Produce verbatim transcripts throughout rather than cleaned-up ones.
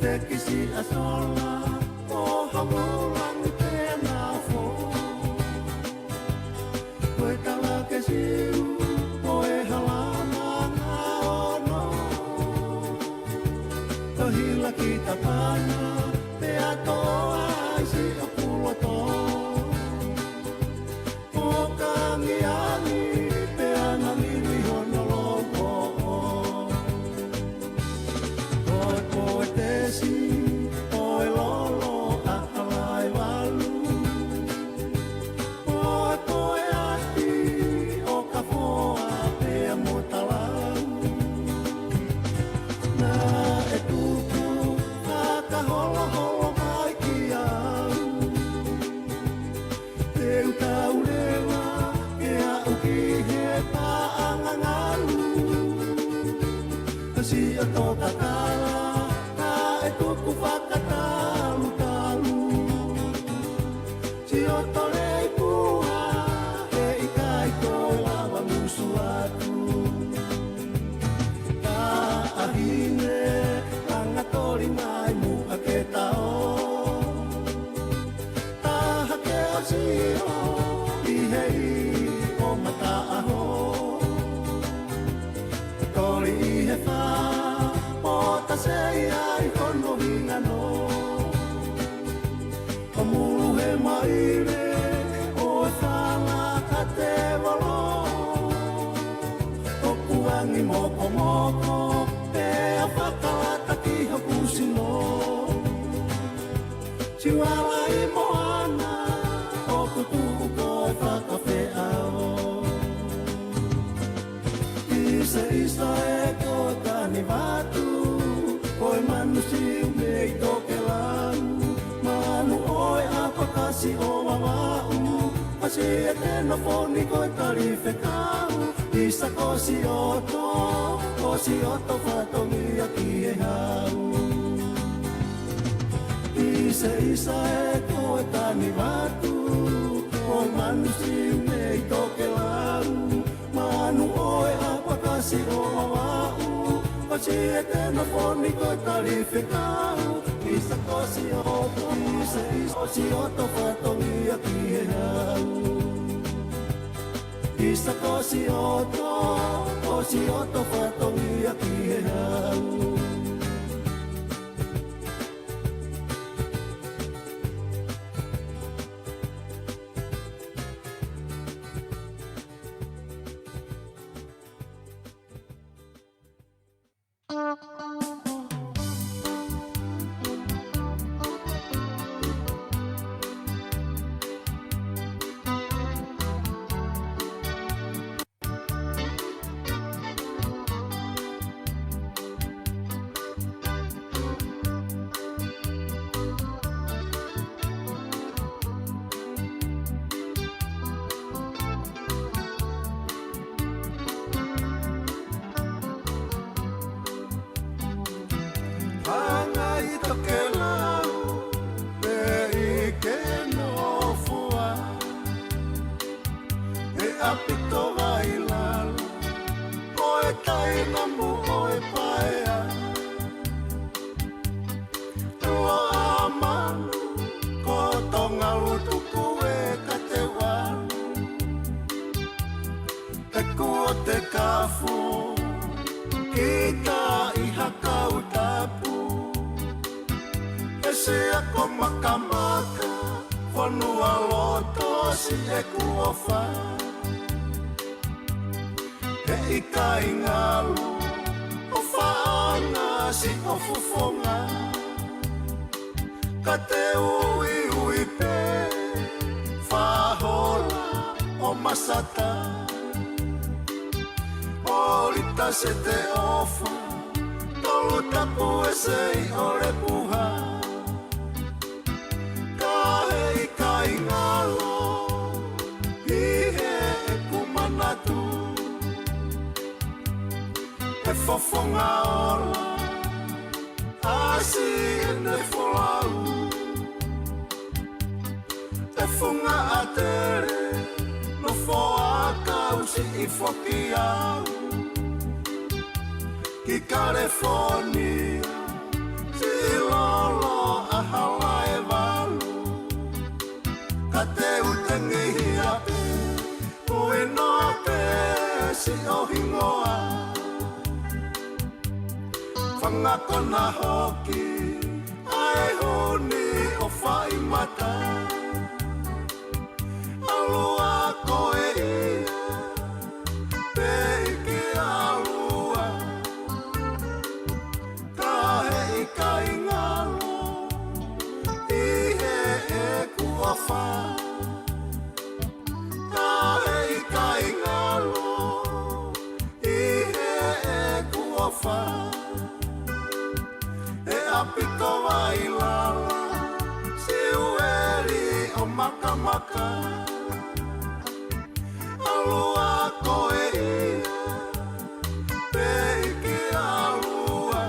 Te kisi a sola, ʻo hamulangi te nafo. Ko e tala ke siu, ko e halanga ono. Ko hila ki tapana, pea toa isi ʻo kuloto. ʻO kangiangi pea na liwi hono loko. Ko e poetesi, ko e lolo ʻa Halaivalu. Ko e poeati ʻo Kafoa pea mo Talau. Naʻe tuku fakaholoholo mai ki au. Te u tau leva ke aʻu ki he paʻanga ngalu. Ka siʻoto tatala, ka e tuku fakatalutalu. Siʻoto leikua, heʻikai toe lava musu atu. Taʻahine, anga toli mai muʻa ke tao. Taha ke ʻosi ʻo ʻi he ʻi ʻo mataʻaho. Toli ʻi he fā, ʻo tasei ai hono hingano. ʻO mulu he maile, ʻo e fala ka te volo. ʻOku angi mokomoko, pea fakalata ki hoku sino. Siuala ʻi moana, ʻoku tuʻu ko e fakafeʻao. ʻIsa, ʻisa e ko e kani vatu, ko e manu siu mei Tokelau. Manu ʻo e ʻapakasi ʻo Vavaʻu, ʻasi e tenofoni ko e tali fekau. ʻIsa ko Siʻoto, ko Siʻoto fatongia ki he hau. ʻIsa, ʻisa e ko e kani vatu, ko e manu siu mei Tokelau. Manu ʻo e ʻapakasi ʻo Vavaʻu, ʻasi e tenofoni ko e tali fekau. ʻIsa ko Siʻoto, ʻisa, ʻisa ko Siʻoto fatongia ki he hau. ʻIsa ko Siʻoto, ko Siʻoto fatongia ki he hau. Hanga ʻi Tokelau, pea ʻi Kenofua, he ʻapito Vailalo, ko e taina mo e paea. Tuʻa manu, ko Tongalutuku e kateua. Te kuo te kafu, kita ʻi Hakautapu. ʻE Siako Makamaka, fonua loto siʻeku ʻofa. Heʻikai ngalu, ʻofaʻanga siʻo fofonga. Ka te uiui pē, Fahola ʻo Masata. ʻOlita Seteʻofa, Tolutapu ʻe Seiʻolepuha. Ka heʻikai ngalo, ʻi heʻeku manatu. ʻE fofonga ola, ʻasi ʻene folau. ʻE funga ʻatele, nofo ʻa kau siʻi foki au. Ki Kalefōnia, siʻi Te o hingoa, fanga kona hoki, ʻa e huni ʻo fai mata. ʻAlua koe ia, pē ʻi ke ʻalua. Ka heʻikai ngalo, ʻi heʻeku ʻofa. Ka heʻikai ngalo, ʻi heʻeku ʻofa. ʻE ʻapito vailala, siueli ʻo makamaka. ʻAlua koe ia, pē ʻi ke ʻalua.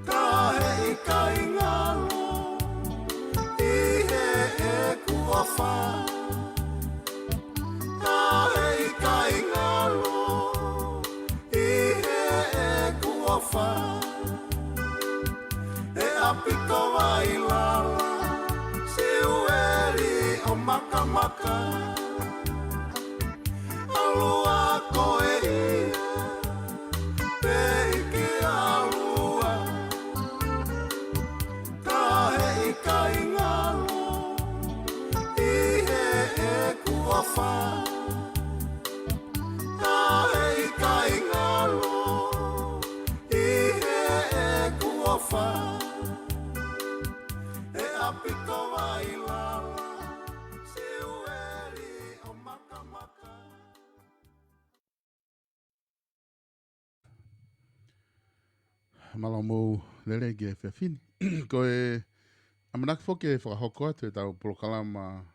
Ka heʻikai ngalo, ʻi heʻeku ʻofa. Ka heʻikai ngalo, ʻi heʻeku ʻofa. ʻE ʻapito vailala, siueli ʻo makamaka. ʻAlua koe ia, pē ʻi ke ʻalua. Ka heʻikai ngalo, ʻi heʻeku ʻofa. Ka heʻikai ngalo, ʻi heʻeku ʻofa. ʻE ʻapito vailala, siueli ʻo makamaka. Mālō mo e lelei ki he efiafi ni. Ko e ʻamanaki foki ke fakahoko atu ʻetau polokalama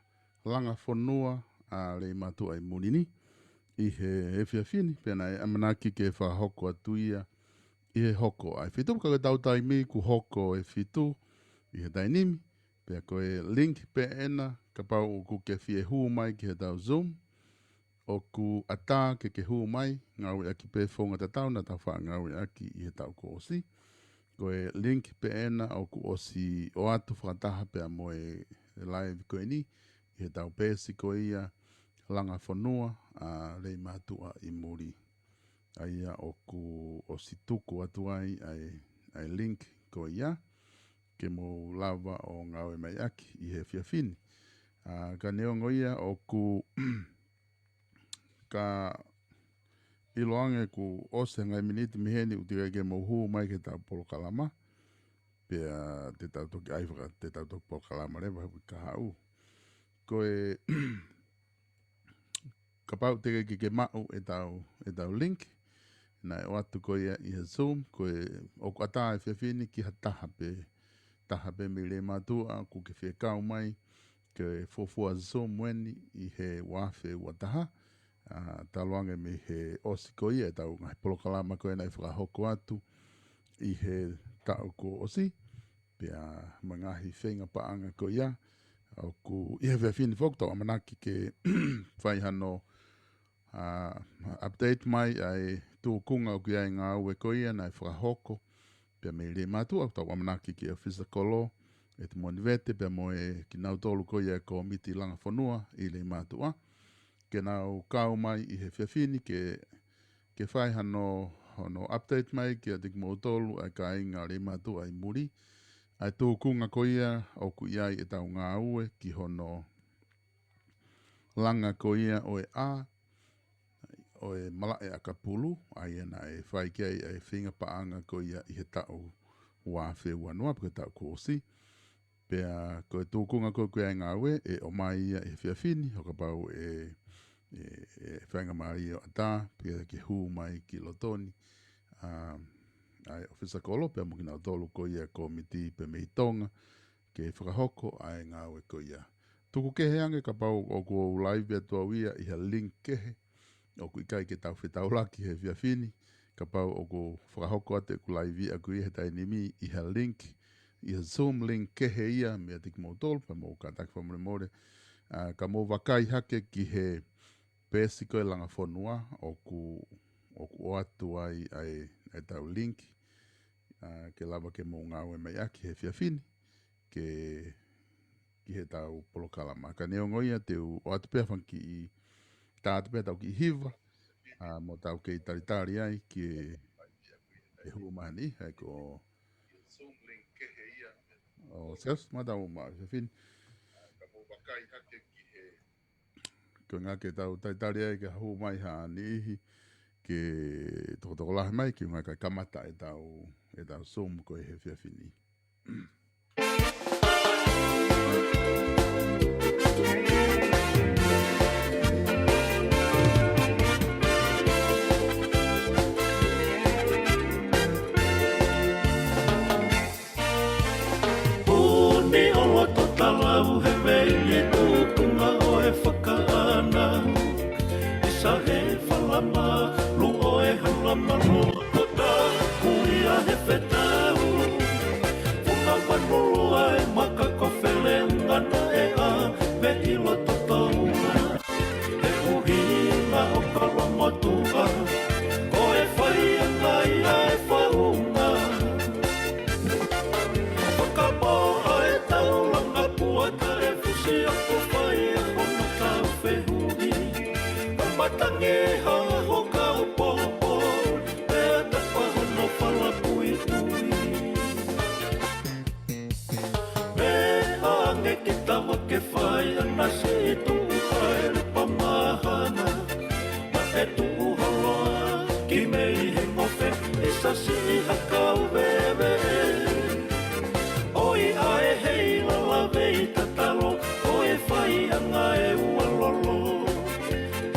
Langa Fonua ʻa Leimātuʻa ʻi muli ni ʻi he efiafi ni, pea naʻe ʻamanaki ke fakahoko atu ia ʻi he hoko ʻa e fitu, ka ko ʻetau taimi kuo hoko e fitu ʻi he taimi ni, pea ko e link pē ʻena, kapau ʻoku ke fie hū mai ki heʻetau Zoom, ʻoku ʻatā ke ke hū mai, ngāueʻaki pē founga tatau naʻa tau faʻa ngāueʻaki ʻi he taʻu kuo ʻosi. Ko e link pē ʻena ʻoku ʻosi ʻoatu fakataha pea mo e live ko eni, ʻi heʻetau peesi ko ia Langa Fonua ʻa Leimātuʻa ʻi muli. ʻA ia ʻoku ʻosi tuku atu ai ʻa e, ʻa e link ko ia, ke mou lava ʻo ngāue mai ʻaki ʻi he efiafi ni. ʻA, ka neongo ia ʻoku ka ʻiloange kuo ʻosi e ngaahi miniti mei heni ʻoku teʻeki ai ke mou hū mai ki heʻetau polokalama. Pea te tau toki ʻai faka-, te tau toki polokalama leva he uike kahaʻu. Ko e kapau teʻeki ke ke maʻu ʻetau, ʻetau link, naʻe ʻoatu ko ia ʻi he Zoom, ko e ʻoku ʻatā e efiafi ni ki ha taha pē, taha pē mei Leimātuʻa ʻoku ke fie kau mai, ke fuofua Zoom eni ʻi he ua afe ua taha, ʻa, talu ange mei he ʻosi ko ia ʻetau ngaahi polokalama ko ia naʻe fakahoko atu ʻi he taʻu kuo ʻosi, pea mo e ngaahi feinga paʻanga ko ia, ʻoku ʻi he efiafi ni foki tau ʻamanaki ke fai hano, ʻa, update mai ʻa e tūkunga ʻoku ʻi ai e ngāue ko ia naʻe fakahoko, pea mei Leimātuʻa, tau ʻamanaki ki he ʻOfisa Kolo ʻEtimoni Vete, pea mo e kinautolu ko ia e Kōmiti Langa Fonua ʻi Leimātuʻa, ke nau kau mai ʻi he efiafi ni ke, ke fai hano, hano update mai kiate kimoutolu ʻa e kāinga Leimātuʻa ʻi muli, ʻa e tūkunga ko ia ʻoku ʻi ai ʻetau ngāue ki hono langa ko ia ʻo e ʻā, ʻo e malaʻe ʻakapulu, ʻa ia naʻe fai ki ai ʻa e feinga paʻanga ko ia ʻi he taʻu ua afe ua noa, pe ko e taʻu kuo ʻosi. Pea ko e tūkunga ko ia ʻoku ʻi ai e ngāue, ʻe ʻomai ia ʻi he efiafi ni, ʻo kapau ʻe, ʻe, ʻe faingamālie ʻo ʻatā, pea ke hū mai ki loto ni, ʻa, ʻa e ʻOfisa Kolo, pea mo kinautolu ko ia e Kōmiti pē mei Tonga, ke fakahoko ʻa e ngāue ko ia. Tuku kehe ange kapau ʻoku ou live atu au ia ʻi ha link kehe, ʻoku ʻikai ke tau fetaulaki he efiafi ni, kapau ʻoku fakahoko atu ʻeku live ʻaku ia he taimi ni ʻi ha link, ʻi ha Zoom link kehe ia meiate kimoutolu, pea mou kātaki fakamolemole, ʻa, ka mou vakai hake ki he peesi ko e Langa Fonua, ʻoku, ʻoku ʻoatu ai ʻa e, ʻa ʻetau link, ʻa, ke lava ke mou ngāue mai ʻaki he efiafi ni, ke, ki heʻetau polokalama. Ka neongo ia te u ʻoatu pē ha fanga kiʻi tā atu pē tau kiʻi hiva, ʻa, mo tau kei talitali ai ki he, he hū mai ni, ʻa ia ko, ʻo Seusi Matau mo Fefine. Ko e ʻuhinga ke tau talitali ai ke hū mai ha niʻihi ke tokotokolahi mai, ke ʻuhinga kae kamata ʻetau, ʻetau Zoom ko e he efiafi ni. Uni ʻo loto talau he vei e tuʻunga ʻo e fakaʻana. ʻIsa he falama, luʻo e halama, luʻo ta, kuia he fetau. Puna manulu ʻa e maka ko fele ungana e ʻa, me ʻilo totoua. He ʻuhinga ʻo ka longotuʻa, ko e fai ʻa ngai ʻa e faunga. Fakapō ʻa e taulanga pua tale fusi ʻoku fai ʻa hono kau fehuʻi. Ka matangi ha ho kau pōpō, pea tapa hono fala puipui. Meʻa ange ki tava ke fai ʻana siʻi tuʻu ʻa e lepa mahana. Maʻe tuʻu holoa ki mei he ngofe ʻisa siʻi hakau veve. ʻOi ʻa e hei lala vei tatalo ʻo e fai ʻanga e ua lolo.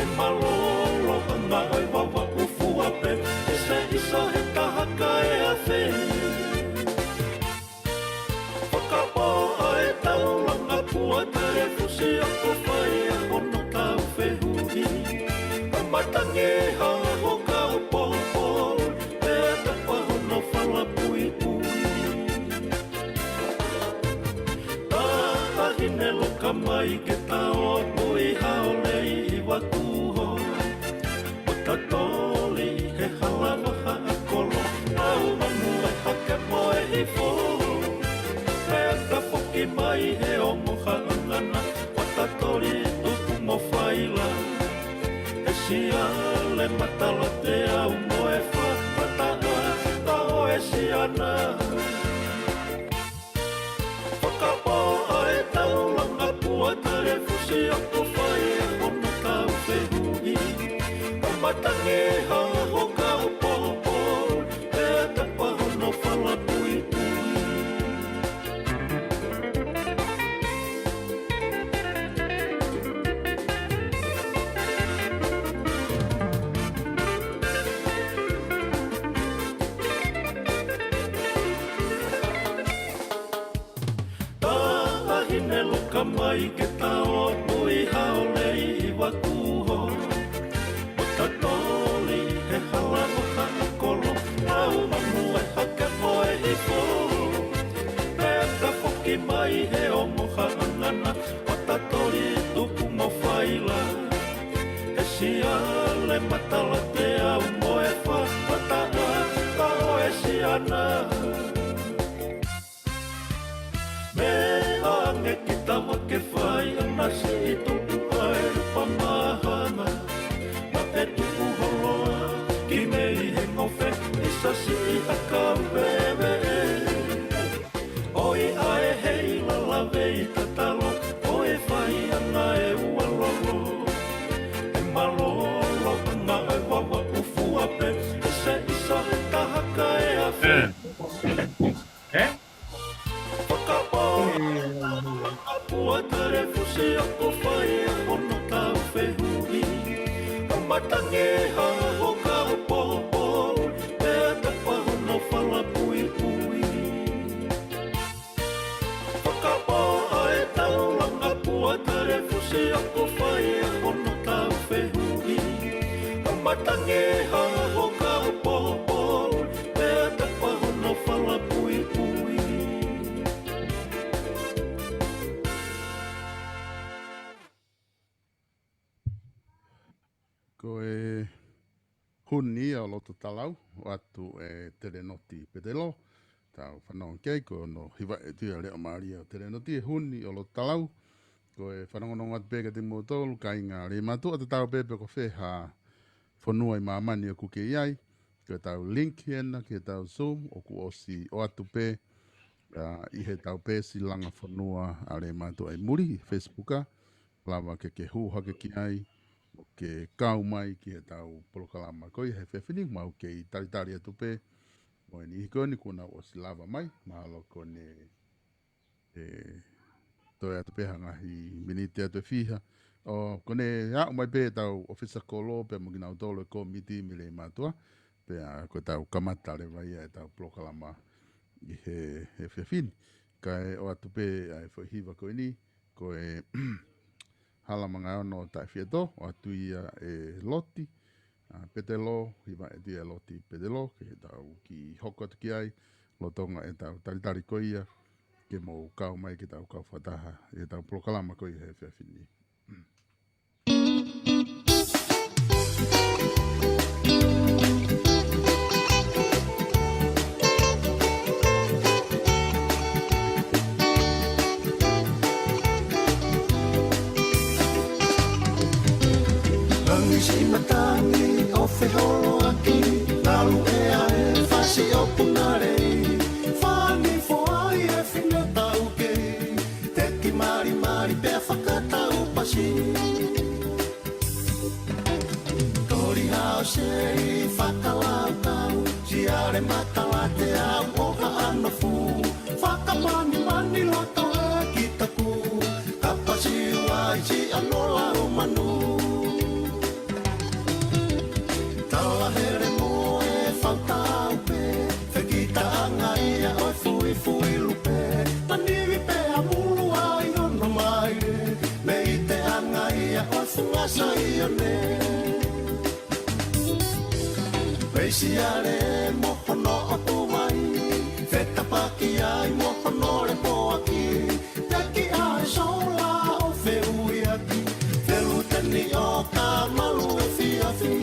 E malolo ʻanga ʻo e vava ʻufua pē ʻisa ʻisa he taha kae afe. Fakapō ʻa e taulanga pua tale fusi ʻoku fai ʻa hono kau fehuʻi. Ka matangi ha ho kau pōpō, pea tapa hono fala puipui. Taʻahine loka mai ke tau pui hao lei i vakuho. ʻO tatoli he halava haʻakolo, ʻau manu e hake mo e hifo. Pea ka foki mai he ongo haʻangana, ʻo tatoli tupu mo faila. E sia le matala te au mo e fa, mataʻa, ka ʻo e siana. Fakapō ʻa e taulanga pua tale fusi ʻoku fai ʻa hono kau fehuʻi. Ka matangi ha ho kau pōpō, pea tapa hono fala puipui. Taʻahine loka mai ke tau pui hao lei i vakuho. ʻO tatoli he halava haʻakolo, ʻau manu e hake mo e hifo. Pea ka foki mai he ongo haʻangana, ʻo tatoli tupu mo faila. E sia le matala te au mo e fa, mataʻa, ka ʻo e siana. Meʻa ange ki tava ke fai ʻana siʻi tuʻu ʻa e lepa mahana. Maʻe tuʻu holoa ki mei he ngofe ʻisa siʻi hakau veve. ʻOi ʻa e hei lala vei tatalo, ʻo e fai ʻanga e ua lolo. E malolo ʻanga e vava ʻufua pē, ʻisa ʻisa he taha kae afe. Fakapō ʻa pua tale fusi ʻoku fai ʻa hono kau fehuʻi. Ka matangi ha ho kau pōpō, pea tapa hono fala puipui. Fakapō ʻa e taulanga pua tale fusi ʻoku fai ʻa hono kau fehuʻi. Ka matangi ha ho kau pōpō, pea tapa hono fala puipui. Ko e huni ia ʻo loto talau, ʻoatu e Telenoti Petelo, tau fanongo ki ai, ko hono hiva ʻe Tuʻileʻomalie ʻo Telenoti e huni ʻo loto talau, Ko e fanongonongo atu pē kiate kimoutolu, kāinga Leimātuʻa, tatau pē pe ko fē ha fonua ʻi māmani ʻoku ke ʻi ai. Ko ʻetau link ʻena ki heʻetau Zoom, ʻoku ʻosi ʻoatu pē, ā, ʻi heʻetau peesi Langa Fonua ʻa Leimātuʻa ʻi muli, ʻi he Facebook, ā, lava ke ke hū hake ki ai, ʻo ke kau mai ki heʻetau polokalama ko ia he efiafi ni, mau kei talitali atu pē mo e niʻihi ko eni kuo nau ʻosi lava mai, mahalo ko ʻene ʻe toe atu pē ha ngaahi miniti atu ʻe fiha. ʻO ko ʻene aʻu mai pē ʻetau ʻōfisa kolo pea mo kinautolu e kōmiti mei Leimātuʻa, pea ko ʻetau kamata leva ia ʻetau polokalama ʻi he, he efiafi ni. Kae ʻoatu pē ʻa e foʻi hiva ko eni, ko e Hala Mangaono Taʻefietō, ʻoatu ia ʻe Loti, ā, Petelo, hiva ʻe Tia Loti Petelo, ke tau kiʻi hoko atu ki ai, lolotonga ʻetau talitali ko ia, ke mou kau mai ke tau kau fakataha, ʻetau polokalama ko ia he efiafi ni. Langi si matangi ʻo feholoaki, nalu ʻea e fasi ʻo punale, fani foʻi e fine taukei, teki malimali pea fakatau pasi. Toli hao sei fakalaukau, siale matala te au ʻo haʻanofu, fakamanimani loto e kitaku, kapasi uaisi ano lau manu. Tala hele mo e fautau pē, fekitaʻanga ia ʻo e fuifui lupe, manivi pē ʻa mulu ai hono maile, mei te anga ia ʻo e funga Saione. Pei siale mo hono ʻotu vai, fetapaki ai mo hono lepoaki, taki ai sola ʻo feuiaki, feluteni ʻo ka malu efiafi.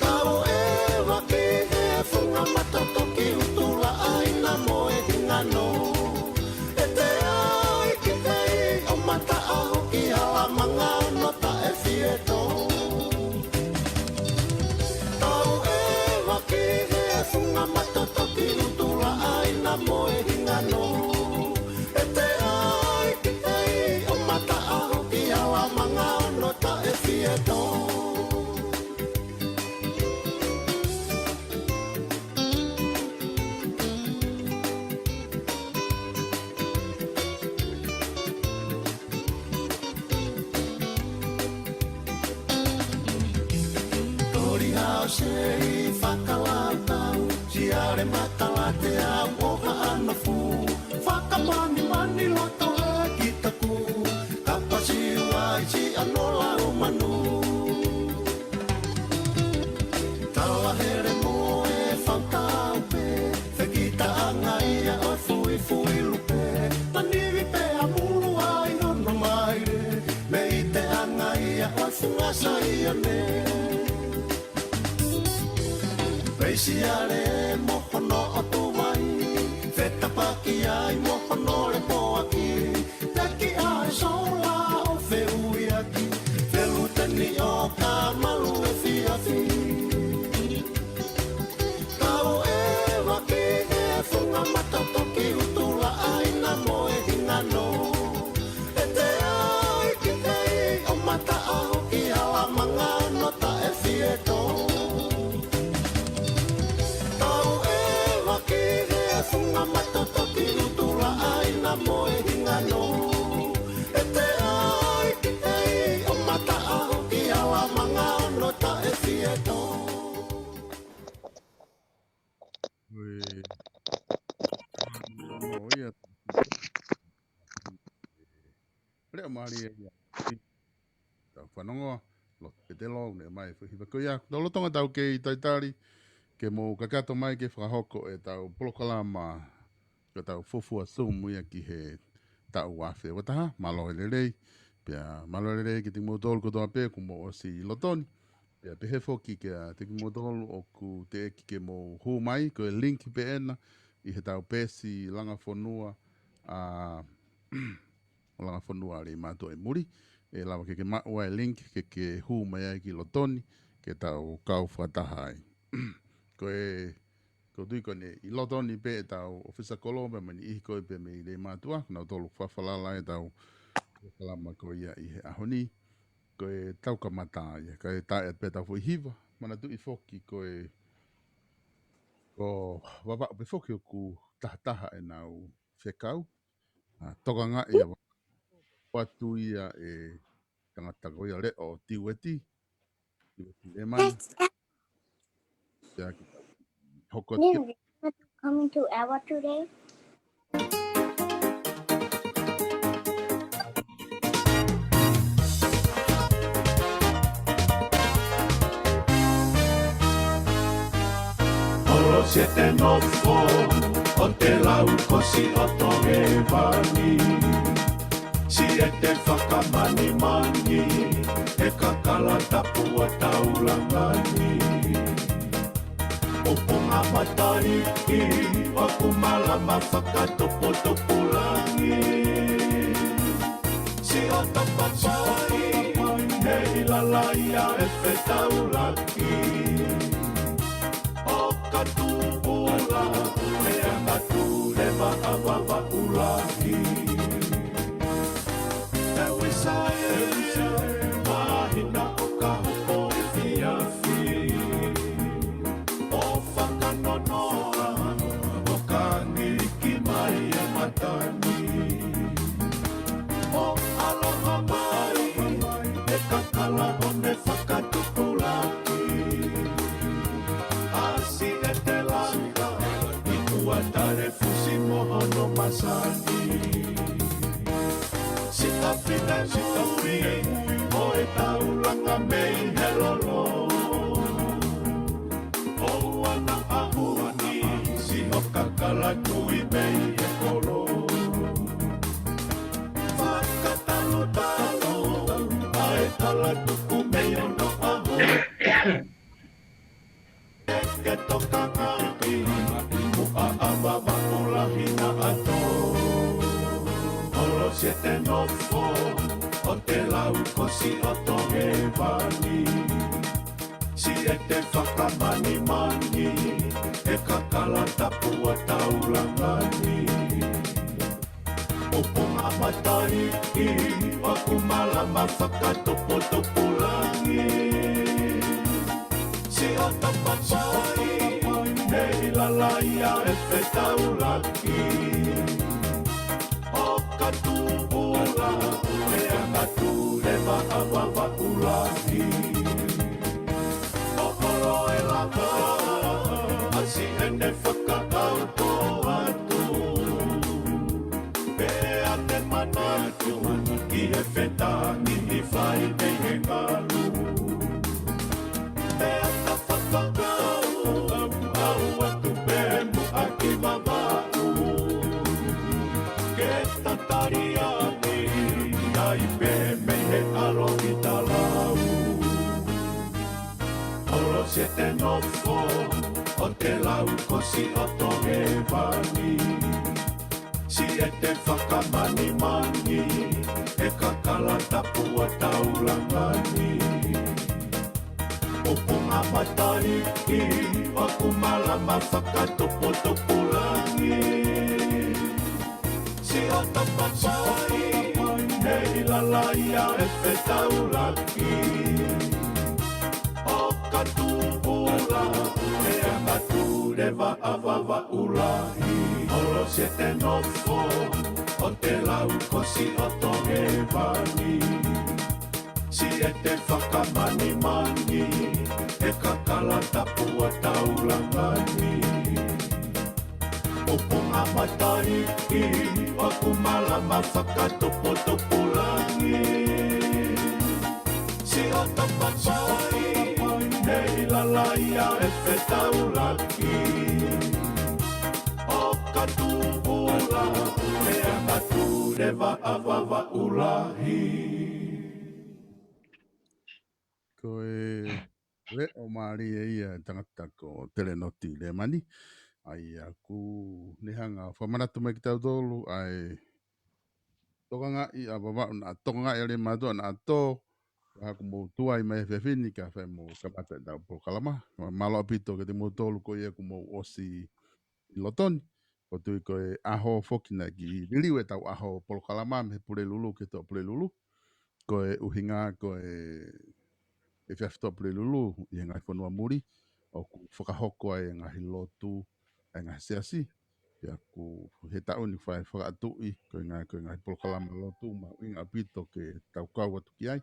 Tau ʻeva ki he funga matotoki ʻutu laʻaina mo e hingano. ʻE te ai ki tei ʻo mata aho ki Hala Mangaono Taʻefietō. Tau ʻeva ki he funga matotoki ʻutu laʻaina mo e hingano. ʻE te ai ki tei ʻo mata aho ki Hala Mangaono Taʻefietō. Toli hao sei fakalaukau, siale matala te au ʻo haʻanofu, fakamanimani loto e kitaku, kapasi uaisi ano lau manu. Tala hele mo e fautau pē, fekitaʻanga ia ʻo e fuifui lupe, manivi pē ʻa mulu ai hono maile, mei te anga ia ʻo e funga Saione. Pei siale mo hono ʻotu vai, fetapaki ai mo hono lepoaki, taki ai sola ʻo feuiaki, feluteni ʻo ka malu efiafi. Tau ʻeva ki he funga matotoki ʻutu laʻaina mo e hingano. ʻE te ai ki tei ʻo mata aho ki Hala Mangaono Taʻefietō. Tau ʻeva ki he funga matotoki ʻutu laʻaina mo e hingano. ʻE te ai ki tei ʻo mata aho ki Hala Mangaono Taʻefietō. Ui. Mo ia. Leʻo mālie ia. Tau fanongoa, Loti Petelo, ne mai foʻi hiva ko ia. Tau lolotonga tau kei talitali, ke mou kakato mai ke fakahoko ʻetau polokalama, ko ʻetau fuofua Zoom ia ki he taʻu ua afe ua taha, mālō e lelei. Pea mālō e lelei kiate kimoutolu kotoa pē kuo mou ʻosi lolotonga. Pea pehē foki kiate kimoutolu ʻoku teʻeki ke mou hū mai, ko e link pē ʻena ʻi heʻetau peesi Langa Fonua, ā, Langa Fonua ʻa Leimātuʻa ʻi muli, ʻe lava ke ke maʻu ai e link ke ke hū mai ai ki loto ni, ke tau kau fakataha ai. Ko e, ko e tui ko eni ʻi loto ni pē ʻetau ʻōfisa kolo pē mani ʻi ko ē pē mei Leimātuʻa, ko nautolu ʻoku fakafalala ai ʻetau polokalama ko ia ʻi he ʻaho ni, ko ʻetau kamata ia, kae taʻe pē ʻetau foʻi hiva, manatuʻi foki ko e, ko Vavaʻu pē foki ʻoku tahataha ʻenau fekau, ʻa, tokangaʻi ʻa Vavaʻu, ʻoatu ia ʻe he tangata ko ia Leʻo Tiueti, Tiueti Lemani. Ia ki hoko Nini, coming to Awa today? Holo siete nofo ʻo te lau kosi ʻo Tongevani. Siete fakamanimani, ʻe kakala tapu ʻa taulanga ni. ʻO ponga mataliki, ʻoku malama fakatopotopulaki. Siʻoto papai, he ʻi lalaia ʻe fetaulaki. ʻO ka tupula, he ʻangatule maʻa Vavaʻu lahi. He ʻoku ʻi ai e māhina ʻo ka hoko efiafi. ʻO fakanonoa, ʻo ka ngiliki mai e mata ni. ʻO aloha mai, ʻe kakala ʻo ne fakatupulaki. ʻAsi e te langa, ʻi tua tale fusi mo hono masani. Sika fine sika fine, ʻo e taulanga mei he lolo. ʻO ana ʻahu ni, siʻo kakala tui mei he kolo. Fakatalutalu, ʻa e tala tuku mei hono ʻaho. Ke tokangaʻi, muʻa ʻa Vavaʻu lahi naʻa tō. Holo siete nofo, ʻo te lau kosi ʻo Tongevani. Siete fakamanimani, ʻe kakala tapu ʻa taulanga ni. ʻO ponga mataliki, ʻoku malama fakatopotopulaki. Siʻoto papai, he ʻi lalaia ʻe fetaulaki. ʻO ka tupula, he ʻangatule maʻa Vavaʻu lahi. ʻO ʻolo e lava, ʻasi ʻene fakakau ko atu. Pea te manatu ki he fetangi ʻi fai mei he ngalu. Pea ta fakakau, au atu pē muʻa ki Vavaʻu. Ke ta tali ange, ʻi ai pē mei he ʻaloʻi talau. Holo siete nofo, ʻo te lau kosi ʻo Tongevani. Siete fakamanimani, ʻe kakala tapu ʻa taulanga ni. ʻO ponga mataliki, ʻoku malama fakatopotopulaki. Siʻoto papai, he ʻi lalaia ʻe fetaulaki. ʻO ka tupula, he ʻangatule maʻa Vavaʻu lahi. Holo siete nofo, ʻo te lau kosi ʻo Tongevani. Siete fakamanimani, ʻe kakala tapu ʻa taulanga ni. ʻO ponga mataliki, ʻoku malama fakatopotopulaki. Siʻoto papai, he ʻi lalaia ʻe fetaulaki. ʻO ka tupula, he ʻangatule maʻa Vavaʻu lahi. Ko e leʻo mālie ia ʻa e tangata ko Telenoti Lemani. ʻA ia ʻoku ne hanga ʻo fakamanatu mai kia tautolu ʻa e tokangaʻi ʻa Vavaʻu naʻa tokangaʻi ʻa Leimātuʻa naʻa tō, ka ʻoku mou tuai mai he efiafi ni kae fai mo kamata ʻetau polokalama. Mālō ʻaupito kiate kimoutolu ko ia ʻoku mou ʻosi ʻi loto ni. ʻOku ou tui ko e ʻaho foki naʻe kiʻi liliu ʻetau ʻaho polokalama mei he Pulelulu ki he Toʻa Pulelulu. Ko e ʻuhinga ko e efiafi Toʻa Pulelulu ʻi he ngaahi fonua muli, ʻoku fakahoko ai e ngaahi lotu ʻa e ngaahi siasi. Pea ʻoku he taʻu ni fai fakaʻatuʻi, ko e ngaahi, ko e ngaahi polokalama lotu mahuʻinga ʻaupito ke tau kau atu ki ai.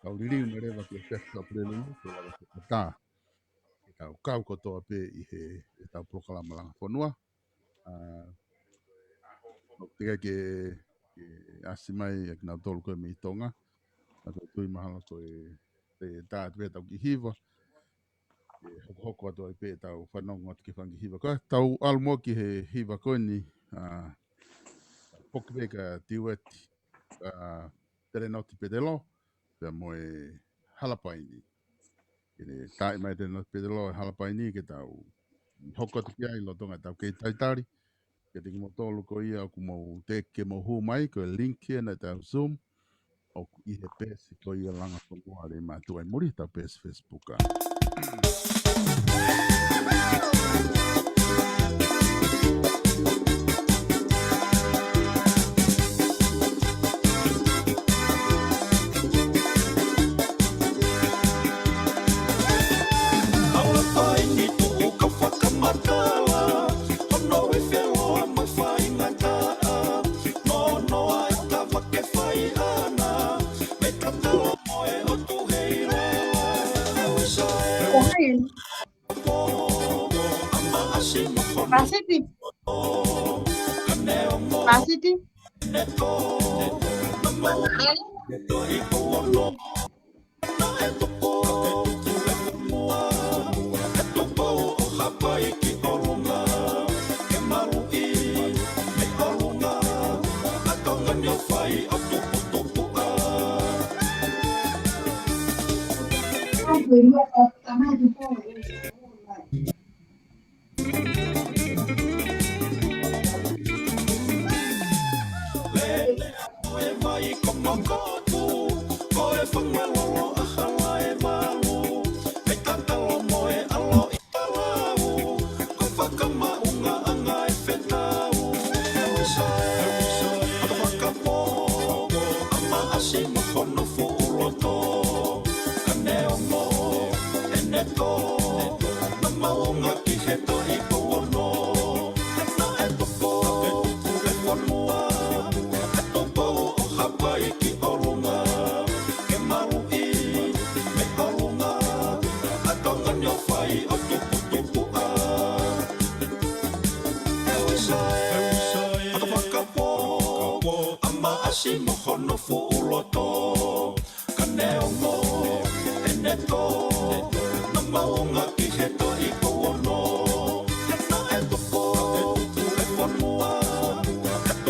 Kau liliu mai leva ki he efiafi Toʻa Pulelulu, ke lava ke tā. Ke tau kau kotoa pē ʻi he, ʻetau polokalama langa fonua. ʻA, ʻoku teʻeki ke, ke ʻasi mai ʻa kinautolu ko ē mei Tonga. ʻOku ou tui mahalo ko e, e tā atu pē ʻetau kiʻi hiva. ʻE hokohoko atu ai pē ʻetau fanongo atu ki he fanga kiʻi hiva. Ka tau ʻalu muʻa ki he hiva ko eni, ʻa, foki pē kia Tiueti, ʻa, Telenoti Petelo, pea mo e Halapaini. Ke ne taaʻi mai Telenoti Petelo e Halapaini ke tau hoko atu ki ai lolotonga ʻetau kei talitali. Kiate kimoutolu ko ia ʻoku mou teʻeki ke mou hū mai, ko e link ia ʻetau Zoom ʻoku ʻi he peesi ko ia langa fonua ʻa Leimātuʻa ʻi muli, ʻetau peesi Facebook ʻa. Halapaini tuʻu ka fakamatala, hono ifi ʻa e loa mo e faingataʻa, nonoa e kava ke fai ʻana, mei he tatalo mo e ʻotu heila. Pasiti. Pasiti.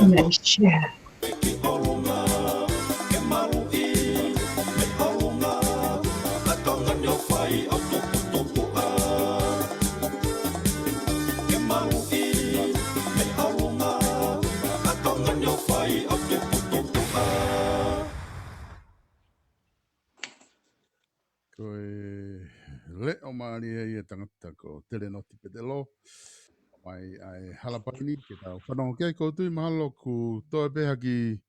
Nice, yeah. Ko e leʻo mālie ia ʻa e tangata ko Telenoti Petelo. Mai ʻa e Halapaini ke tau fanongo ki ai, ʻoku ou tui mahalo kuo toe pē ha kiʻi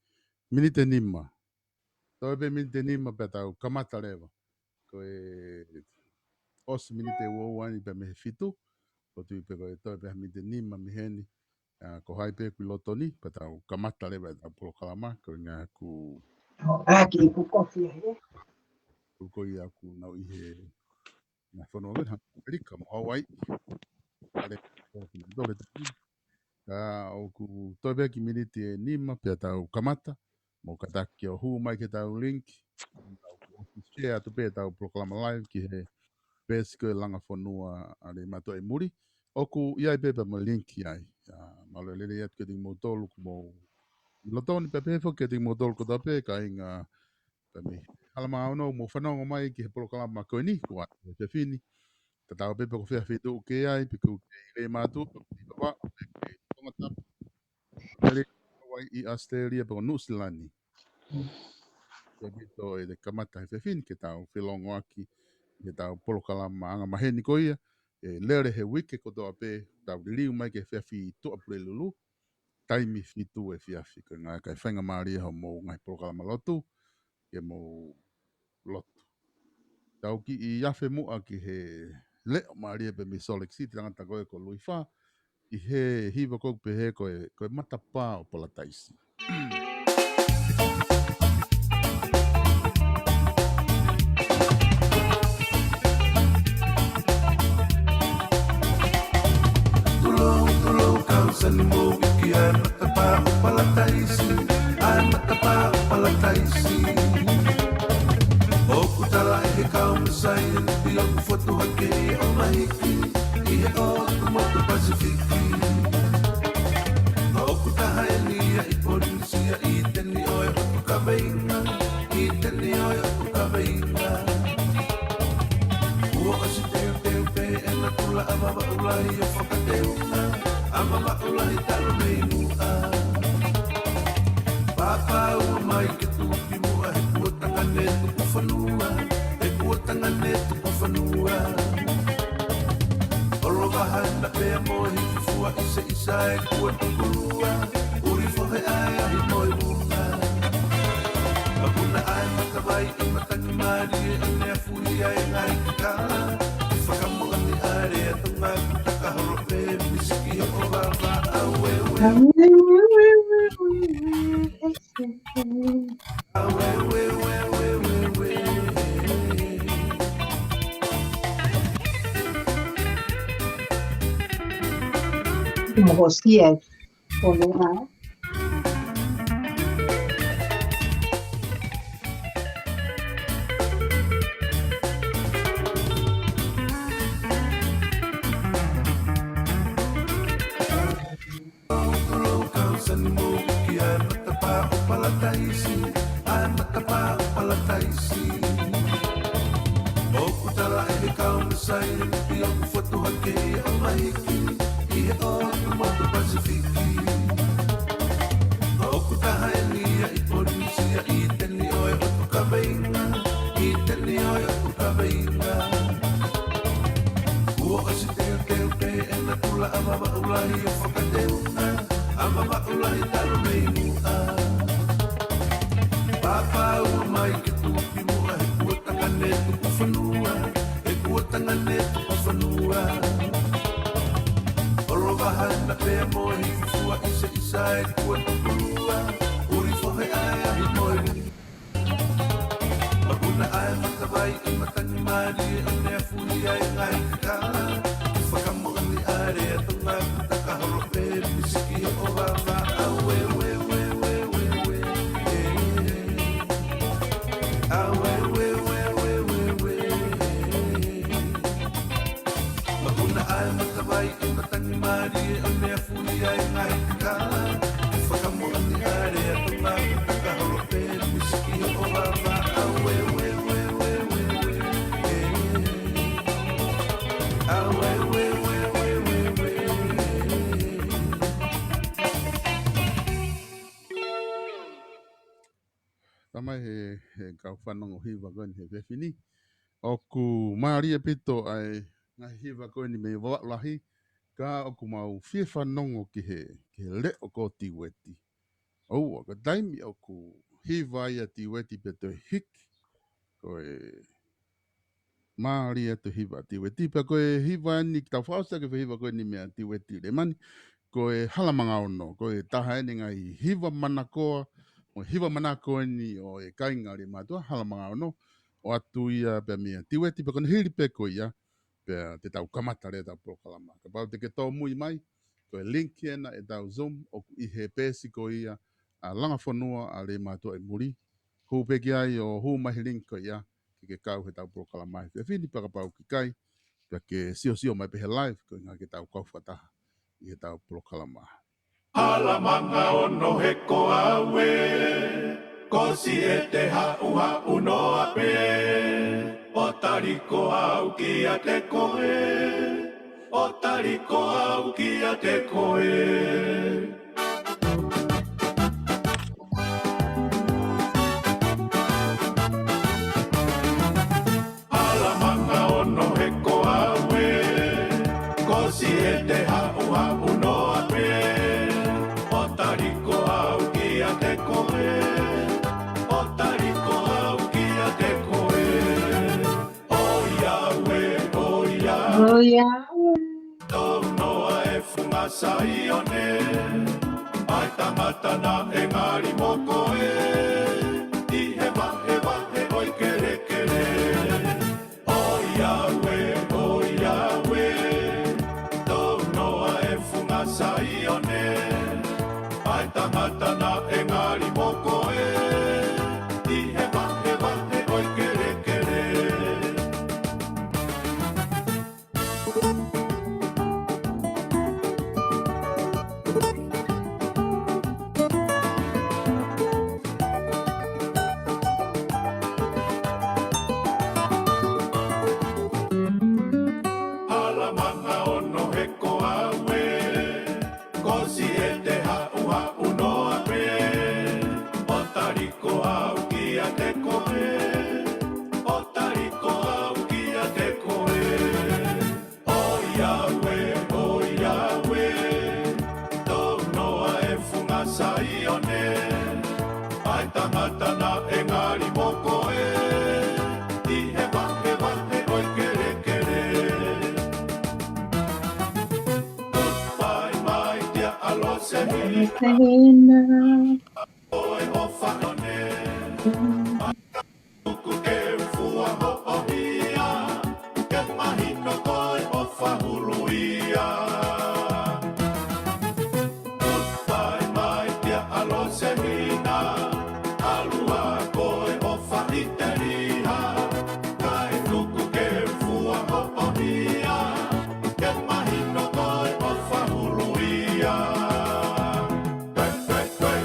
miniti ʻe nima. Toe pē miniti ʻe nima pea tau kamata leva. Ko e ʻosi miniti ʻe ua ua eni pē mei he fitu. ʻOku ou tui pē ko e toe pē ha miniti ʻe nima mei heni. ʻA, ko hai pē ʻoku ʻi loto ni, pea tau kamata leva ʻetau polokalama, ko e ʻuhinga ʻoku ʻAki ku kofi ai, ē? Ko ia ʻoku nau ʻi he ngaahi fonua ʻo ʻAmelika mo Hawaiʻi. ʻAle, ko kinautolu ʻe taha. Ka ʻoku toe pē ha kiʻi miniti ʻe nima pea tau kamata, mou kātaki ʻo hū mai ki heʻetau link. Tau share atu pē ʻetau polokalama live ki he peesi ko e langa fonua ʻa Leimātuʻa ʻi muli. ʻOku ʻi ai pē pea mo e link ʻi ai. ʻA, mālō e lelei atu kiate kimoutolu ʻoku mou ʻi loto ni pea pehē foki kiate kimoutolu kotoa pē kāinga pea mei he Hala Maʻa Ono ʻoku mou fanongo mai ki he polokalama ko eni, ko ʻAtu he Efiafi ni. Tatau ai pē pe ko fē feituʻu ʻoku ke ʻi ai, pe ʻoku ke ʻi Leimātuʻa, pe ʻoku ke ʻi Vavaʻu, pe ʻoku ke ʻi Tongatapu. Lelei, ʻi ʻAositelēlia pe ko Nuʻusila ni. Ke pito e te kamata he efiafi ni ke tau felongoaki ʻi heʻetau polokalama anga maheni ko ia, ʻe lele he uike kotoa pē, tau liliu mai ki he efiafi Tuʻapulelulu, taimi fitu efiafi, ko e ngaahi kakai faingamālie hoʻomou ngaahi polokalama lotu, ke mou lotu. Tau kiʻi afe muʻa ki he leʻo mālie pē mei Salt Lake City, tangata ko ē ko Luifā, ʻi he hiva ko ē pehē ko e, ko e Matapā ʻo Palataisi. Tulou, tulou, kau sani mo wiki ai Matapā ʻo Palataisi, ai Matapā ʻo Palataisi. ʻOku tala ʻe he kau mei Saieniti ʻoku fotu hake ʻi ʻOmahiki, ʻi he ʻotu motu Pasifiki. ʻOku taha eni ia ʻi Polynesiaʻi, ʻi he teni ʻo e ʻotu kaveinga, ʻi he teni ʻo e ʻotu kaveinga. Kuo ʻosi teuteu pē ʻena kula ʻa Vavaʻu Lahi ʻo fakateunga, ʻa Vavaʻu Lahi talu mei muʻa. Pāpā ua mai ke tuki muʻa he kuo tangane tuku fanua, he kuo tangane tuku fanua. ʻOlovaha ena pea mo Hififua ʻi se ʻisa ʻe kuo tukulua, ʻuli fohe ʻa e ahi mo e vunga. Makuna ʻa e Matavai ʻi matangi mālie ʻo ne afuhi ai e ngaahi kikala, ʻi Fakamoʻoni ʻa e lea Tonga, kuta ka holo pē misiki hoʻo vava, auē, auē. Mohosia, Kolonga. Tulou, tulou, kau sani mo wiki ai Matapā ʻo Palataisi, ai Matapā ʻo Palataisi. ʻOku tala ʻe he kau mei Saieniti ʻoku fotu hake ʻi ʻOmahiki, ʻi he ʻotu motu Pasifiki. ʻOku taha eni ia ʻi Polynesiaʻi, ʻi he teni ʻo e ʻotu kaveinga, ʻi he teni ʻo e ʻotu kaveinga. Kuo ʻosi teuteu pē ʻena kula ʻa Vavaʻu Lahi ʻo fakateunga, ʻa Vavaʻu Lahi talu mei muʻa. Pāpā ua mai ke tuki muʻa he kuo tangane tuku fanua, he kuo tangane tuku fanua. ʻOlovaha ena pea mo Hififua ʻi se ʻisa ʻe kuo tukulua, ʻuli fohe ʻa e ahi mo e vunga. Makuna ʻa e Matavai ʻi matangi mālie ʻo ne afuhi ai e ngaahi kikala, ʻi Fakamoʻoni ʻa e lea Tonga, kuta ka holo pē misiki hoʻo vava, auē, auē, auē. Auē, auē, auē. Makuna ʻa e Matavai ʻi matangi mālie ʻo ne afuhi ai e ngaahi kikala, ʻi Fakamoʻoni ʻa e lea Tonga, kuta ka holo pē misiki hoʻo vava, auē, auē. Auē, auē, auē. Tamai he, he kau fanongo hiva ko eni he efiafi ni. ʻOku mālie ʻaupito ʻa e ngaahi hiva ko eni mei Vavaʻu Lahi, ka ʻoku mau fie fanongo ki he, ki he leʻo ko Tiueti. ʻOua, ko e taimi ʻoku hiva ai ʻa Tiueti pea toe hiki, ko e mālie ʻaupito e hiva ʻa Tiueti, pea ko e hiva eni, tau fakaʻosi ʻaki e foʻi hiva ko eni meia Tiueti Lemani, ko e Hala Manga Ono, ko e taha eni e ngaahi hiva manakoa, mo e hiva manako eni ʻo e kāinga Leimātuʻa, Hala Manga Ono, ʻoatu ia pea meia Tiueti, pea ko hono hili pē ko ia, pea te tau kamata leva ʻetau polokalama. Kapau te ke tōmui mai, ko e link ena ʻetau Zoom, ʻoku ʻi he peesi ko ia ʻa Langa Fonua ʻa Leimātuʻa ʻi muli. Hū pē ki ai ʻo hū mai he link ko ia, ke ke kau heʻetau polokalama he efiafi ni, pea kapau ʻoku ʻikai, pea ke siosio mai pē he live, ko e ʻuhinga ke tau kau fakataha ʻi heʻetau polokalama. Hala Manga Ono he ko au ē, ko siʻete haʻuhaʻu noa pē, ʻo tali ko au kiate koe, ʻo tali ko au kiate koe. Siʻete haʻuhaʻu noa pē, ʻo taliko au kiate koe, ʻo taliko au kiate koe. ʻOiauē, ʻoiauē, ʻOiauē. Tounoa e funga Saione, ʻa e tangata naʻe ngali mo koe, ʻi he vahevahe ʻo e kelekele. ʻOiauē, ʻoiauē, tounoa e funga Saione, ʻa e tangata naʻe ngali mo koe, ʻi he vahevahe ʻo e kelekele. Hala manga ono he ko au ē, ko Siʻete haʻuhaʻu noa pē, ʻo taliko au kiate koe, ʻo taliko au kiate koe. ʻOiauē, ʻoiauē, tounoa e funga Saione, ʻa e tangata naʻe ngali mo koe, ʻi he vahevahe ʻo e kelekele. Goodbye, my dear ʻAlosehina. Sehina. Ko e ʻofa one. Tuku ke u fua hoʻo hia, ke mahino ko e ʻofa hulu ia. Goodbye, my dear ʻAlosehina, ʻalu ā ko e ʻofa ʻi te liha, kae tuku ke u fua hoʻo hia, ke mahino ko e ʻofa hulu ia. Tue, tue, tue.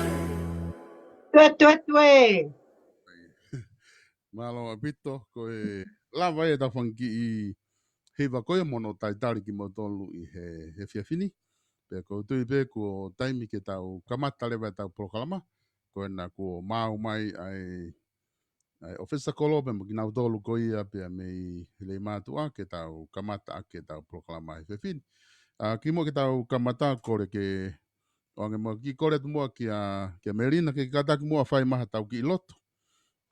Tue, tue, tue. Mālō ʻaupito, ko e lava ʻetau fanga kiʻi hiva ko ia mo hono talitali kimoutolu ʻi he, he efiafi ni. Pea ʻoku ou tui pē kuo taimi ke tau kamata leva ʻetau polokalama. Ko ena kuo maau mai ʻa e, ʻa e ʻofisa kolo pea mo kinautolu ko ia pea mei Leimātuʻa ke tau kamata ʻaki ʻetau polokalama he efiafi ni. ʻA, kimuʻa ke tau kamata, kole ke ʻoange muʻa kiʻi kole atu muʻa kia, kia Melina ke kātaki muʻa fai mai haʻatau kiʻi lotu.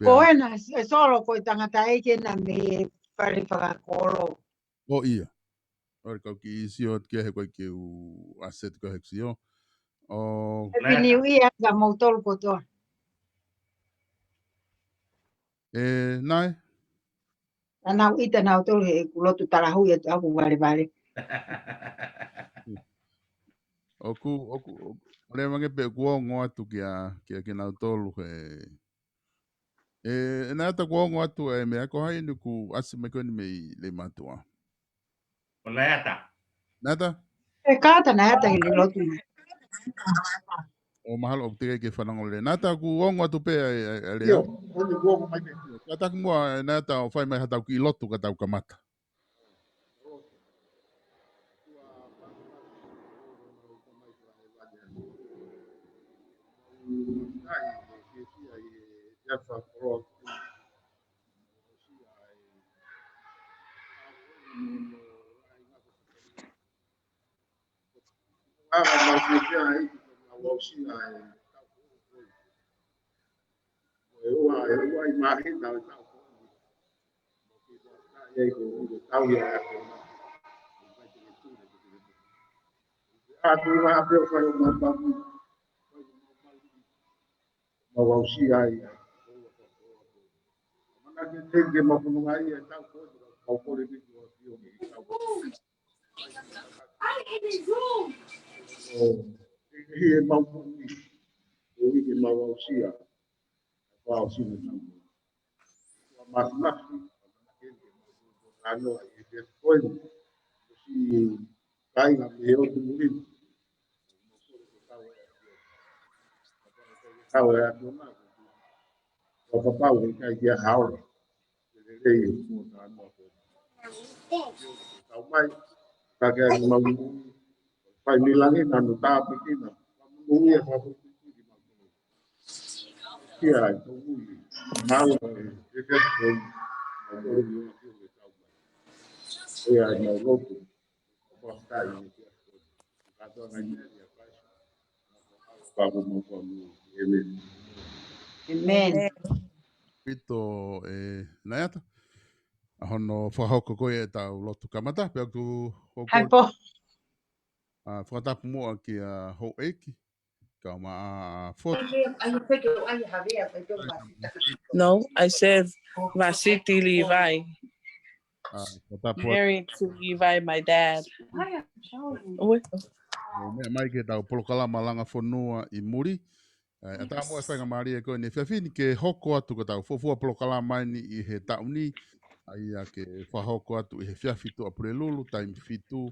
Pea ko ena, e solo ko e tangataʻeiki ena mei he fale fakakolo. ʻO ia. ʻOi, kau kiʻi sio atu ki he ko e kiʻi ʻū asset ko e heki sio. ʻO Happy New Year kia moutolu kotoa. ʻE, naʻe? Naʻa nau ʻita nautolu he ʻeku lotu talahui atu ʻaku valevale. ʻOku, ʻoku, ʻoku, leva ange pē ʻoku ongo atu kia, kia, kia kinautolu he. ʻE, ʻe Naiata, kuo ongo atu e meʻa, ko hai eni ʻoku ʻasi mai ko eni mei Leimātuʻa? Ko Naiata. Naiata? ʻE kātaki Naiata he lotu. ʻO mahalo ʻoku teʻeki ke fanongo lelei. Naiata, kuo ongo atu pē ʻa e, ʻa e, ʻa e lea? ʻIo, ʻoku ongo mai pē. Kātaki muʻa ʻe Naiata ʻo fai mai haʻatau kiʻi lotu ka tau kamata. Mau aʻusia ai. Mana ke teke mau fononga ia, tau ko, tau kole ni ko, ʻio, ni tau. ʻO, ʻe, ʻe, mau ko ni. ʻO, ʻe, mau aʻusia. Mau aʻusia ni tau. Mau aʻusia. Ano, ʻe, ʻe, ko ni. Si kāinga mei he ʻotu muli. Kau e atu na. Kau papau he kai kia haole. Lelei e mua ka noa ko. Kau mai. Ka ke ai mau. Fai milangi na no tāpikina. Mau ia ka ko. Kia ai, tau mui. Mau e, e ke koi. Mau koi ni o kio me tau mai. E ai mau lotu. Fakafetaʻi. Kātoa ngai mea ia pai. Pāpū mau pāpū. ʻĒmeni. ʻĒmeni. Pito e naiata. ʻA hono fakahoko ko ia ʻetau lotu kamata, pea ʻoku ou Hai kole pō. ʻa fakatapu muʻa kia Houʻeiki, kau maʻa Foti. No, I said Vasiti Levi. ʻA, fakatapu atu. Married to Levi, my dad. Ue. ʻO meʻa mai ki heʻetau polokalama Langa Fonua ʻi muli. ʻA, ʻatā muʻa e faingamālie ko eni he efiafi ni ke hoko atu ko ʻetau fuofua polokalama eni ʻi he taʻu ni. ʻA ia ke fakahoko atu ʻi he efiafi Tuʻapulelulu, taimi fitu,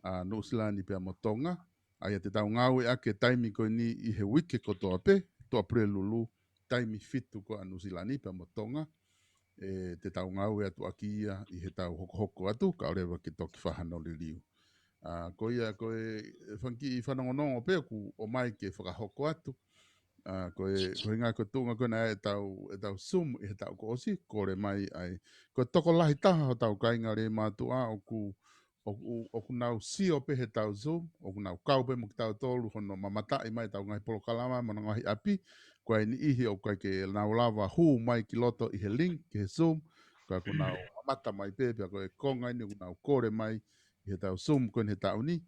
ʻa Nuʻusila ni pea mo Tonga. ʻA ia te tau ngāueʻaki e taimi ko eni ʻi he uike kotoa pē, Tuʻapulelulu, taimi fitu ko ia ʻa Nuʻusila ni pea mo Tonga. ʻE, te tau ngāue atu ʻaki ia ʻi heʻetau hokohoko atu, kae ʻoua leva ke toki fakahā hono liliu. ʻA, ko ia, ko e, e fanga kiʻi fanongonongo pē ʻoku ʻomai ke fakahoko atu. ʻA, ko e, ko e ngaahi ko e tuʻunga ko ena ʻetau, ʻetau Zoom ʻi he taʻu kuo ʻosi, kole mai ai. Ko e tokolahi taha hotau kāinga lēmātuʻa ʻoku, ʻoku, ʻoku nau sio pē heʻetau Zoom, ʻoku nau kau pē mo kitautolu hono mamataʻi mai ʻetau ngaahi polokalama mo hono ngaahi ʻapi, ko e niʻihi ʻoku ʻikai ke nau lava hū mai ki loto ʻi he link, ki he Zoom, ka ʻoku nau mamata mai pē, pea ko e konga eni ʻoku nau kole mai ʻi heʻetau Zoom ko eni he taʻu ni,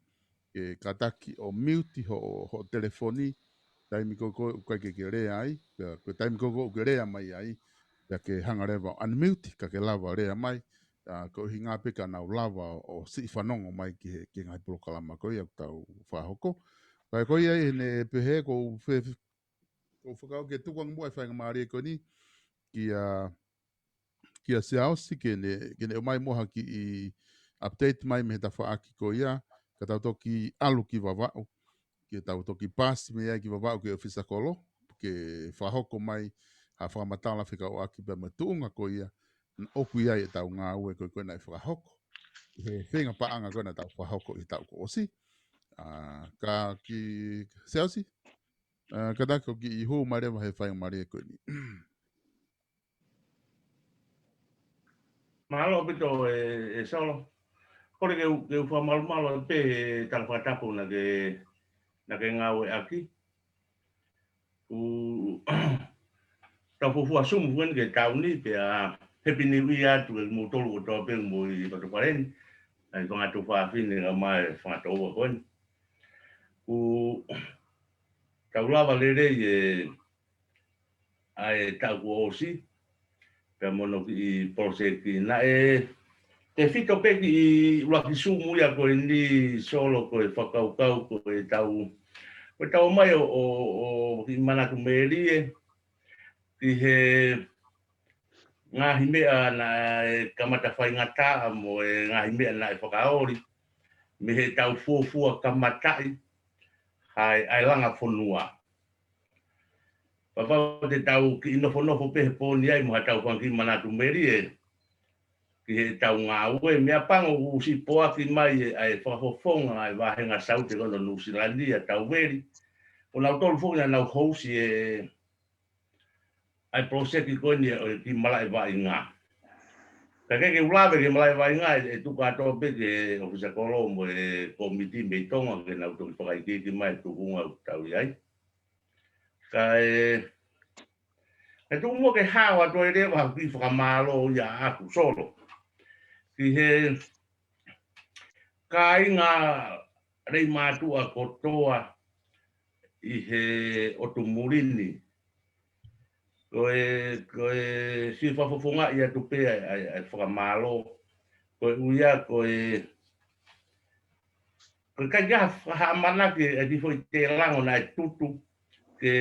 ke kātaki ʻo mute hoʻo, hoʻo telefoni, taimi ko ē ʻoku ʻikai ke ke lea ai, pea ko e taimi ko ē ʻoku ke lea mai ai, pea ke hanga leva ʻo unmute, ka ke lava lea mai, ʻa, ko e ʻuhinga pē ka nau lava ʻo, ʻo siʻi fanongo mai ki he, ki he ngaahi polokalama ko ia ʻoku tau fakahoko. Ka ko ia ʻi heʻene pehē ʻoku ou fe-, ʻoku ou fakaʻau ke tuku ange muʻa e faingamālie ko eni, kia, kia Siaosi ke ne, ke ne ʻomai muʻa ha kiʻi update mai mei he tafaʻaki ko ia, ka tau toki ʻalu ki Vavaʻu, ke tau toki paasi mei ai ki Vavaʻu ki he ʻōfisa kolo, ke fakahoko mai ha fakamatala fekauʻaki pea mo e tuʻunga ko ia, ʻoku ʻi ai ʻetau ngāue ko ē ko ē naʻe fakahoko. He feinga paʻanga ko ē naʻa tau fakahoko ʻi he taʻu kuo ʻosi. ʻA, ka kia Siaosi, ʻa, kātaki ʻo kiʻi hū mai leva he faingamālie ko eni. Mālō ʻaupito e, e Solo. Kole ke u, ke u fakamalumalu pē he tala fakatapu naʻa ke, naʻa ke ngāueʻaki. ʻOku tau fuofua Zoom ko eni ki he taʻu ni, pea Happy New Year atu kiate kimoutolu kotoa pē mei he ʻotu fale ni. ʻA e fanga tuofāfine kae ʻumaʻā e fanga toʻua ko eni. ʻOku tau lava lelei e, ʻa e taʻu kuo ʻosi, pea mo hono kiʻi poloseki naʻe tefito pē kiʻi ʻuluaki Zoom ia ko eni Solo ko e fakakaukau ko ʻetau, ko ʻetau ʻomai ʻo, ʻo, ʻo kiʻi manatu melie ki he ngaahi meʻa naʻe kamata faingataʻa mo e ngaahi meʻa naʻe fakaoli mei heʻetau fuofua kamataʻi ʻa e, ʻa e Langa Fonua. Pea pau te tau kiʻi nofonofo pē he pō ni ai mo haʻatau fanga kiʻi manatu melie ki heʻetau ngāue, meʻapango ʻoku sipoaki mai e, ʻa e fakafofonga ʻa e vāhenga Saute ko ena ʻo Nuʻusila ni ʻa Tauveli. Ko nautolu foki naʻa nau housi e, ʻa e poloseki ko eni ʻo e kiʻi malaʻe vaʻinga. Ka ke, ke u lave ki he malaʻe vaʻinga, ʻe, ʻe tuku atu pē ki he ʻōfisa kolo mo e kōmiti mei Tonga ke nau toki fakaikiiki mai e tuʻunga ʻoku tau ʻi ai. Kae, kae tuku muʻa ke hao atu ai leva ha kiʻi fakamālō ia ʻaʻaku Solo ki he kāinga lēmātuʻa kotoa ʻi he ʻotu muli ni. Ko e, ko e siʻi fakafofongaʻi atu pē ʻa e, ʻa e, ʻa e fakamālō. Koeʻuhi ko e, ko e ʻikai ke ʻi ai ha ʻamanaki ʻe Tifo ʻi Telango naʻe tutu ke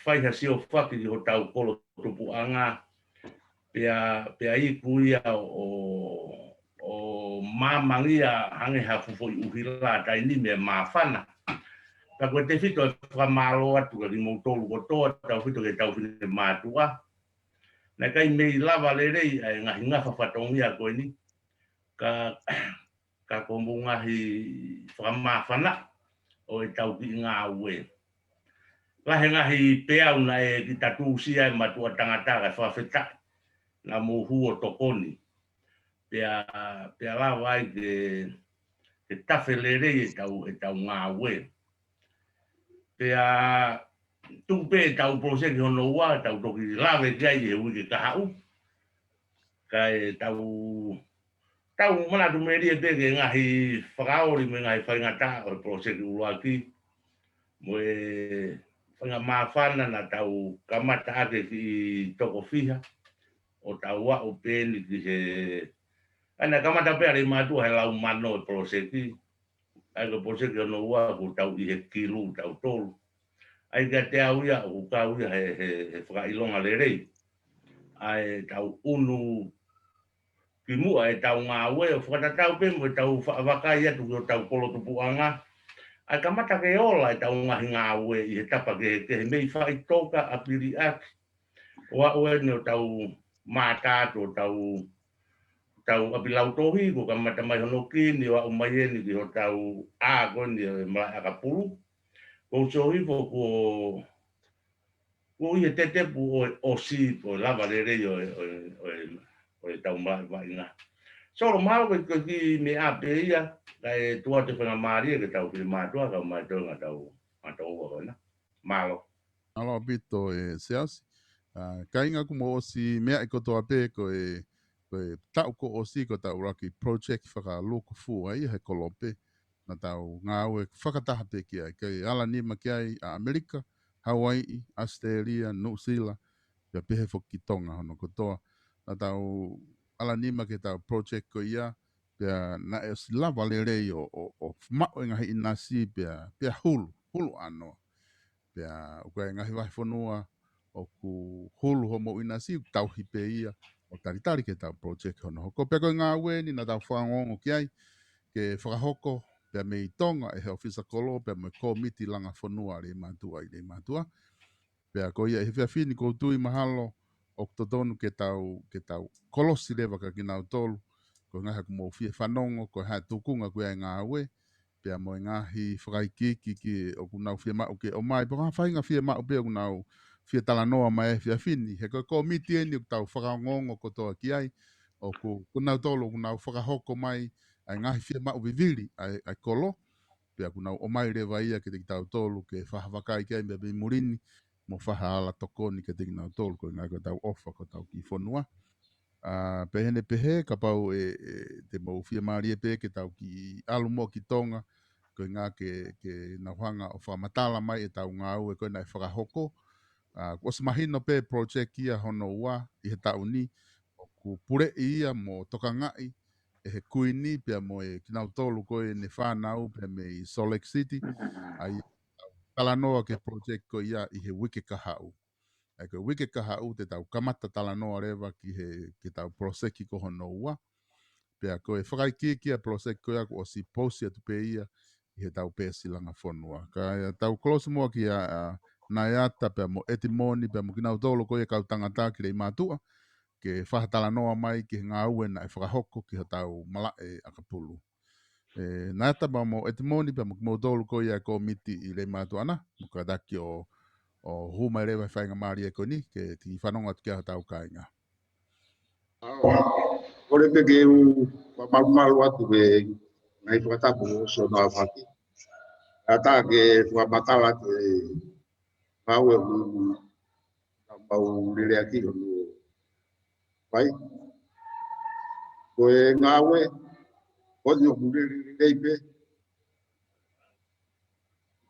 fai ha siofaki ki hotau kolo tupuʻanga, pea, pea iku ia ʻo, ʻo mamangia hangē ha fuʻu foʻi ʻuhila taimi ni meʻa māfana. Ka ko e tefito e fakamālō atu kiate kimoutolu kotoa, tautefito ki heʻetau finemātuʻa. Naʻe ʻikai mei lava lelei ʻa e ngaahi ngafa fatongia ko eni, ka, ka ko hoʻomou ngaahi fakamāfana ʻo ʻetau kiʻi ngāue. Lahi e ngaahi peau naʻe kiʻi tatusia e mātuʻa tangata kae fakafetaʻi naʻa mou hū ʻo tokoni. Pea, pea lava ai ke, ke tafe lelei ʻetau, ʻetau ngāue. Pea tuku pē ʻetau poloseki hono ua, tau toki lave ki ai he uike kahaʻu. Kae tau, tau manatu melie pē ki he ngaahi fakaoli mo e ngaahi faingataʻa ʻo e poloseki ʻuluaki. Mo e faingamāfana naʻa tau kamata ʻaki ki toko fiha. ʻO tau aʻu pē eni ki he, ʻa ia naʻe kamata pē ʻa Leimātuʻa he lau mano e poloseki. ʻA ia ko e poloseki hono ua kuo tau ʻi he kilu tautolu. ʻA ia kiate au ia ʻoku kau ia he, he, he fakaʻilonga lelei. ʻA ia tau ʻunu ki muʻa ʻetau ngāue ʻo fakatatau pē mo ʻetau faʻa vakai atu ki hotau kolo tupuʻanga. ʻA ia kamata ke ola ʻetau ngaahi ngāue ʻi he tapa kehekehe mei faʻitoka ʻa piliaki. ʻO aʻu eni ʻo tau mātā atu ʻo tau, tau ʻapi lautohi, kuo kamata mai hono kini, ʻo aʻu mai eni ki hotau ʻā ko eni ʻo e malaʻe ʻakapulu. Ko u sio hifo kuo, kuo ʻi he tetepu ʻo e ʻosi, ʻo e lava lelei ʻo e, ʻo e, ʻo e, ʻo e tau malaʻe vaʻinga. Solo, mahalo ko e kiʻi meʻa pē ia, kae tuku atu e faingamālie ke tau fiemātuʻa, kau mai tō ngā tau, ngā tau ua ko ena. Mālō. Mālō ʻaupito e Siasi. ʻA, kāinga, kuo mou ʻosi meaʻi kotoa pē ko e, ko e taʻu kuo ʻosi ko ʻetau ʻuluaki project fakalukufua ia he kolope. Naʻa tau ngāue fakataha pē ki ai. Kei ala nima ki ai ʻa ʻAmelika, Hauaiʻi, ʻAositelēlia, Nuʻusila, pea pehē foki ki Tonga hono kotoa. Naʻa tau ala nima ki heʻetau project ko ia, pea naʻe ʻosi lava lelei ʻo, ʻo, ʻo maʻu e ngaahi ʻinasi pea, pea hulu, hulu ʻānoa. Pea ʻoku ʻi ai e ngaahi vahefonua ʻoku hulu hoʻomou ʻinasi, ʻoku tauhi pē ia ʻo talitali ki heʻetau project hono hoko. Pea ko e ngāue eni naʻa tau fakaongoongo ki ai, ke fakahoko pea mei Tonga ʻe he ʻōfisa kolo, pea mo e kōmiti langa fonua ʻa Leimātuʻa ʻi Leimātuʻa. Pea ko ia ʻi he efiafi ni ʻoku ou tui mahalo ʻoku totonu ke tau, ke tau kolosi leva kia kinautolu, ko e ngaahi ʻoku mou fie fanongo, ko e hā e tuʻunga ʻoku ʻi ai e ngāue, pea mo e ngaahi fakaikiiki ki he ʻoku nau fiemaʻu ke ʻomai, pe ko ha faʻahinga fiemaʻu pē ʻoku nau fie talanoa mai he efiafi ni. He ko e kōmiti eni ʻoku tau fakaongoongo kotoa ki ai, ʻoku, ko kinautolu ʻoku nau fakahoko mai ʻa e ngaahi fiemaʻu vivili ʻa e, ʻa e kolo, pea ʻoku nau ʻomai leva ia kiate kitautolu ke fakavakai ki ai mei, mei muli ni, mo fakaala tokoni kiate kinautolu, ko e ngaahi ko ʻetau ʻofa ki hotau kiʻi fonua. ʻA, pehē ni pehē, kapau ʻe, ʻe, te mou fiemālie pē ke tau kiʻi ʻalu muʻa ki Tonga, ko e ngaahi ke, ke nau hanga ʻo fakamatala mai ʻetau ngāue ko ē naʻe fakahoko. ʻA, kuo ʻosi mahino pē project ia hono ua ʻi he taʻu ni, ʻoku puleʻi ia mo tokangaʻi ʻe he Kuini pea mo e kinautolu ko ē ʻene fānau pea mei Salt Lake City. ʻA ia, talanoa ki he project ko ia ʻi he uike kahaʻu. ʻA ia ko e uike kahaʻu te tau kamata talanoa leva ki he, ki heʻetau poloseki ko hono ua. Pea ko e fakaikiiki ʻa e poloseki ko ia kuo ʻosi post atu pē ia ʻi heʻetau peesi langa fonua. Kae tau kolosi muʻa kia, ʻa, Naiata pea mo ʻEtimoni pea mo kinautolu ko ia kau tangata ki Leimātuʻa, ke fakatalanoa mai ki he ngāue naʻe fakahoko ki hotau malaʻe ʻakapulu. ʻE, Naiata pea mo ʻEtimoni pea mo kimoutolu ko ia e kōmiti ʻi Leimātuʻa na, mou kātaki ʻo, ʻo hū mai leva he faingamālie ko eni, ke kiʻi fanongo atu ki ai hotau kāinga. ʻAo, kole pē ke u fakamalumalu atu ki he ngaahi fakatapu ʻo Sona Fati. Kātaki ke fakamatala atu e ngāue ʻoku mau leleaki hono fai. Ko e ngāue, ko eni ʻoku lele, lelei pē.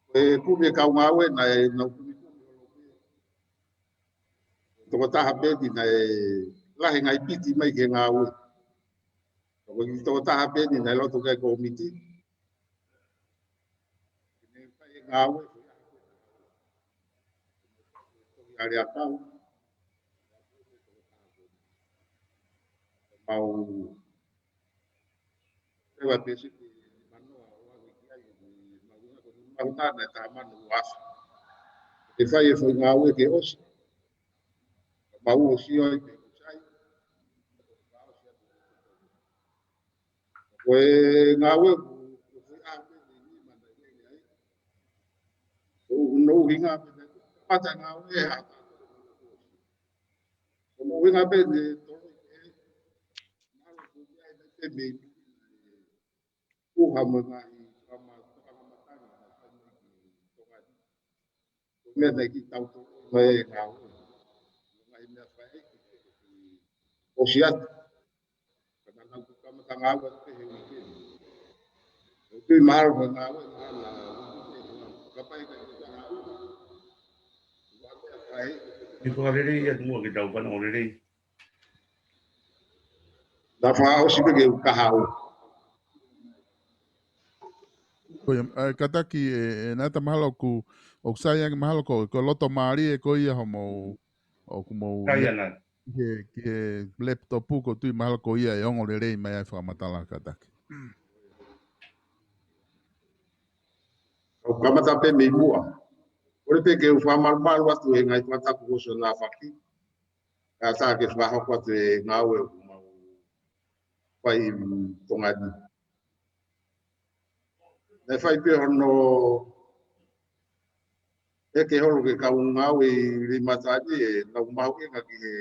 Ko e kumi e kau ngāue naʻe nau kumi kumi holo pē. Tokotaha pē eni naʻe lahi e ngaahi piti mai ki he ngāue. Ko e tokotaha pē eni naʻe loto ki ai e kōmiti. Ke ne fai e ngāue, tohi aleapau. Mau leva pē siʻi manoa ʻo aʻu ki ai, ʻi he mau ʻuhinga ko e mau tana e taha mano ua afe. Ke fai e foʻi ngāue ke ʻosi. Mau ʻosi ʻo ʻai pē kusai. Ko e ngāue ko, ko e foʻi ʻaho pē eni naʻe ʻi ai. Ko hono ʻuhinga pē naʻe kamata e ngāue ʻe he taha. Ko hono ʻuhinga pē eni toloi pē. Mahalo ko e meʻa ia naʻe mei ʻuha mo e ngaahi tokanga matangi naʻe fai mai ki Tonga ni. Ko e meʻa naʻe kiʻi tautolu mai e ngāue. Ngaahi meʻa fai ki he ʻosi atu. Ka naʻa nau kamata ngāue atu pē he uike ni. ʻOku tui mahalo ko e ngāue naʻa na kapai ka i ka ngāue. Ngaahi meʻa fai. Ni fakalelei atu muʻa ke tau fanongo lelei. Naʻa fakaʻosi pē ke u kahaʻu. Ko ia, ʻa, kātaki ē, ē, naʻa ta mahalo ʻoku, ʻoku sai ange mahalo ko, ko e loto mālie ko ia hoʻomou, ʻoku mou Sai ia ange. Ki he, ki he laptop ʻoku tui mahalo ko ia ʻe ongo lelei mai ai fakamatala kātaki. ʻOku kamata pē mei muʻa. ʻOku ou pehē ke u fakamalumalu atu he ngaahi fakatapu ko ē ʻosi ʻo nau fai. Kae ʻatā ke fakahoko atu e ngāue ʻoku mau fai ʻi Tonga ni. Naʻe fai pē hono ʻeke holo ki he kau ngāue ʻi Leimata ni ʻenau mahuʻinga ki he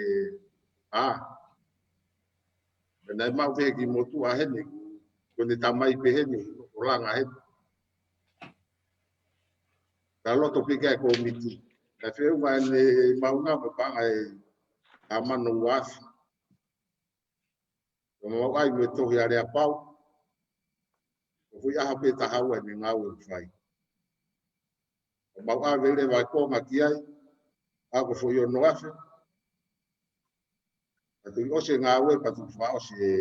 ʻā. Pea naʻe maʻu pē ki he motuʻa heni, ko ʻene tamai pē heni, ʻo langa heni. Ka loto pē ki ai e kōmiti. Naʻe feʻunga ʻene maʻunga mo e paʻanga ʻe taha mano ua afe. Ko e maʻu ai mo e tohi aleapau. Ko e foʻi ʻaho pē ʻe taha ua ʻene ngāue ʻoku fai. Ko e maʻu ʻave leva e konga ki ai, ʻa ko e foʻi ono afe. Ka tuʻu ʻosi e ngāue, ka tuʻu fakaʻosi e.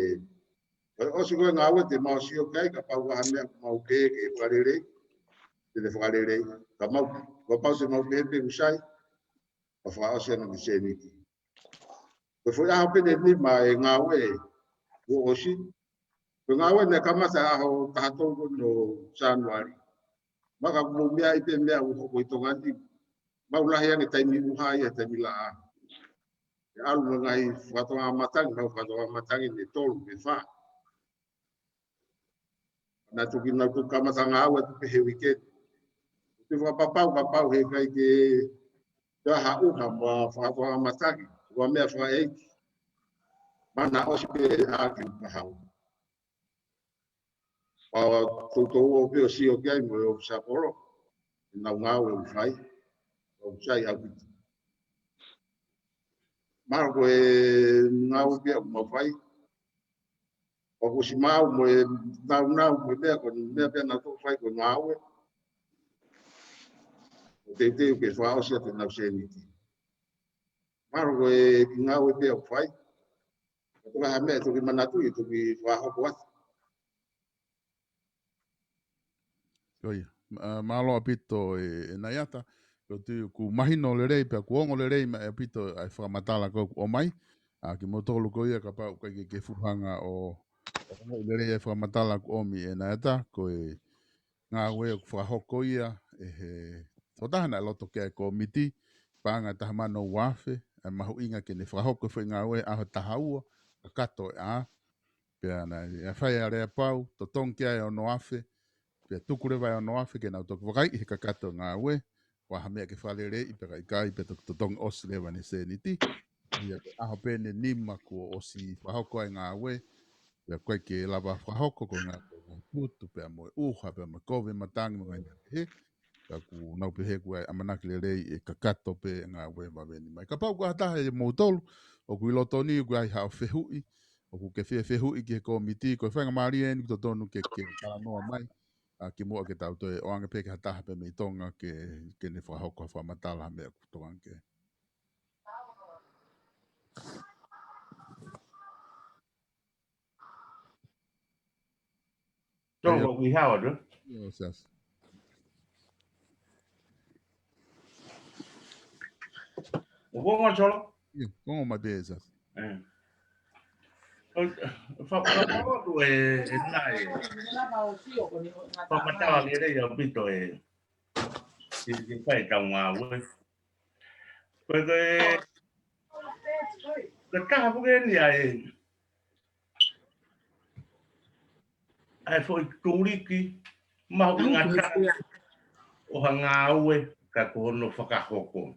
Ka ʻosi ko e ngāue te mau sio ki ai, kapau ʻoku ʻi ai ha meʻa ʻoku mau pehē ke fakalelei, te ne fakalelei. Ka mau, kapau te mau pehē pē ʻoku sai, ka fakaʻosi ange ki he sēniti. Ko e foʻi ʻaho pē ʻe nima e ngāue kuo ʻosi. Ko e ngāue naʻe kamata ʻaho taha tolu ko eni ʻo Sānuali. Mahalo ʻoku mou meaʻi pē meʻa ʻoku hoko ʻi Tonga ni. Mau lahi ange taimi ʻuha ia taimi laʻā. ʻE ʻalu mo e ngaahi fakatokanga matangi, mau fakatokanga matangi ʻe tolu pe fā. Naʻa tuku, naʻa tuku kamata ngāue atu pē he uike ni. Te fakapapau kapau he ʻikai ke ʻi ai ha ʻuha mo ha fakatokanga matangi, ko e meʻa fakaʻeiki. Mana ʻosi pē ʻa ki Pahau. Pau toutou ō pē ʻo sio ki ai mo e ʻōfisa kolo. ʻEnau ngāue ʻoku fai. ʻOku sai ʻaupito. Mahalo ko e ngāue pē ʻoku mau fai. ʻOku ʻosi maʻu mo e naunau mo e meʻa ko e meʻa pē naʻa tau fai ko e ngāue. ʻO teuteu ke fakaʻosi atu ʻenau sēniti. Mahalo ko e kiʻi ngāue pē ʻoku fai. Ka tuku ha meʻa toki manatuʻi, toki fakahoko atu. Ko ia. ʻA, mālō ʻaupito e, e Naiata. Ko e tui ʻoku mahino lelei, pea ʻoku ongo lelei mai ʻaupito ʻa e fakamatala ko ē ʻoku ʻomai. ʻA, kimoutolu ko ia kapau ʻoku ʻikai ke ke fuʻu hanga ʻo, ʻo ongoʻi lelei ʻa e fakamatala ʻoku ʻomi ʻe Naiata, ko e ngāue ʻoku fakahoko ia, ʻe he tokotaha naʻe loto ki ai e kōmiti, paʻanga ʻe taha mano ua afe, ʻa e mahuʻinga ke ne fakahoko e foʻi ngāue ʻaho ʻe taha ua, kakato e ʻā, pea naʻe fai aleapau, totongi ki ai e ono afe, pea tuku leva e ono afe ke nau toki vakaiʻi he kakato e ngāue, ko ha meʻa ke fakaleleiʻi pe ʻikai, pea toki totongi ʻosi leva ʻene sēniti. ʻA ia ko e ʻaho pē ʻe nima kuo ʻosi fakahoko ai e ngāue, pea ʻoku ʻikai ke lava fakahoko ko e ngaahi, ko e ngaahi putu, pea mo e ʻuha, pea mo e kovi e matangi, mo e ngaahi meʻa pehē. Ka ʻoku nau pehē ʻoku ʻi ai e ʻamanaki lelei ʻe kakato pē e ngāue vave ni mai. Kapau ʻoku ʻi ai ha taha ʻiate kimoutolu ʻoku ʻi loto ni ʻoku ʻi ai haʻo fehuʻi, ʻoku ke fie fehuʻi ki he kōmiti, ko e faingamālie eni ʻoku totonu ke, ke talanoa mai, ʻa, kimuʻa ke tau toe ʻoange pē ki ha taha pē mei Tonga ke, ke ne fakahoko ha fakamatala he meʻa ʻoku tokanga ki ai. Tau Ia. ʻOku ʻi Howard, ē? Ia, Siasi. ʻOku ongo Solo? Ia, ʻoku ongo mai pē, Siasi. Ē. ʻO, fa-, fa-, fa-, atu e, e nai. Fakamatala lelei ʻaupito e. Ki, ki fai tau ngāue. Ko e, ko e, ko e taha puke ni ʻa e, ʻa e foʻi tuliki mahuʻinga taha ʻo ha ngāue ka ko hono fakahoko.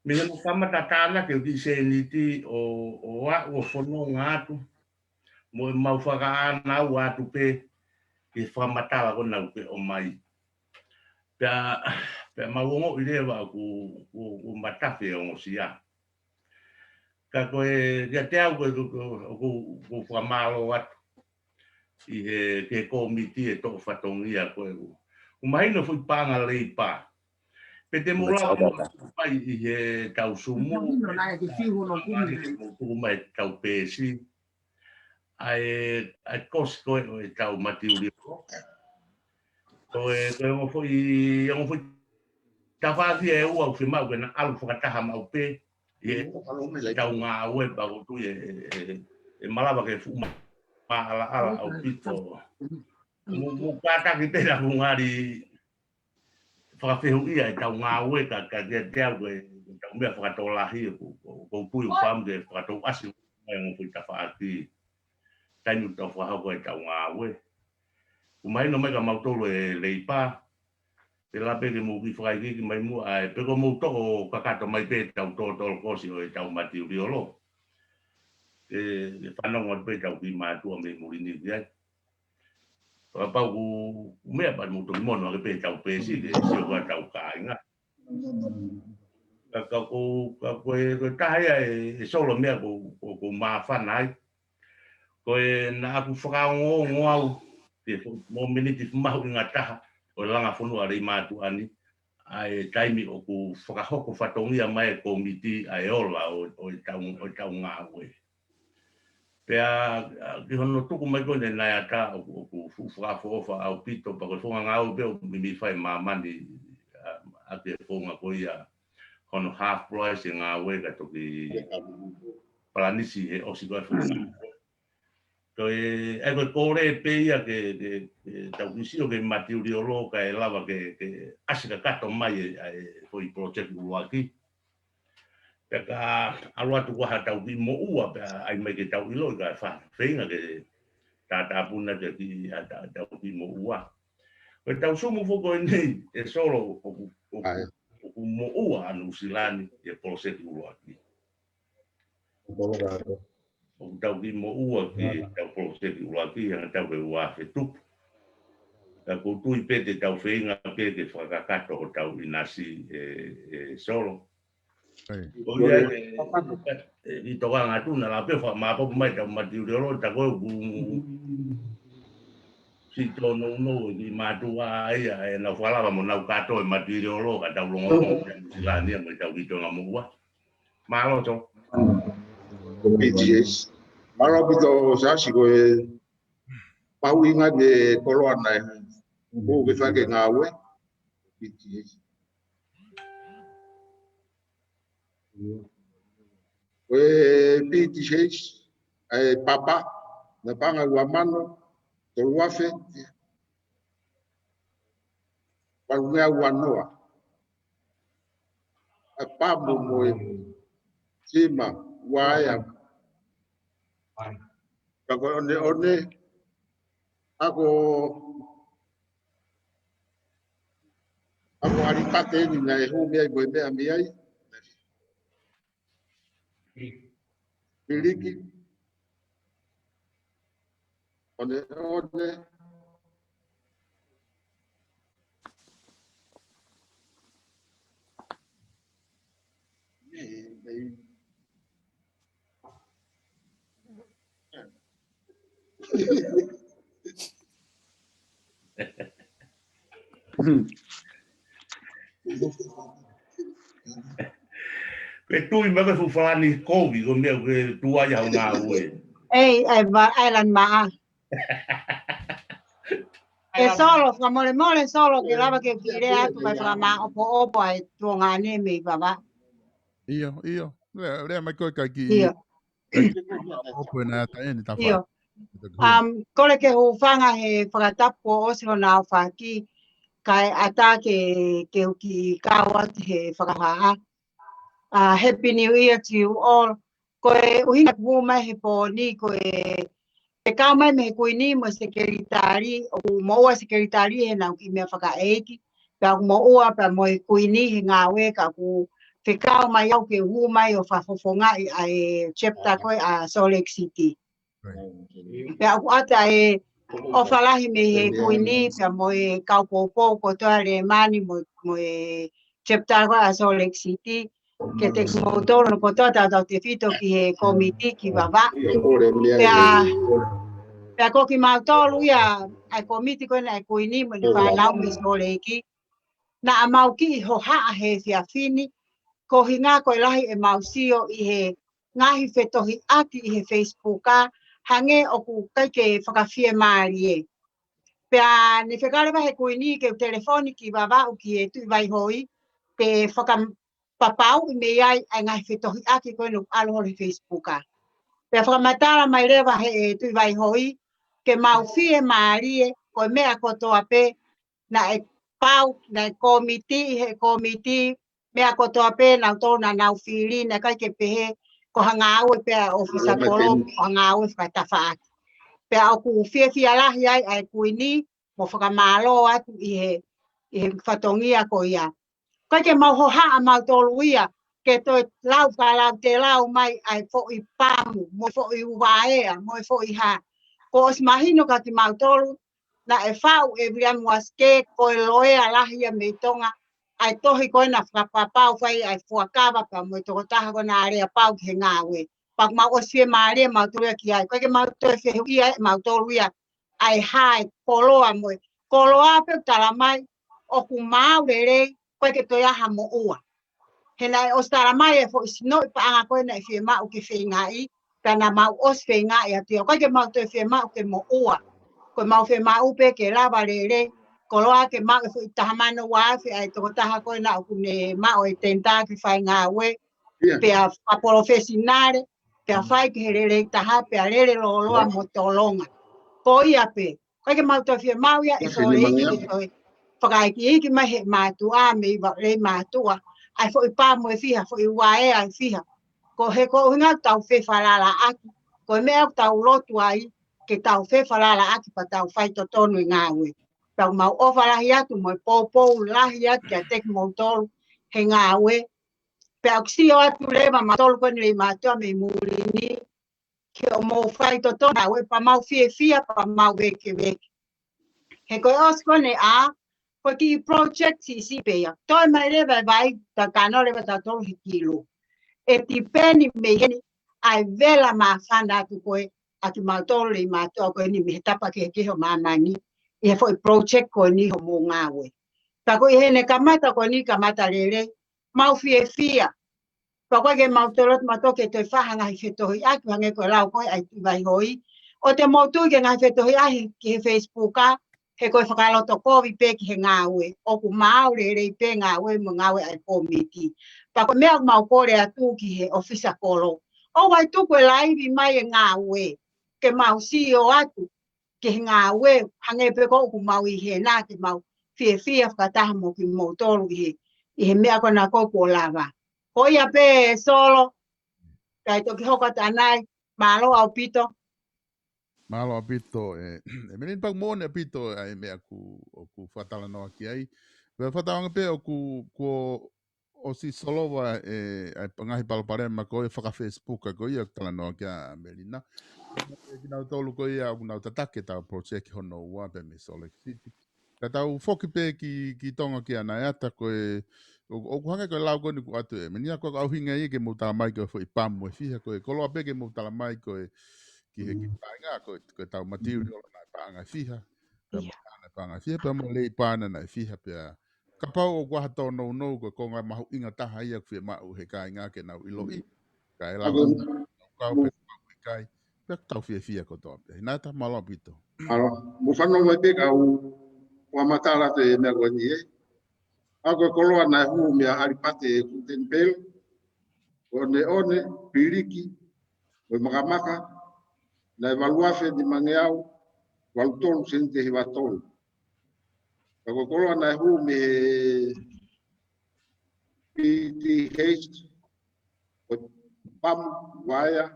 Mei hono kamata tānaki ʻo e kiʻi sēniti ʻo, ʻo aʻu ʻo fononga atu, mo e mau fakaʻānaua atu pē, ki he fakamatala ko ena ʻoku ke ʻomai. Pea, pea mau ongoʻi leva ʻoku, ʻoku, ʻoku matafi e ongosia. Ka ko e, kiate au ko e, ko, ko, ko, ko e fakamālō atu ʻi he, ki he kōmiti e toʻo fatongia ko ē. ʻOku mahino foʻi paʻanga Leipa. Pe te mou lava ke mou tuku mai ʻi he tau Sumu, ʻi he tau Sumu, ʻi he tau peesi. ʻA e, ʻa e kosi ko ē ʻo e tau matiuliolo. Ko e, ko e ongo foʻi, ongo foʻi tafaʻaki ʻe ua ʻoku fiemaʻu ke na ʻalu fakataha maʻu pē ʻi he tau ngāue pea ʻoku ou tui ʻe, ʻe, ʻe, ʻe malava ke fuʻu ma-, maʻalaʻala ʻaupito. Mo, mo kātaki pē naʻa ku ngali fakafehuʻia e tau ngāue ka, ka kiate au ko e tau meʻa fakatokolahi ʻoku, ʻoku, ʻoku ou tui ʻoku fiemaʻu ke fakatouʻasi mai ongo foʻi tafaʻaki taimi ʻoku tau fakahoko e tau ngāue. ʻOku mahino mai kia mautolu e Leipa, pea lava pē ke mou kiʻi fakaikiiki mai muʻa ē, pe ko hoʻomou toʻo kakato mai pē tau tōtolo kosi ʻo e tau matiuliolo. Ke, ke fanongo atu pē tau kiʻi mātuʻa mei muli ni ki ai. Kapau ʻoku, ʻoku meʻa pea mou toki mono ake pē tau peesi, ke sio ko ē tau kāinga. Ka, ka ko, ka ko e, ko e taha ia e, e Solo meʻa ʻoku, ʻoku, ʻoku ou māfana ai. Ko e naʻa ku fakaongoongo au, ke fo-, mo miniti mahuʻinga taha, ʻo e langa fonua ʻa Leimātuʻa ni, ʻa e taimi ʻoku fakahoko fatongia mai e kōmiti ʻa e ola ʻo, ʻo e tau, ʻo e tau ngāue. Pea, ʻa, ki hono tuku mai ko ē ʻe Naiata ʻoku, ʻoku fuʻu fakaʻofoʻofa ʻaupito pea ko e founga ngāue pē ʻoku mimi fai māmani, ʻa, ʻa e founga ko ia hono half price e ngāue ka toki palanisi he ʻosi ko ē founga. Ko e, ʻa e ko e kole pē ia ke, ke, ke tau kiʻi sio ki he matiuliolo kae lava ke, ke ʻasi kakato mai e, ʻa e foʻi project ʻuluaki. Pea ka ʻalu atu ko ha tau kiʻi moʻua, pea ʻai mai ke tau ʻiloʻi ka fa-, feinga ke tātāpuna te ki ha ta-, tau kiʻi moʻua. Ko e tau Sumu foki ko eni, e Solo ʻoku, ʻoku, ʻAe. ʻOku moʻua ʻa Nuʻusila ni, e poloseki ʻuluaki. Moʻua atu. ʻOku tau kiʻi moʻua ki he tau poloseki ʻuluaki, hanga tau ke ua fetupu. Ka ʻoku ou tui pē te tau feinga pē ke fakakakato hotau ʻinasi e, e Solo. ʻAi. ʻO ia e, e, ʻi tokanga atu naʻa lava pē fakamāpopo mai tau matiuliolo, ta ko ē ʻoku si tō nounou e kiʻi mātuʻa ia, ʻe nau fakalava mo nau kātoa e matiuliolo, ka tau longo mo e Nuʻusila ni ia mo e tau kiʻi toenga moʻua. Mālō Solo. Ko P T H. Mālō ʻaupito Siaosi ko e mahuʻinga ki he koloa naʻe hū ke fai ki he ngāue. P T H. Ko e P T H, ʻa e papa, naʻe paʻanga ua mano, tolu afe, valu ngeau ua noa. ʻA e pamu mo e sima, ua ea. Ka ko e ʻoneʻone, ako, ako ʻalu pate ni naʻe hū mei ai mo e meʻa mei ai. Piliki. ʻOneʻone. Mei, mei. Ko e tui mai ko e fuʻu falani kovi, ko e meʻa ko e tuai au ngāue. ʻEi, ʻai ma-, ʻai lani maʻa. ʻE Solo, fakamolemole Solo, ke lava ke u kiʻi lea atu, kae fakamāʻopoʻopo ʻa e tuongaʻane mei Vavaʻu. ʻIo, ʻio. Lea, lea mai ko e kaiki. ʻIo. Opo e Naiata eni, tā fā. ʻIo. Um, kole ke u hūfanga he fakatapu kuo ʻosi hono aofaki, kae ʻatā ke, ke u kiʻi kau atu he fakahā. Uh, Happy New Year to you all. Ko e ʻuhinga ʻeku hū mai he pō ni, ko e, ʻe kau mai mei he Kuini mo e Sekelitali, ʻoku moʻua Sekelitali he nau kiʻi meʻa fakaʻeiki, pea ʻoku moʻua pea mo e Kuini he ngāue ka ʻoku fekau mai au ke hū mai ʻo fakafofongaʻi ʻa e chapter ko ē ʻa Salt Lake City. Right. Pea ʻoku ʻata e, ʻofa lahi mei he Kuini pea mo e kau poupou kotoa Lemani mo, mo e chapter ko ē ʻa Salt Lake City. Kiate kimoutolu hono kotoa tautautefito ki he kōmiti ki Vavaʻu. Pea, pea ko kimautolu ia ʻa e kōmiti ko ena ʻa e Kuini mo ʻene fānau mei Sōleki. Naʻa mau kiʻi hohaʻa he efiafi ni, ko e ʻuhinga ko e lahi ʻemau sio ʻi he ngaahi fetohiʻaki ʻi he Facebook ʻa, hangē ʻoku ʻikai ke fakafiemālie. Pea ne fekau leva he Kuini ke u telefoni ki Vavaʻu ki he Tuʻi Vaihoi, ke fakapapauʻi mei ai ʻa e ngaahi fetohiʻaki ko ena ʻoku ʻalu holo he Facebook ʻa. Pea fakamatala mai leva he Tuʻi Vaihoi, ke mau fiemālie, ko e meʻa kotoa pē, naʻe pau, naʻe kōmiti, he kōmiti, meʻa kotoa pē, nautolu naʻa nau fili, naʻe ʻikai ke pehē, ko ha ngāue pē ʻa e ʻōfisa kolo, ko ha ngāue fakatafaʻaki. Pea ʻoku fiefia lahi ai ʻa e Kuini, mo fakamālō atu ʻi he, ʻi he fatongia ko ia. ʻIkai ke mau hohaʻa mautolu ia, ke toe lau, ka lau te lau mai ʻa e foʻi pamu, mo e foʻi uvaea, mo e foʻi hā. Kuo ʻosi mahino kia kimautolu, naʻe faʻu ʻe Viliami Uasike, ko e loea lahi ia mei Tonga, ʻa e tohi ko ena fakapapau fai ʻa e fuakava pea mo e tokotaha ko ena aleapau ki he ngāue. Pea ʻoku mau ʻosi fiemālie mautolu ia ki ai. ʻIkai ke mau toe fehuʻia ʻe mautolu ia ʻa e hā e koloa mo e. Koloa pē ʻoku tala mai, ʻoku maau lelei, ʻikai ke toe ʻi ai ha moʻua. He naʻe ʻosi tala mai e foʻi sinoʻi paʻanga ko ē naʻe fiemaʻu ke feingaʻi, pea naʻa mau ʻosi feingaʻi atu ia. ʻIkai ke mau toe fiemaʻu ke moʻua. Ko ʻemau fiemaʻu pē ke lava lelei, koloa ke maʻu e foʻi taha mano ua afe ʻa e tokotaha ko ena ʻoku ne maʻu e tenitā ke fai ngāue, pea fakapolofesinale, pea fai ki he lelei taha, pea lele lōloa mo tolonga. Ko ia pē, ʻikai ke mau toe fiemaʻu ia ʻe Sōleki ke toe fakaikiiki mai he mātuʻa, mei Vavaʻu lei mātuʻa, ʻa e foʻi pamu ʻe fiha, foʻi uvaea ʻe fiha. Ko e ko e ʻuhinga ʻoku tau fefalalaʻaki, ko e meʻa ʻoku tau lotu ai, ke tau fefalalaʻaki pea tau faitotonu e ngāue. Pea ʻoku mau ʻofa lahi atu mo e poupou lahi atu kiate kimoutolu he ngāue. Pea ʻoku sio atu leva mautolu ko eni lei mātuʻa mei muli ni, ke ʻoku mou faitotonu ʻa e ngāue pea mau fiefia pea mau vēkeveke. He ko e ʻosi ko eni ʻa, ko e kiʻi project siʻisiʻi pē ia. Toe mai leva e vai, ta kano leva tautolu he kilu. ʻE tipeni mei heni, ʻa e vela māfana atu ko ē, ʻa kimautolu lei mātuʻa ko eni mei he tapa kehekehe ʻo māmani, ʻi he foʻi project ko eni hoʻomou ngāue. Pea ko ʻi heʻene kamata ko eni kamata lelei, mau fiefia. Pea ʻoku ʻikai ke mau toe loto mautolu ke toe fai ha ngaahi fetohiʻaki, hangē ko e lau ko ē ʻa e Tuʻi Vaihoi. ʻOua te mou tui ki he ngaahi fetohiʻaki ki he Facebook ʻa, he ko e fakalotokovi pē ki he ngāue. ʻOku maau lelei pē ngāue mo e ngāue ʻa e kōmiti. Pea ko e meʻa ʻoku mau kole atu ki he ʻōfisa kolo. ʻOua ʻe tuku e laivi mai e ngāue. Ke mau sio atu ki he ngāue, hangē pē ko ʻoku mau ʻi hena ke mau fiefia fakataha mo kimoutolu ʻi he, ʻi he meʻa ko ena ko ē kuo lava. Ko ia pē Solo, kae toki hoko atu ʻanai, mālō ʻaupito. Mālō ʻaupito, ē, ʻe Melina, pea ʻoku moʻoni ʻaupito ʻa e meʻa ʻoku, ʻoku fakatalanoa ki ai. Pea fakatalanoa pē ʻoku, kuo ʻosi solova ʻe, ʻa e ngaahi palopalema ko ē faka-Facebook ko ia ʻoku talanoa ki ai ʻa Melina. Kinautolu ko ia ʻoku nau tataki ʻetau project hono ua pē mei Salt Lake City. Ka tau foki pē ki, ki Tonga ki ʻAnaeata ko e, ʻo, ʻoku hangē ko e lau ko eni kuo ʻoatu ʻe Melina, ko e ʻuhinga ia ke mou tala mai ko e foʻi pamu ʻe fiha, ko e koloa pē ke mou tala mai ko e ki he kiʻi paʻanga, ko e, ko ʻetau material naʻe paʻanga ʻe fiha. Pea mo e paʻanga ʻe fiha, pea mo e lei paʻanga naʻe fiha pea. Kapau ʻoku ʻi ai ha tōnounou ko e konga mahuʻinga taha ia ʻoku fiemaʻu he kāinga ke nau ʻiloʻi. Kae lau kau pē kau ʻikai. Pea tau fiefia kotoa pē. Hina ta mālō ʻaupito. Mālō, mou fanongo mai pē kau ua matala te meʻa ko eni ē. ʻA ko e koloa naʻe hū meia ʻAlipate Kutenipeli, ʻOneʻone Piliki, mo e Makamaka, naʻe valu afe nimangeau valu tolu sēniti hiva tolu. Ka ko e koloa naʻe hū mei he P T H, ko e pamu, uaea,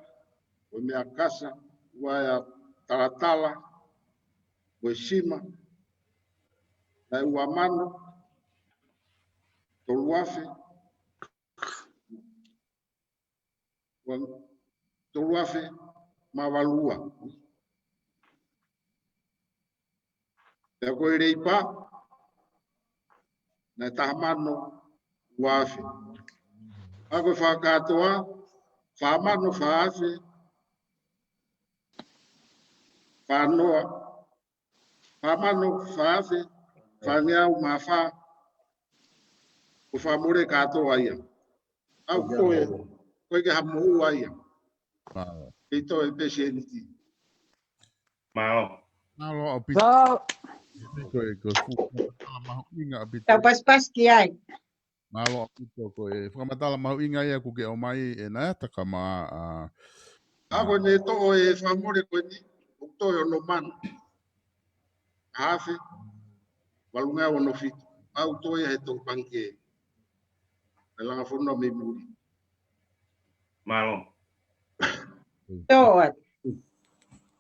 ko e meʻa kasa, uaea talatala, ko e sima, naʻe ua mano, tolu afe, ua, tolu afe mā valu ua. Pea ko e Leipa, naʻe taha mano ua afe. Pea ko e Fakakātoa, fā mano fā afe, fā noa, fā mano fā afe, fāngeau mā fā, ko e Fakamole Kātoa ia. ʻOku toe, ko e ke ha moʻua ia. Mālō. Kei toe pēseti. Mālō. Mālō ʻaupito. Ko e, ko e fuʻu fakamatala mahuʻinga ʻaupito. Tau pasipasi ki ai. Mālō ʻaupito, ko e fakamatala mahuʻinga ia kuo ke ʻomai ʻe Naiata ka ma, a, a ko ʻene toʻo e fakamole ko eni, ʻoku toe ono mano. Afe, valungeau ono fitu. ʻOku toe he toʻu pangikē. ʻE langa fonua mei muli. Mālō.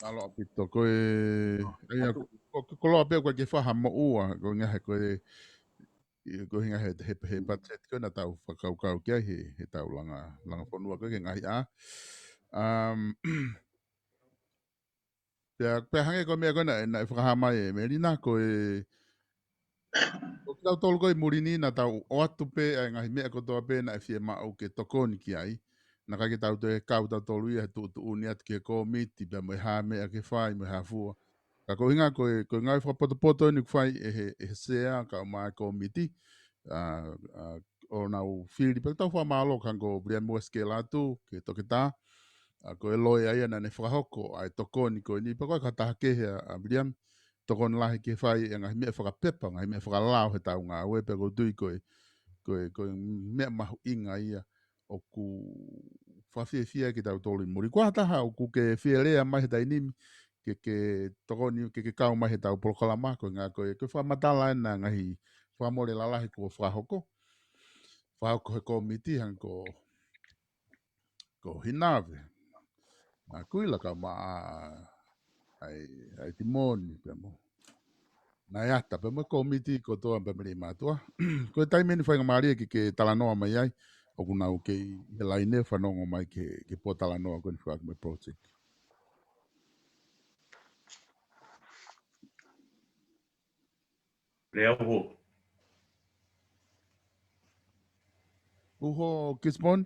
Mālō ʻaupito. Ko e, ia, ko, ko, koloa pē ko e ke faha moʻua, ko e ngaahi ko e, ko e ngaahi he, he, he patiseti ko e naʻa tau fakakaukau ki ai he, he tau langa, langa fonua ko e ke ngaahi ʻa. Um, pea, pea hangē ko e meʻa ko e naʻe, naʻe fakahā mai ʻe Melina ko e, ʻo kitautolu ko e muli ni naʻa tau ʻoatu pē ʻa e ngaahi meʻa kotoa pē naʻe fiemaʻu ke tokoni ki ai. Naʻe ʻikai ke tau toe kau tautolu ia he tuʻutuʻuni atu ki he kōmiti pea mo e hā meʻa ke fai mo e hā fua. Ka ko e ʻuhinga ko e, ko e ngaahi fakapotopoto eni ʻoku fai ʻe he, ʻe he sea kae ʻumaʻā e kōmiti. A, a, ʻo nau fili pē tau fakamālō ka ko Viliami Uesikela atu, ke toketā. A, ko e loea ia naʻa ne fakahoko ʻa e tokoni ko eni, pea ko e ka taha kehe ʻa, ʻa Viliami, tokoni lahi ke fai e ngaahi meʻa fakapepa, ngaahi meʻa fakalao he tau ngāue pea ʻoku ou tui ko e, ko e, ko e meʻa mahuʻinga ia ʻoku fakafiefia kitautolu ʻi muli. Ko ha taha ʻoku ke fie lea mai he taimi ni, ke, ke tokoni, ke, ke kau mai he tau polokalama, ko e ngaahi, ko e, ko e fakamatala ena ngaahi fakamole lalahi kuo fakahoko. Fakahoko he kōmiti hangē ko ko Hinave. ʻA Kuila kae ʻumaʻā ʻa e, ʻa e Timoni pea mo Naiata pea mo e kōmiti kotoa pea mo e mātuʻa. Ko e taimi eni faingamālie ke, ke talanoa mai ai. ʻOku nau kei he laine fanongo mai ke, ke pōtalanoa ko eni fakaʻaki mo e project. Lea Uho. Uho Gisborne?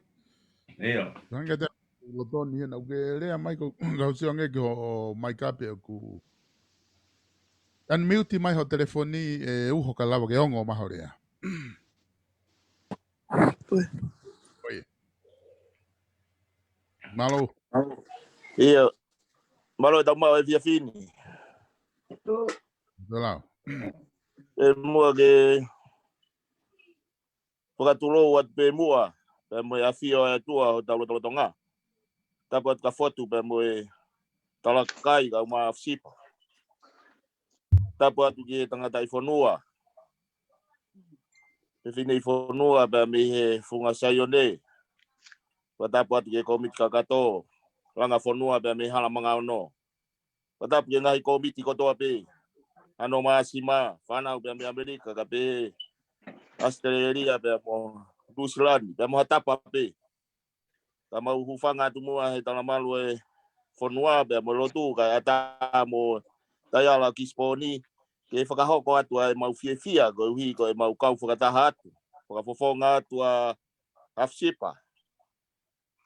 ʻIo. Hangē te lotoni hena ʻoku ke lea mai ko, ka u sio ange ki hoʻo maika pē ʻoku. Unmute mai ho telefoni ʻe Uho ka lava ke ongo mai ho lea. ʻOi. Mālō. ʻIo. Mālō e tau maʻu e fiefia ni. Tō lau. ʻE mua ke fakatulou atu pē muʻa, pea mo e ʻafio ʻa e ʻOtua ʻi hotau lotolotonga. Tapu atu kia Fotu pea mo e Talakai kae ʻumaʻā ʻAfisipa. Tapu atu ki he tangataʻi fonua. Fefine ʻi fonua pea mei he Funga Saione. Fakatapu atu ki he kōmiti kakato, langa fonua pea mei Halamanga Ono. Fakatapu ki he ngaahi kōmiti kotoa pē. Hano māsima, fānau pea mei ʻAmelika, kae pehē ʻAositelēlia pea mo Nuʻusila ni, pea mo ha tapa pē. Ka mau hūfanga atu muʻa he talamalu e fonua pea mo e lotu, kae ʻatā mo Taiala Kisiponi, ke fakahoko atu ʻa e mau fiefia, koeʻuhi ko e mau kau fakataha atu. Fakafofonga atu ʻa ʻAfisipa.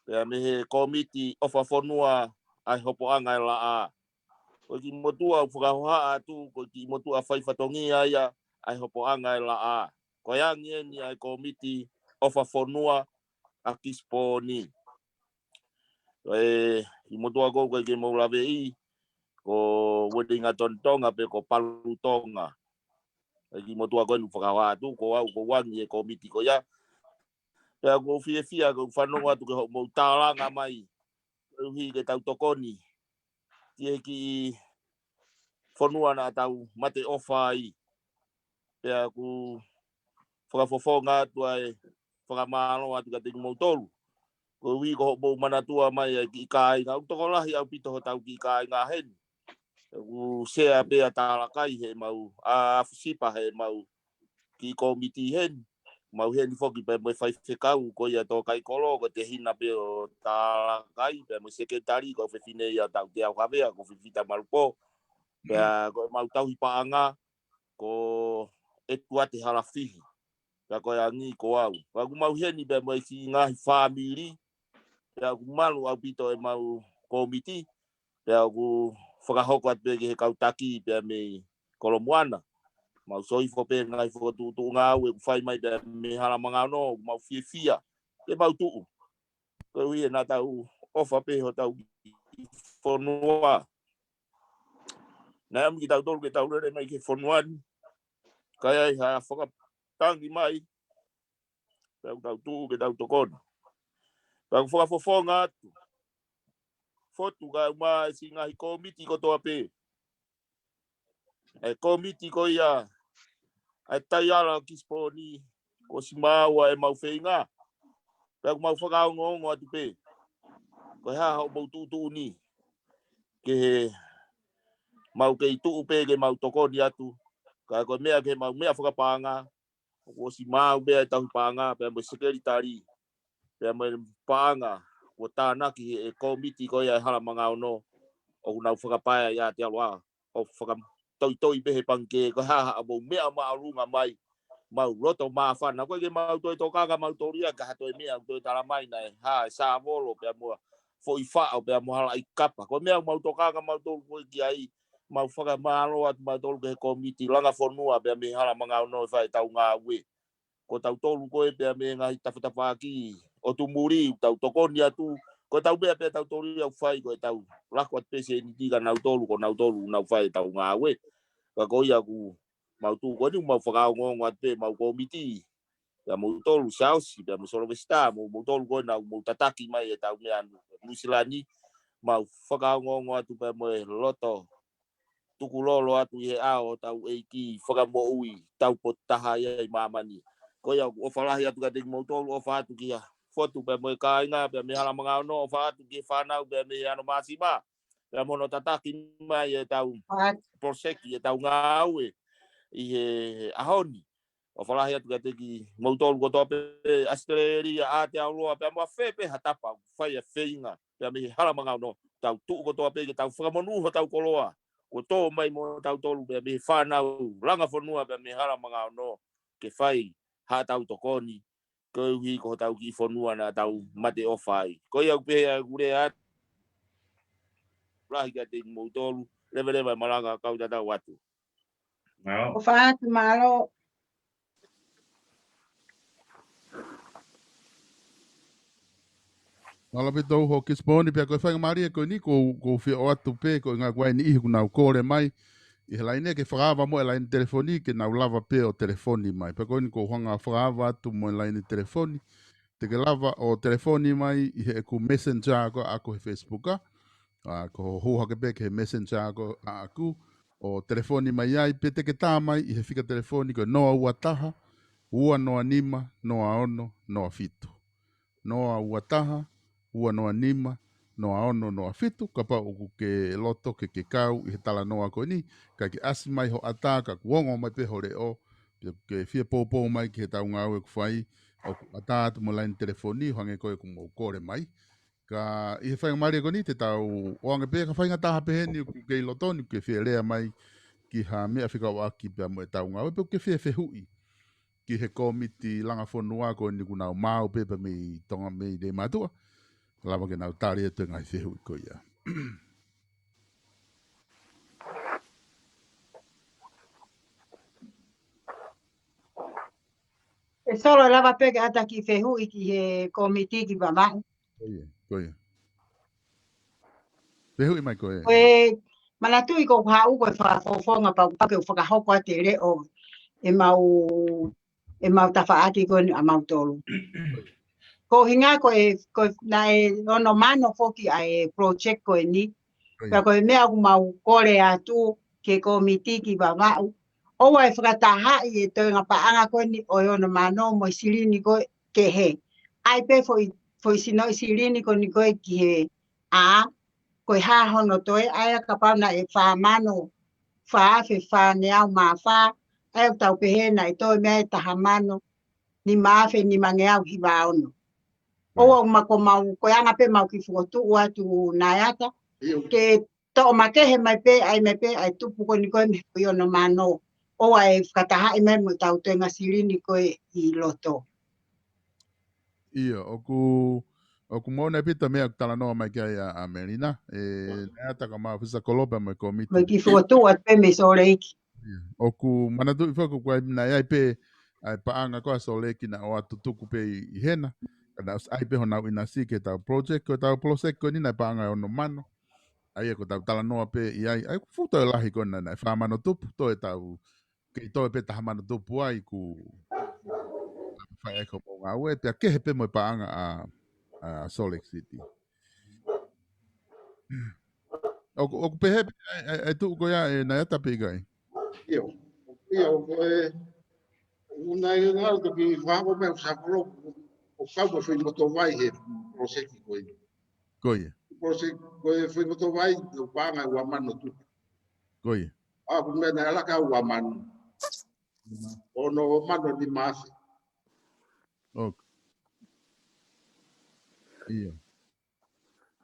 Pea mei he kōmiti ʻofa fonua ʻa e hopoʻanga e laʻā. Ko e kiʻi motuʻa ʻoku fakahohaʻa atu, ko e kiʻi motuʻa fai fatongia ia ʻa e hopoʻanga e laʻā. Ko e angi eni ʻa e kōmiti ʻofa fonua ʻa Kisiponi. Ko e kiʻi motuʻa ko ē ʻoku ʻikai ke mou laveʻi, ko Uelingatoni Tonga pe ko Palu Tonga. Ko e kiʻi motuʻa ko eni ʻoku fakahohaʻa atu, ko au ʻoku ou angi e kōmiti ko ia. Pea ʻoku ou fiefia, ʻoku ou fanongo atu ki hoʻomou tālanga mai. Koeʻuhi ke tau tokoni ki he kiʻi fonua naʻa tau mate ʻofa ai. Pea ʻoku ou fakafofonga atu ʻa e fakamālō atu kiate kimoutolu. Koeʻuhi ko hoʻomou manatua mai ʻa e kiʻi kāinga. ʻOku tokolahi ʻaupito hotau kiʻi kāinga heni. ʻOku sea pē ʻa Talakai heʻemau, ʻa ʻAfisipa heʻemau kiʻi kōmiti heni. Mau heni foki pea mo e faifekau ko ia Tōkaikolo, ko e tehina pē ʻo Talakai, pea mo e sekelitali ko e fefine ia Tauteuhavea, ko Fifita Malupo. Pea ko ʻemau tauhi paʻanga, ko ʻEtuate Halafihi, pea ko e angi ko au. Pea ʻoku mau ʻi heni pea mo e siʻi ngaahi fāmili, pea ʻoku malu ʻaupito ʻemau kōmiti, pea ʻoku fakahoko atu pē ki he kau taki pea mei Kolomuʻa na. Mau sio hifo pē ngaahi fokotuʻutuʻu ngāue ʻoku fai mai pea mei Halamanga Ono, ʻoku mau fiefia ke mau tuʻu. Koeʻuhi ʻe naʻa tau ʻofa pē hotau fonua. Naʻe ʻomi kitautolu ke tau lele mai ki he fonua ni, ka ʻi ai ha fakatangi mai, pea ʻoku tau tuʻu ke tau tokoni. Pea ʻoku fakafofonga atu, fotu kae ʻumaʻā e siʻi ngaahi kōmiti kotoa pē. ʻA e kōmiti ko ia ʻa e Taiala ʻo Kisiponi, kuo ʻosi maau ʻemau feinga. Pea ʻoku mau fakaongoongo atu pē, ko e hā haʻamou tuʻutuʻuni, ke mau kei tuʻu pē ke mau tokoni atu. Ka ko e meʻa ke mau meʻa fakapaʻanga, kuo ʻosi maau pē ʻa e tauhi paʻanga, pea mo e sekelitali, pea mo e paʻanga kuo tānaki ʻe he kōmiti ko ia ʻa e Halamanga Ono, ʻoku nau fakapaea ʻi ʻAotearoa, ʻo fakatoitoi pē he pangikē, ko e hā haʻamou meʻa māʻolunga mai, mau loto māfana, ko e ke mau toe tokanga mautolu ia, ka ha toe meʻa ʻoku toe tala mai naʻe hā e sāvolo, pea mo e foʻi faʻo, pea mo e halaʻi kapa. Ko e meʻa mau tokanga mautolu ko ē ki ai, mau fakamālō atu mautolu ki he kōmiti langa fonua pea mei Halamanga Ono ʻe fai ʻetau ngāue. Ko tautolu ko ē pea mei he ngaahi tafatafaʻaki ʻo Tumuli, tau tokoni atu, ko ʻetau meʻa pē tautolu ia ʻoku fai, ko ʻetau lako atu pē sēniti kia nautolu, ko nautolu ʻoku nau fai ʻetau ngāue. Ka ko ia ʻoku mau tuʻu ko eni ʻoku mau fakaongoongo atu pē ʻemau kōmiti, pea moutolu Siaosi, pea mo Solovesitā, mo moutolu ko ena ʻoku mou tataki mai ʻetau meʻa ʻa Nuʻu Sila ni, mau fakaongoongo atu pea mo e loto tukulolo atu ʻi he ʻao ʻo hotau ʻEiki Fakamoʻui, taupotu taha ia ʻi māmani. Ko ia ʻoku ʻofa lahi atu kiate kimoutolu, ʻofa atu kia Fotu pea mo e kāinga, pea mei Halamanga Ono, ʻofa atu ki he fānau pea mei Anomasima, pea mo hono tataki mai ʻetau poloseki, ʻetau ngāue ʻi he ʻaho ni. ʻOfa lahi atu kiate kimoutolu kotoa pē, ʻAositelēlia, ʻAotearoa, pea mo fē pē ha tapa ʻoku fai ʻa e feinga, pea mei Halamanga Ono, tau tuʻu kotoa pē ke tau fakamonū hotau koloa kuo tō mai mo tautolu pea mei he fānau langa fonua pea mei Halamanga Ono, ke fai haʻatau tokoni, koeʻuhi ko hotau kiʻi fonua naʻa tau mate ʻofa ai. Ko ia ʻoku pehē ʻeku lea atu. Lahi kiate kimoutolu, leveleva e malanga, kau tatau atu. ʻOfa atu, mālō. Mālō ʻaupito hoʻo Kisiponi, pea ko e faingamālie ko eni ʻoku ou, ʻoku ou fie ʻoatu pē, ko e ʻuhinga ʻoku ʻi ai e niʻihi ʻoku nau kole mai ʻi he laine, ke fakaava mo e laine telefoni, ke nau lava pē ʻo telefoni mai. Pea ko eni ʻoku ou hanga ʻo fakaava atu mo e laine telefoni, te ke lava ʻo telefoni mai ʻi heʻeku Messenger ko ē ʻaʻaku he Facebook, ʻa, ʻa, ko hoʻo hū hake pē ki he Messenger ko ē ʻaʻaku ʻo telefoni mai ai, pe te ke tā mai ʻi he fika telefoni ko e noa ua taha, ua noa nima, noa ono, noa fitu. Noa ua taha, ua noa nima, noa ono, noa fitu, kapau ʻoku ke loto ke ke kau ʻi he talanoa ko eni, kae ke ʻasi mai ho ʻatā, ka kuo ongo mai pē ho leʻo, pea ke fie poupou mai ki heʻetau ngāue ʻoku fai, ʻoku ʻatā atu mo e laine telefoni, ʻo hangē ko ē ʻoku mou kole mai. Ka ʻi he faingamālie ko eni te tau ʻoange pē ha faingataʻa pehē ni ʻoku ke ʻi loto ni ʻoku ke fie lea mai ki ha meʻa fekauʻaki pea mo ʻetau ngāue pe ʻoku ke fie fehuʻi ki he kōmiti langa fonua ko eni ʻoku nau maau pē pea mei Tonga mei Leimātuʻa. Lava ke nau tali atu e ngaahi fehuʻi ko ia. ʻE Solo, lava pē ke ʻata kiʻi fehuʻi ki he kōmiti ki Vavaʻu. Ko ia, ko ia. Fehuʻi mai ko ē. Ko e manatuʻi ko ʻeku haʻu ko e fakafofonga pau pau ke u fakahoko atu e leʻo ʻemau, ʻemau tafaʻaki ko eni ʻamautolu. Ko e ʻuhinga ko e, ko e naʻe ono mano foki ʻa e project ko eni. Ko ia. Pea ko e meʻa ʻoku mau kole atu ki he kōmiti ki Vavaʻu, ʻoua ʻe fakatahaʻi e toenga paʻanga ko eni ʻo e ono mano mo e silini ko ē kehe. ʻAi pē foʻi, foʻi sinoʻi silini ko eni ko ē ki he ʻā, ko e hā hono toe, ʻa ia kapau naʻe fā mano fā afe fāngeau mā fā, ʻa ia ʻoku tau pehē naʻe toe mei ai e taha mano nima afe nimangeau hiva ono. ʻOua, ʻoku mau, ko e anga pē ʻemau kiʻi fokotuʻu atu naʻe ʻata ke toʻo makehe mai pē, ʻai mai pē ʻa e tupu ko eni ko ē mei he foʻi ono mano. ʻoua ʻe fakatahaʻi mai mo ʻetau toenga silini ko ē ʻi loto. ʻIo, ʻoku, ʻoku moʻoni ʻaupito meʻa ʻoku talanoa mai ki ai ʻa, ʻa Melina. ʻE, naʻe ʻatā ka mau fisa kolope mo e komiti. Mo e ki fotu atu pē mei Sōleki. ʻIo, ʻoku manatuʻi foki ʻoku ʻi ai, naʻe ʻi ai pē ʻa e paʻanga ko ē ʻa Sōleki naʻe ʻoatu tuku pē ʻi, ʻi hena. Ka naʻe ʻosi ʻi ai pē honau ʻinasi ki heʻetau project, ko ʻetau project ko eni naʻe paʻanga ʻe ono mano. ʻA ia ko ʻetau talanoa pē ʻi ai, ʻa ia ʻoku fuʻu toe lahi ko ena naʻe fā mano tupu, toe ʻetau kei toe pē taha mano tupu ai kuo fai ʻaki hoʻomou ngāue, pea kehe pē mo e paʻanga ʻa, ʻa Salt Lake City. ʻOku, ʻoku pehē pē ʻa e, ʻa e, ʻa e tuʻu ko ia ē naʻe ʻatā pē ʻikai? ʻIo, ʻio, ko e, ʻoku ou ʻi ai ʻa e toki fakahoko mai ʻa e sākolo, ʻo kau mo e foʻi motovai he poloseki ko ē. Ko ia. Poloseki ko e foʻi motovai, ʻoku paʻanga ʻe ua mano tupu. Ko ia. ʻA, ko e meʻa naʻe ala ki ai ua mano. Ono mano nima afe. Ok. ʻIo.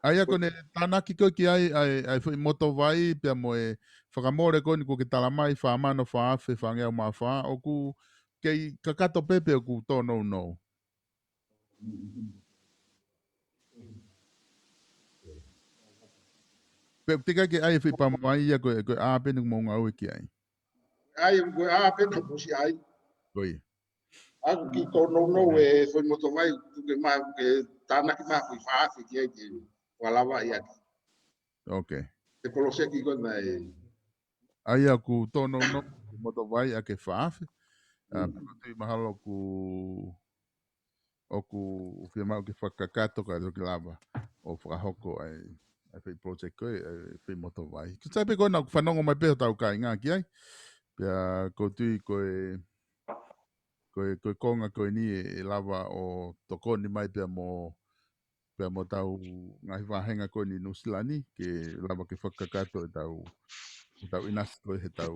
ʻA ia ko ʻene tānaki ko ē ki ai, ʻa e, ʻa e foʻi motovai, pea mo e fakamole ko eni kuo ke tala mai, fā mano fā afe fāngeau mā fā, ʻoku kei kakato pē pe ʻoku tōnounou? Pe ʻoku teʻeki ke ʻi ai e foʻi pamu vai ia ko e, ko e ʻā pē eni ʻoku mou ngāue ki ai? ʻA ia ko e ʻā pē eni ʻoku ʻosi ʻi ai. Ko ia. ʻA ia ʻoku kei tōnounou e foʻi motovai, tuku ke ma, ke tānaki mai foʻi fā afe ki ai ke ʻoua lava ia. Ok. E poloseki ko ena ē. ʻA ia ʻoku tōnounou e motovai ʻa e fā afe. ʻA, mm, pea ʻoku ou tui mahalo ʻoku, ʻoku fiemaʻu ke fakakakato ka toki lava ʻo fakahoko ʻa e, ʻa e foʻi project ko ē, ʻa e foʻi motovai. Ko e taimi pē ko ena ʻoku fanongo mai pē hotau kāinga ki ai. Pea ʻoku ou tui ko e, ko e, ko e konga ko eni ʻe, ʻe lava ʻo tokoni mai pea mo, pea mo ʻetau ngaahi vāhenga ko eni ʻi Nuʻusila ni, ke lava ke fakakakato ʻetau, ʻetau ʻinasi ko ē heʻetau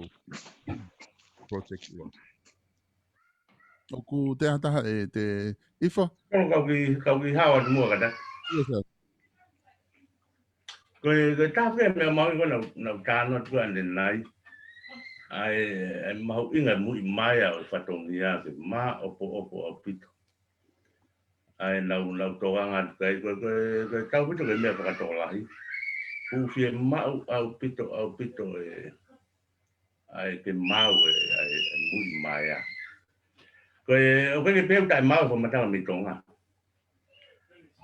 project ʻi loto. ʻOku te ʻi ai ha taha ʻe te Ifa? Kau ki, kau ki Howard muʻa kātaki. Yes, sir. Ko e, ko e taha pē meʻa mahuʻinga ko ē naʻa, naʻa ku talanoa atu ʻanenai. ʻA e, ʻa e mahuʻinga muiʻi mai ʻa e fatongia ke maʻopoʻopo ʻaupito. ʻA e naʻa ku, naʻa ku tokanga atu ki ai, ko e, ko e, ko e tautefito ki he meʻa fakatokolahi. ʻOku fiemaʻu ʻaupito, ʻaupito e, ʻa e ke maʻu e, ʻa e, ʻa e muiʻi mai ʻa. Ko e, ʻoku ʻikai ke pehē ʻoku taʻemaau e fakamatala mei Tonga.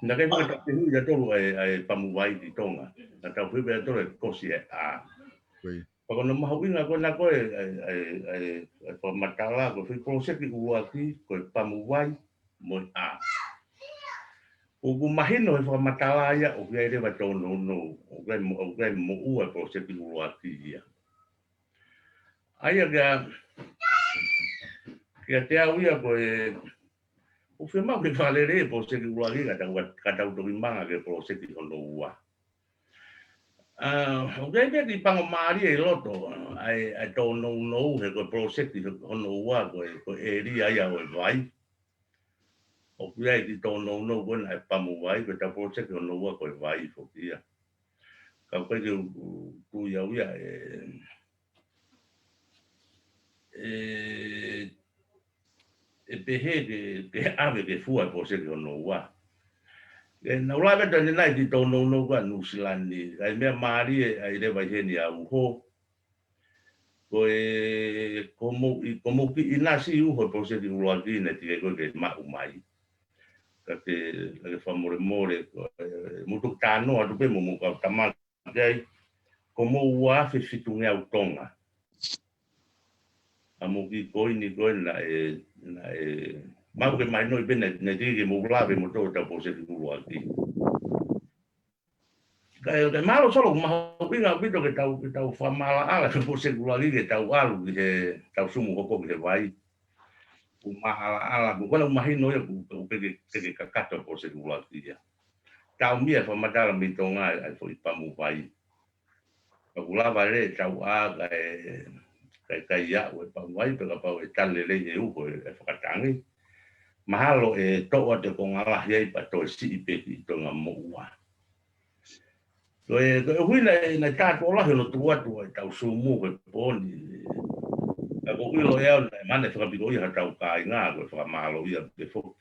Naʻe ʻikai ke tau fehuʻi ʻa tautolu ʻa e, ʻa e pamu vai ki Tonga. Naʻa tau fehuʻi ʻa tautolu e kosi e ʻā. Ko ia. Pea ko hono mahuʻinga ko ena ko e, ʻa e, ʻa e, ʻa e, ʻa e fakamatala, ko e foʻi poloseki ʻuluaki, ko e pamu vai mo e ʻā. ʻOku mahino he fakamatala ia, ʻoku ʻi ai leva e tōnounou, ʻoku ʻi ai mo-, ʻoku ʻi ai moʻua e poloseki ʻuluaki ia. ʻA ia kia, kiate au ia ko e, ʻoku fiemaʻu ke fakalelei e poloseki ʻuluaki ka tau, ka tau toki manga ki he poloseki hono ua. ʻA, ʻoku ʻi ai pē kiʻi pango mālie ʻi loto, ʻa e, ʻa e tōnounou he ko e poloseki hono ua ko e, ko e ʻēlia ia ʻo e vai. ʻOku ʻi ai e kiʻi tōnounou ko ena ʻa e pamu vai, ko ʻetau poloseki hono ua ko e vai foki ia. Ka ʻoku ʻikai ke u, u, tui au ia ʻe, ʻe, ʻe pehē ke, ke ʻave ke fua e poloseki hono ua. ʻE, naʻa ku lave atu ʻanenai ki he tōnounou ko ē ʻa Nuʻusila ni, ʻa e meʻa mālie ʻa ia ʻoku lava ʻi heni ʻa e uho. Ko e, ko mou ʻi, ko mou kiʻi ʻinasi ʻi uho e poloseki ʻuluaki naʻe teʻeki ai ko ē ke maʻu mai. Ka ke, ka ke fakamolemole, ko e, mou toki talanoa atu pē mo homou kau tama ki ai, ko mou ua afe fitungeau Tonga. ʻA mou kiʻi koini ko ē naʻe, naʻe, maʻu ke mahinoʻi pē naʻe, naʻe teʻeki ke mou lave mo tō ʻetau poloseki ʻuluaki. Ka e, ka e mahalo Solo, ʻoku mahuʻinga ʻaupito ke tau, ke tau fakamaʻalaʻala ki he poloseki ʻuluaki ke tau ʻalu ki heʻetau sumu hoko ki he vai. ʻOku maʻalaʻala, ʻoku kona ʻoku mahino ia ʻoku, ʻoku ʻikai ke, ke, ke kakato e poloseki ʻuluaki ia. Taumia e fakamatala mei Tonga ʻa e, ʻa e foʻi pamu vai. Ka ʻoku lava lelei ʻetau ʻā kae, kae, kae ʻikai aʻu e pamu vai, pea kapau ʻe tali lelei he uho e, e fakatangi. Mahalo ʻe toʻo atu e konga lahi ai pea toe siʻi pē ki Tonga moʻua. Ko e, ko e ʻuhinga ē naʻe tā tuʻo lahi hono tuku atu ʻetau sumu ko e pō ni. Ka ko e ʻilo ʻe au naʻe mane fakapiko ia ha tau kāinga, ko e fakamālō ia pē foki.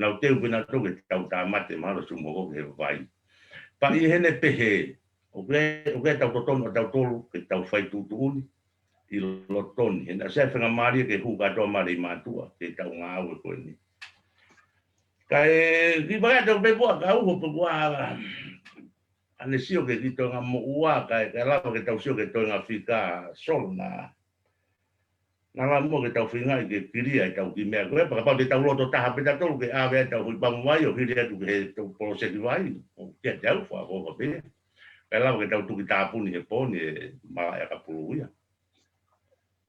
Nau teu pē nautolu ke tau tāmate mahalo sumoko ke he vai. Pea ʻi heʻene pehē, ʻoku ʻi ai, ʻoku ʻi ai ʻetau totonu ʻatautolu ke tau fai tuʻutuʻuni ʻi loto ni. He naʻe ʻosi ʻa e faingamālie ke hū kātoa mai ʻa Leimātuʻa ke tau ngāue ko eni. Kae kiʻi pehē atu pē kuo ka uho pē kuo ʻa, ʻa ne sio ki he kiʻi toenga moʻua, kae, kae lava ke tau sio ki he toenga fika solo na. Naʻa lava muʻa ke tau feingaʻi ke kilia ʻetau kiʻi meʻa ko ē, pea kapau te tau loto taha pē tautolu ke ʻave ʻetau foʻi pamu vai ʻo hili atu ki he tau poloseki vai, ʻoku ʻikai te u fakaʻofa pē. Kae lava ke tau tuki tāpuni he pō ni ʻe Malaʻe ʻAkapulu ia.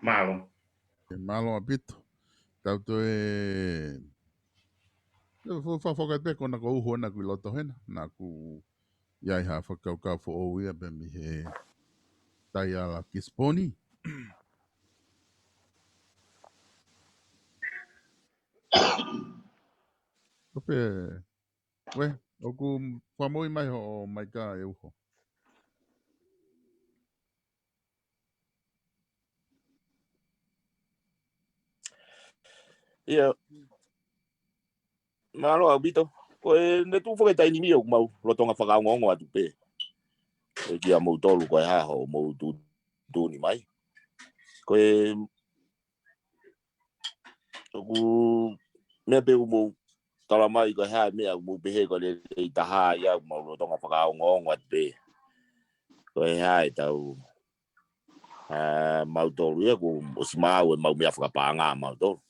Mālō. ʻE mālō ʻaupito. Tau toe, toe fo-, fa-, foka pē ko ena ko e uho ena ʻoku ʻi loto hena, naʻa ku ʻi ai ha fakakaukau foʻou ia pē mei he taiala Kisiponi. Ko pē, we, ʻoku fakamoʻui mai hoʻo maika ʻe uho. ʻIo. Mālō ʻaupito. Ko ʻene tuʻu foki he taimi ni ʻoku mau lolotonga fakaongoongo atu pē. ʻE kia moutolu ko e hā hoʻomou tuʻutuʻuni mai. Ko e ʻoku meʻa pē ʻoku mou tala mai ko e hā e meʻa ʻoku mou pehē ko e lelei taha ia ʻoku mau lolotonga fakaongoongo atu pē. Ko e hā ʻetau, ʻa, mautolu ia kuo ʻosi maʻu ʻemau meʻa fakapaʻanga mautolu.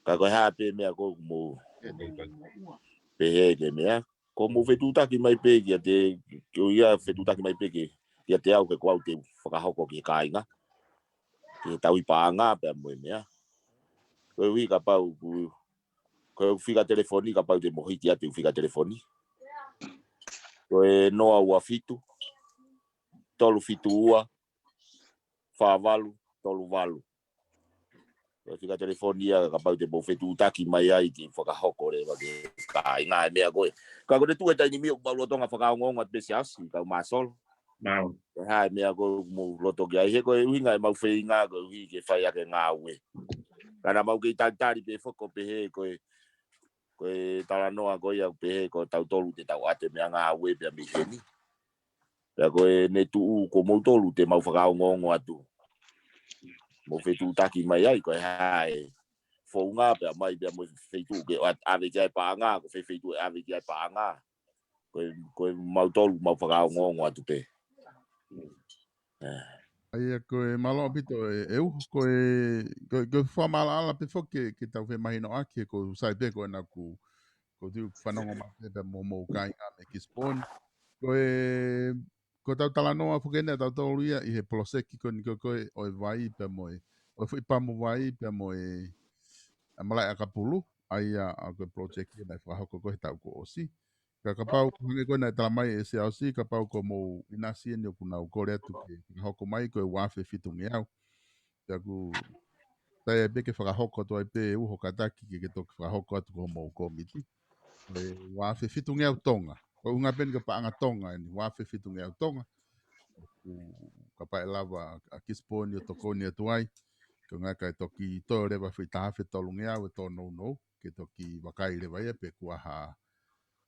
Ka ko e hā pē meʻa ko ē ʻoku mou pehē ke meʻa. Ko mou fetuʻutaki mai pē kiate, ko ia fetuʻutaki mai pē ke, kiate au ke ko au te u fakahoko ki he kāinga. Ki he tauhi paʻanga pea mo e meʻa. Koeʻuhi kapau ʻoku, ko e fika telefoni kapau te mou hiki atu e fika telefoni. Ko e noa ua fitu, tolu fitu ua, fā valu, tolu valu. Ko e fika telefoni ia kapau te mou fetuʻutaki mai ai ke fakahoko leva ki he kāinga e meʻa ko ē. Ka ko ʻene tuʻu he taimi ni ʻoku mau lolotonga fakaongoongo atu pē Siaosi, kau māsolo. Mālō. Ko e hā e meʻa ko ē ʻoku mou loto ki ai he ko e ʻuhinga ʻemau feinga koeʻuhi ke fai ʻaki e ngāue. Ka naʻa mau kei talitali pē foki ʻo pehē ko e, ko e talanoa ko ia ʻoku pehē ko tautolu te tau ʻoatu e meʻangāue pea mei heni. Pea ko ʻene tuʻu ko moutolu te mau fakaongoongo atu. Mou fetuʻutaki mai ai, ko e hā e founga pea mai pea mo e feituʻu ke ʻoat-, ʻave ki ai paʻanga, ko e fē feituʻu ʻe ʻave ki ai paʻanga. Ko e, ko e mautolu mau fakaongoongo atu pē. ʻA ia ko e mālō ʻaupito ʻe, ʻe uho, ko e, ko e, ko e fakamaʻalaʻala pē foki ke, ke tau femahinoʻaki he ʻoku sai pē ko ena ʻoku, ʻoku ou fanongo mai pē pea mo, mo e kāinga mei Kisiponi. Ko e, ko ʻetau talanoa foki eni ʻatautolu ia ʻi he poloseki ko eni ko ē ʻo e vai pea mo e, ʻo e foʻi pamu vai pea mo e, ʻa Malaʻe ʻAkapulu, ʻa ia ʻa ko e poloseki naʻe fakahoko ko ē he taʻu kuo ʻosi. Ka kapau ko e hangē ko ē naʻe tala mai ʻe Siaosi, kapau ko hoʻomou ʻinasi eni ʻoku nau kole atu ke fakahoko mai ko e ua afe fitungeau. Pea ʻoku sai ai pē ke fakahoko atu ai pē ʻe uho kātaki ke, ke toki fakahoko atu ko hoʻomou kōmiti. Ko e ua afe fitungeau Tonga. Ko e ʻuhinga pē eni ko e paʻanga Tonga eni, ua afe fitungeau Tonga. ʻOku kapau ʻe lava ʻa Kisiponi ʻo tokoni atu ai. Ko e ʻuhinga kae toki toe leva foʻi taha afe tolungeau ʻe tōnounou, ke toki vakai leva ia pe kuo ʻi ai ha,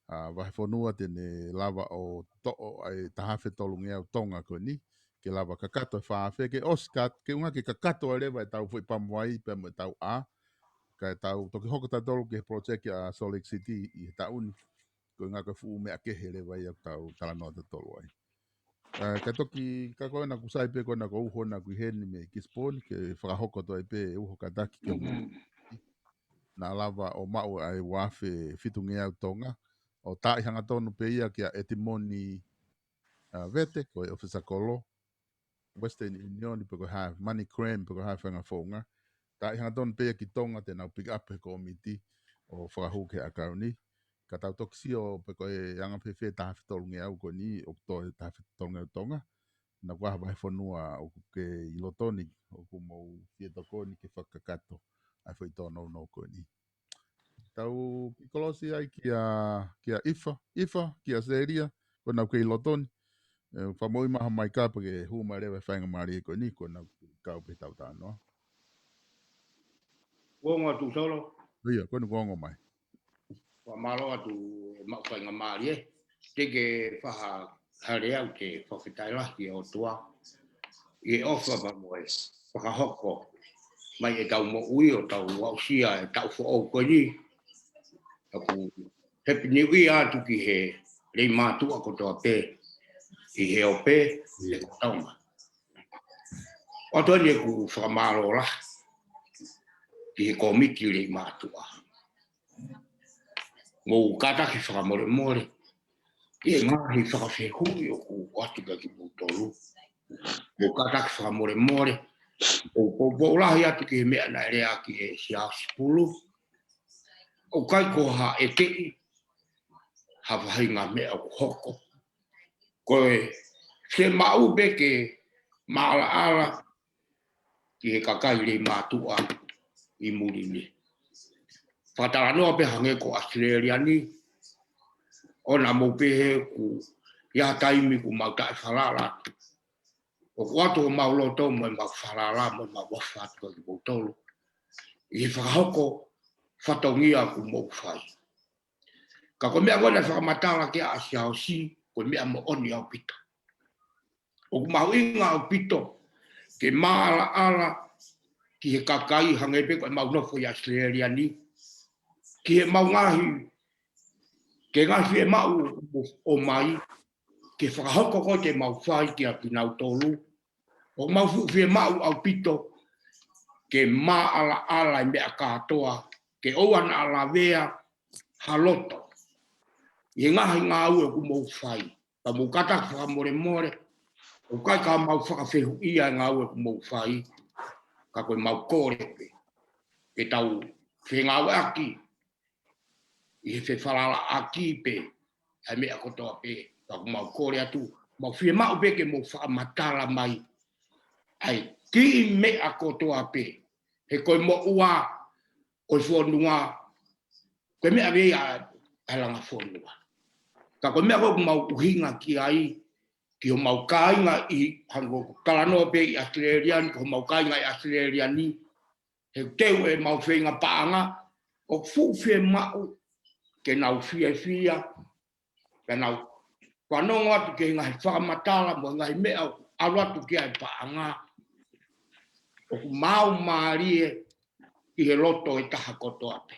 ʻa, vahefonua te ne lava ʻo toʻo ʻa e taha afe tolungeau Tonga ko eni, ke lava kakato e fā afe ke ʻosi ka, ke ʻuhinga ke kakato ai leva ʻetau foʻi pamu vai pea mo ʻetau ʻā, kae tau toki hoko tautolu ki he project ʻa Salt Lake City ʻi he taʻu ni, ko e ʻuhinga ko e fuʻu meʻa kehe leva ia ʻoku tau talanoa tautolu ai. ʻA, ka toki, ka ko ena ʻoku sai pē ko ena ko uho ena ʻoku ʻi heni mei Kisiponi, ke fakahoko atu ai pē ʻe uho kātaki ke naʻa lava ʻo maʻu ʻa e ua afe fitungeau Tonga, ʻo taaʻi hangatonu pē ia kia Etimoni, ʻa, Vete, ko e ʻōfisa kolo, Western Union, pe ko e hā, MoneyGram, pe ko e hā e faʻahinga founga. Taaʻi hangatonu pē ia ki Tonga, te nau pick up he kōmiti ʻo fakahū ki he ʻakauni. Ka tau toki sio pe ko e anga fēfē taha afe tolungeau ko eni, ʻoku toe taha afe tolungeau Tonga. Naʻa kuo ʻi ai ha vahefonua ʻoku ke ʻi loto ni, ʻoku mou fie tokoni ke fakakakato ʻa e foʻi tōnounou ko eni. Tau kiʻi kolosi ai kia, kia Ifa, Ifa, kia Selia, ko ena ʻoku ke ʻi loto ni. ʻE, fakamoʻui mai ha mai kapa ke hū mai leva e faingamālie ko eni ko ena kau pē tau tānoa. Kuo ongo atu solo. ʻIo, ko eni kuo ongo mai. Fakamālō atu e maʻu faingamālie. Te ke faha hale au ke fakafetaʻi lahi ki he ʻOtua ʻi he ʻofa pea mo e fakahoko mai ʻetau moʻui ʻo tau aʻusia e taʻu foʻou ko eni. ʻOku Happy New Year atu ki he lei mātuʻa kotoa pē ʻi he ope ʻi he Tonga. ʻOatu eni ʻeku fakamālō lahi ki he kōmiti lei mātuʻa. Mou kātaki fakamolemole ʻi he ngaahi fakafehuʻi ʻoku ʻoatu kia kimoutolu. Mou kātaki fakamolemole. ʻOku poupou lahi atu ki he meʻa naʻe lea ki he Siaosi Pulu. ʻOku ʻikai ko ha ʻekeʻi ha faʻahinga meʻa ʻoku hoko. Ko e fiemaʻu pē ke maʻalaʻala ki he kakai lei mātuʻa ʻi muli ni. Fakatalanoa pē hangē ko ʻAositelēlia ni, ʻoua naʻa mou pehē ʻoku ʻi ai ha taimi ʻoku mau taʻefalala atu. ʻOku ʻoatu homau loto mo ʻemau falala mo ʻemau ʻofa atu kia kimoutolu ʻi he fakahoko fatongia ʻoku mou fai. Ka ko e meʻa ko ē naʻe fakamatala ki ai ʻa Siaosi, ko e meʻa moʻoni ʻaupito. ʻOku mahuʻinga ʻaupito ke maʻalaʻala ki he kakai hangē pē ko ʻemau nofo ʻi ʻAositelēlia ni, ki heʻemau ngaahi, ki he ngaahi fiemaʻu ʻoku ʻomai, ke fakahoko ko ē ke mau fai kia kinautolu. ʻOku mau fuʻu fiemaʻu ʻaupito ke maʻalaʻala e meʻa kātoa, ke ʻoua naʻa lavea ha loto ʻi he ngaahi ngāue ʻoku mou fai. Ka mou kātaki fakamolemole, ʻoku ʻikai ke mau fakafehuʻia e ngāue ʻoku mou fai, ka ko ʻemau kole pē ke tau fengāueʻaki ʻi he fefalalaʻaki pē ʻa e meʻa kotoa pē. Ka ʻoku mau kole atu, mau fiemaʻu pē ke mou fakamatala mai ʻa e kiʻi meʻa kotoa pē. He ko e moʻua ʻo e fonua, ko e meʻa pē ia ʻa e langa fonua. Ka ko e meʻa ko ē ʻoku mau ʻuhinga ki ai, ki homau kāinga ʻi, hangē ko ʻeku talanoa pē ʻi ʻAositelēlia ni, ko homau kāinga ʻi ʻAositelēlia ni, he teu ʻemau feinga paʻanga, ʻoku fuʻu fiemaʻu ke nau fiefia, ke nau fanongo atu ki he ngaahi fakamatala mo e ngaahi meʻa ʻoku ʻalu atu ki ai e paʻanga, ʻoku maau mālie ʻi he loto ʻo e taha kotoa pē.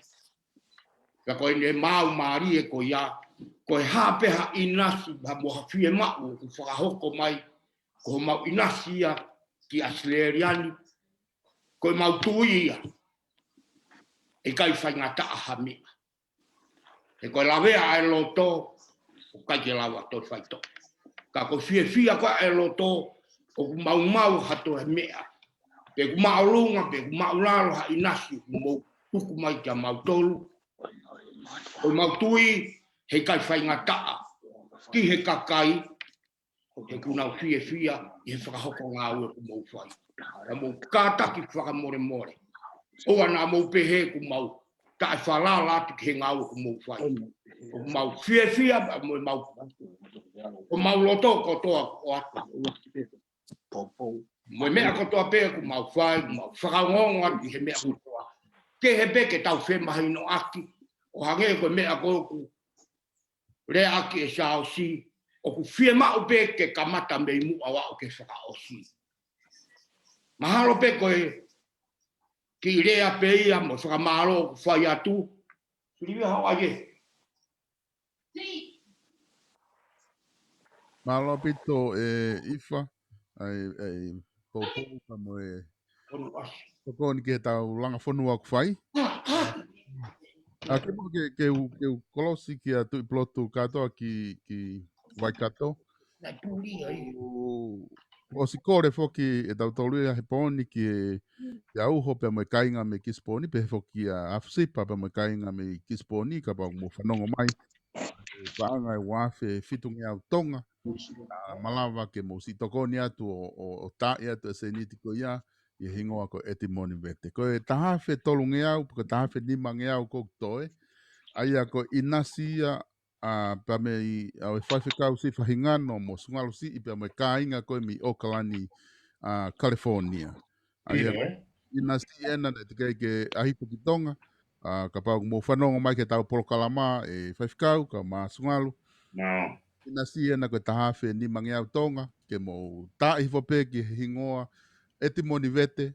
Ka ko ʻene maau mālie ko ia, ko e hā pē ha ʻinasi pea mo ha fiemaʻu ʻoku fakahoko mai, ko homau ʻinasi ia ki ʻAositelēlia ni, ko ʻemau tui ia, ʻe ʻikai faingataʻa ha meʻa. He ko e lavea ʻa e loto, ʻoku ʻikai ke lava toe faitoʻo. Ka ko e fiefia ko ē ʻa e loto, ʻoku maumau ha toe meʻa. Pe ʻoku māʻolunga, pe ʻoku māʻulalo ha ʻinasi ʻoku mou tuku mai kia mautolu, ko ʻemau tui, he ʻikai faingataʻa ki he kakai, he ʻoku nau fiefia ʻi he fakahoko ngāue ʻoku mou fai. Ka mou kātaki fakamolemole, ʻoua naʻa mou pehē ʻoku mau taʻefalala atu ki he ngāue ʻoku mou fai. ʻOku mau fiefia mo ʻemau, ʻo mau loto kotoa ʻoatu. Mo e meʻa kotoa pē ʻoku mau fai, ʻoku mau fakaongoongo atu ʻi he meʻa kotoa. Kehe pē ke tau femahinoʻaki, ʻo hangē ko e meʻa ko ē ʻoku lea ʻaki ʻe Siaosi, ʻoku fiemaʻu pē ke kamata mei muʻa ʻo aʻu ki he fakaʻosi. Mahalo pē ko e kiʻi lea pē ia mo e fakamālō ʻoku fai atu. Silivia, how are you? Mālō ʻaupito ʻe ʻIfa, ʻa e, ʻa e poupou pea mo e tokoni ki heʻetau langa fonua ʻoku fai. ʻA, ke mo ke, ke u, ke u kolosi kia Tuʻipulotu kātoa ki, ki Waikato. ʻOku ʻosi kole foki ʻe tautolu ia he pō ni ki he, kia Uho pea mo e kāinga mei Kisipōni, pehē foki kia Afisipa pea mo e kāinga mei Kisipōni, kapau ʻoku mou fanongo mai. ʻE paʻanga ʻe ua afe fitungeau Tonga, ʻa, malava ke mou siʻi tokoni atu ʻo, ʻo, ʻo taaʻi atu e sēniti ko ia, ʻi he hingoa ko ʻEtimoni Vete. Ko e taha afe tolungeau, pe ko e taha afe nimangeau ʻoku toe, ʻa ia ko e ʻinasi ia ʻa pea mei ʻa e faifekau Sifa Hingano mo Sungalu Siʻi pea mo e kāinga ko ē mei ʻOkalani, ʻa California. ʻA ia, ʻInasi ena naʻe teʻeki ai ke ʻahipa ki Tonga. ʻA kapau ʻoku mou fanongo mai ki heʻetau polokalama ʻe faifekau kae ʻumaʻā Sungalu. ʻInasi ena ko e taha afe nimangeau Tonga, ke mou taaʻi hifo pē ki he hingoa ʻEtimoni Vete,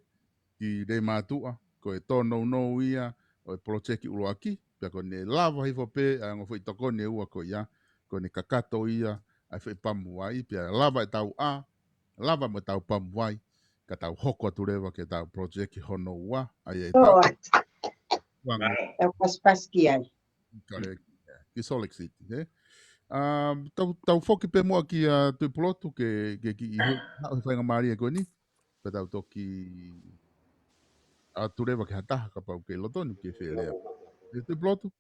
ki Leimātuʻa, ko e tōnounou ia ʻo e polojeki ʻuluaki, pea ko ʻene lava hifo pē ʻa e ongo foʻi tokoni ʻe ua ko ia, ko ʻene kakato ia ʻa e foʻi pamu vai, pea lava ʻetau ʻā, lava mo ʻetau pamu vai, ka tau hoko atu leva ki heʻetau polojeki hono ua, ʻa ia ʻe tau ʻOatu. Ua ngā. ʻE pasipasi ki ai. Kare, ki Salt Lake City, ē? ʻA, tau, tau foki pē muʻa kia Tuʻipulotu ke, ke kiʻi haʻu he faingamālie ko eni. Pea tau toki ʻatu leva ki ha taha kapau ʻoku kei loto ni ke fie lea. ʻE Tuʻipulotu?